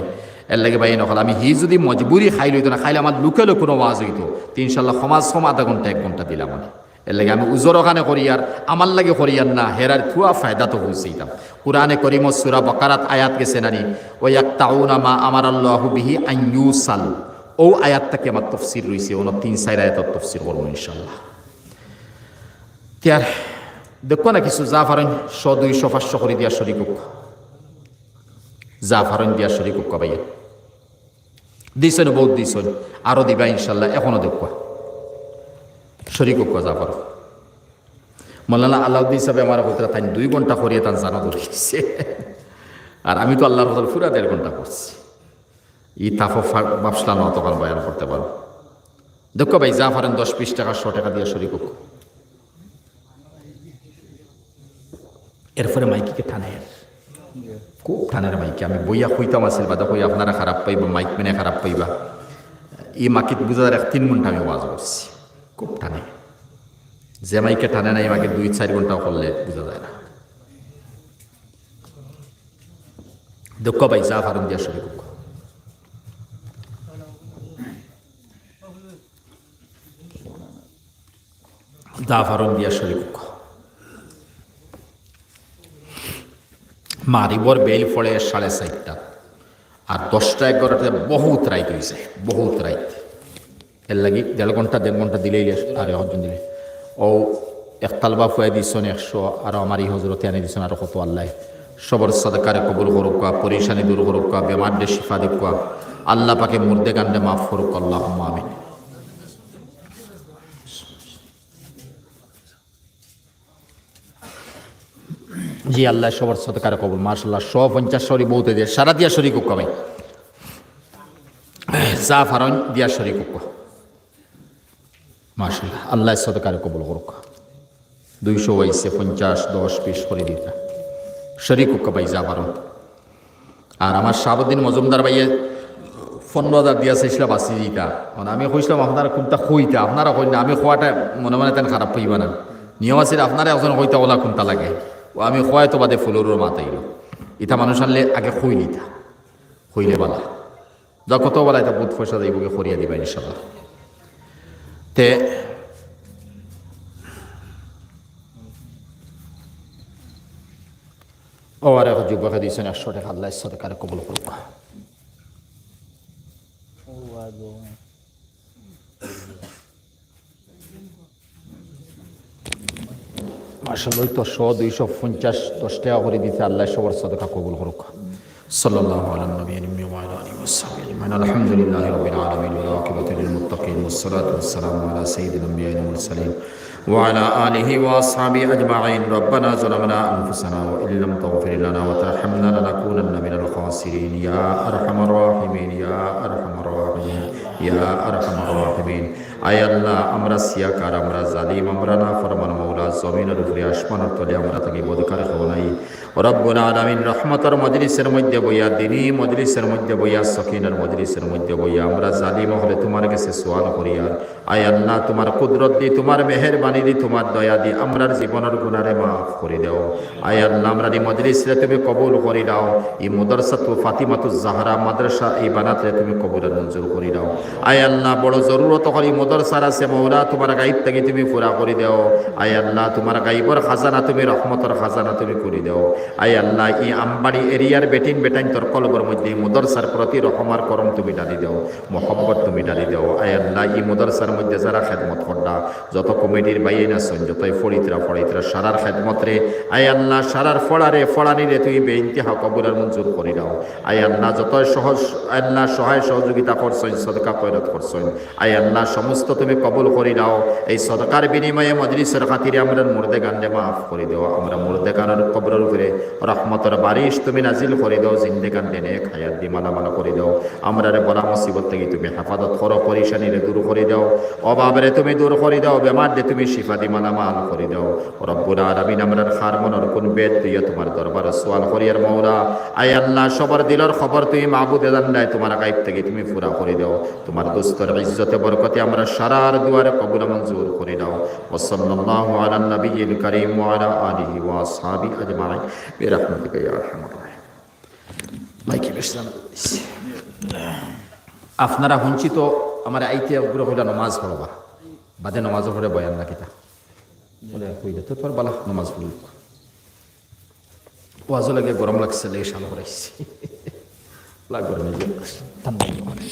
এর লাগি ভাই নকল আমি হি যদি মজবুরি খাইল হইতো না, খাইলে আমার লোকালো কোনো ওয়াজ হইতো, তো ইনশাল্লাহ সমাজ সম আধা ঘন্টা এক ঘন্টা দিলাম আমি। এর লাগি আমি উজর ওখানে করি আর আমার লাগি করি আর না, হেরার থুয়া ফায়দা তো হইছেইতাম। কোরআনে করিম ও সূরা বাকারাত আয়াত গেছে নানি, "ওয়া ইয়াকতাউনা মা আমারাল্লাহু বিহি আন ইউসাল।" ও আয়াত থাকি আমার তফসির রইছে, অন্য তিন চাইর আয়াতর তফসির করবো ইনশাল্লাহ। ইয়ার দেখো না কিছু, যা পারইন শো, দুইশো, পাঁচশো করি দিয়া শরিক অউক্কা। যা পারইন দিয়া শরিক অউক্কা ভাইয়া। দিছইন, বউত দিছইন, আরো দিবা ইনশাল্লাহ, এখনো দেখবা। শরিক অউক্কা যা পারো। মৌলানা আলাউদ্দিন সাবে আমারে কইতরা তাইন দুই ঘন্টা করিয়া তান জানা ধরি দিছে। আর আমি তো আল্লাহর ফজল পুরা দেড় ঘন্টা করছি। ই তাপো ফা-, বাপসলা নত কারণ বয়ান করতে পারো। দেখো ভাই, যা পারইন দশ বিশ টেকা, শো টেকা দিয়া শরিক অউক্কা। এরপরে মাইকে টানে, খুব টানের মাইকে। আমি বইয়া কইতাম আছিল, বাদে কই আপনারা খারাপ পাইবা, মাইকম্যানে খারাপ পাইবা। ই মাইকত বুঝা যার এক তিন ঘন্টা আমি ওয়াজ করছি, খুব টানে। যে মাইকে টানে না, ই মাইকে দুই চাইর ঘন্টাও করলে বুঝা যায় না। দেখো ভাই, যা পারইন দিয়া শরিক অউক্কা। যা পারইন দিয়া শরিক অউক্কা। মাগরিবর বেইল পড়ে সাড়ে চাইরটা, আর দশটা এগারোটা বউত রাইত অইযায়, বউত রাইত। এরলাগি দেড় ঘন্টা, দেড় ঘন্টা দিলেই লেশ, আর একজন দিলে। অউ এক তালবা ফুয়াই দিছইন একশো, আর আমার ই হজরতে আনি দিছইন আর কত। আল্লায় সবর সদকারে কবুল করউক্কা, পরেশানি দূর করউক্কা, বেমাররে শিফা দেউক্কা, আল্লাহ পাকে মুর্দেগানরে মাফ করউক্কা, আল্লাহুম্মা আমিন। জি, আল্লায় সবর সদকারে কবুল। মাশাআল্লাহ, শো পঞ্চাশ করি বউতে দিয়া, সারা দিয়া শরিক অউক্কা ভাই। যা পারইন দিয়া শরিক অউক্কা। মাশাআল্লাহ, আল্লায় সদকারে কবুল করউক্কা। দুইশো অইছে, পঞ্চাশ, দশ, বিশ করি দিতা। শরিক অউক্কা ভাই, যা পারইন। আর আমার শাহাবুদ্দিন মজুমদার ভাইয়ে পনরো হাজার দিয়া চাইছলা বাঁচি যিতা। মানে আমি কইছলাম, আপনারা কুনটা কইতা, আপনারা কইন না, আমি কওয়াটা মনে মনে তাইন খারাপ পাইবা না। নিয়ম আছিল, আপনারা একজন কইতা, অলা কুনটা লাগে। অউ আমি কওয়ায় তো বাদে ফুলরুর মাত আইলো। ইতা মানুষ আনলে আগে কইলিতা, কইলে বালা। যা কত বালা, ইতা বউত পয়সা যাইবোগি, করিয়া দিবা ইনশাআল্লাহ। তে অউ আর এক যুবকে দিছইন একশো টেকা, আল্লায় সদকারে কবুল করউক্কা। মাশাআল্লাহ, অউ তো শো, দুইশো পঞ্চাশ, দশ টেকা করি দিছে, আল্লায় সবর সদকা কবুল করউক্কা। صلى الله على النبي الأمي وعلى آله وصحبه أجمعين. الحمد لله رب العالمين، والعاقبة للمتقين، والصلاة والسلام على سيد الأنبياء والمرسلين، وعلى آله وأصحابه أجمعين. ربنا ظلمنا أنفسنا وإن لم تغفر لنا وترحمنا لنكونن من الخاسرين. يا أرحم الراحمين، يا أرحم الراحمين، يا أرحم الراحمين. আয় আল্লাহ, আমরা সিয়াকার, আমরা জালিম, আমরা নাফরমান মওলা, জমিনর উপরে আসমানর তলে আমরা থাকি বদকার কেউ নাই। রব্বুল আলামিন, রহমতর মজলিসর মধ্যে বইয়া, দিনী মজলিসর মধ্যে বইয়া, সকিনার মজলিসর মধ্যে বইয়া আমরা জালিম অকলে তুমার গেছে সুয়াল করিয়ার। আয় আল্লাহ, তুমার কুদরত দি, তুমার মেহেরবানি দি, তুমার দয়া দি আমরার জীবনর গুনারে মাফ করি দেও। আয় আল্লাহ, আমরার ই মজলিসরে তুমি কবুল করি নাও। ই মাদ্রাসাতু ফাতিমাতুজ জাহরা মাদ্রাসা ই বানাতরে তুমি কবুল আর মঞ্জুর করি নাও। আয় আল্লাহ, বড় জরুরত অকল ই মাদ্রাসার আছে মওলা, তুমার গাইব থাকি তুমি পুরা করি দেও। আয় আল্লাহ, তুমার গাইবর খাজানা তুমি, রহমতর খাজানা তুমি খুলি দেও। আয় আল্লাহ, ই আমবাড়ি এরিয়ার বেটিন বেটাইন্তর কলবর মধ্যে ই মাদ্রাসার প্রতি রহম আর করম তুমি ঢালি দেও, মহব্বত তুমি ঢালি দেও। আয় আল্লাহ, ই মাদ্রাসার মধ্যে যারা খেদমত কররা, যত কমিটির ভাইয়াইন আছইন, যতই পড়িতরা পড়াইতরা, সারার খেদমতরে, আয় আল্লাহ, সারার পড়ারে, পড়ানিরে তুমি বেইন্তেহা কবুল আর মঞ্জুর করি নাও। আয় আল্লাহ, যতই সহজ, আল্লাহ, সহায় সহযোগিতা করছইন, সদকা খয়রাত করছইন, আয় আল্লাহ, সমস্ত তুমি কবুল করি নাও। এই সদকার বিনিময়ে মজলিসর খাতিরে আমরার মুর্দেগানরে মাফ করি দেও। আমরার মুর্দেগানর কবরর উপরে রহমতর বারিশ তুমি নাজিল করি দেও, জিন্দেগানরে নেক হায়াত দি মালামাল করি দেও। আমরারে বালা মুসিবত থাকি তুমি হেফাজত করো, পরেশানিরে দূর করি দেও, অভাবরে তুমি দূর করি দেও, বেমাররে তুমি শিফা দি মালামাল করি দেও। রব্বুল আলামিন, আমরার খার মনর কুন বেদ দিয়া তুমার দরবারো সুয়াল করিয়ার মওলা। আয় আল্লাহ, সবর দিলর খবর তুমি মাবুদে জানরায়, তুমার গাইব থাকি তুমি পুরা করি দেও। তুমার দোস্তর ইজ্জতে বরকতে আমরার সারার দুয়ারে কবুল মঞ্জুর করি নাও। وصلى الله على النبي الكريم وعلى آله وأصحابه أجمعين برحمتك يا أرحم الراحمين. মাইকে বেশ জানা দিছি। আপনারা হুনছি তো, আমারে আইতে একগুরে কইলা নমাজ পড়বা, বাদে নমাজর পরে বয়ান না কিতা? বলে, কইলে তো তোর বালা নমাজ পড়ুক। ওয়াজও লাগে, গরম লাগছে, লেগে শাল করাইছি। লা গরমে যে ঠান্ডা করে।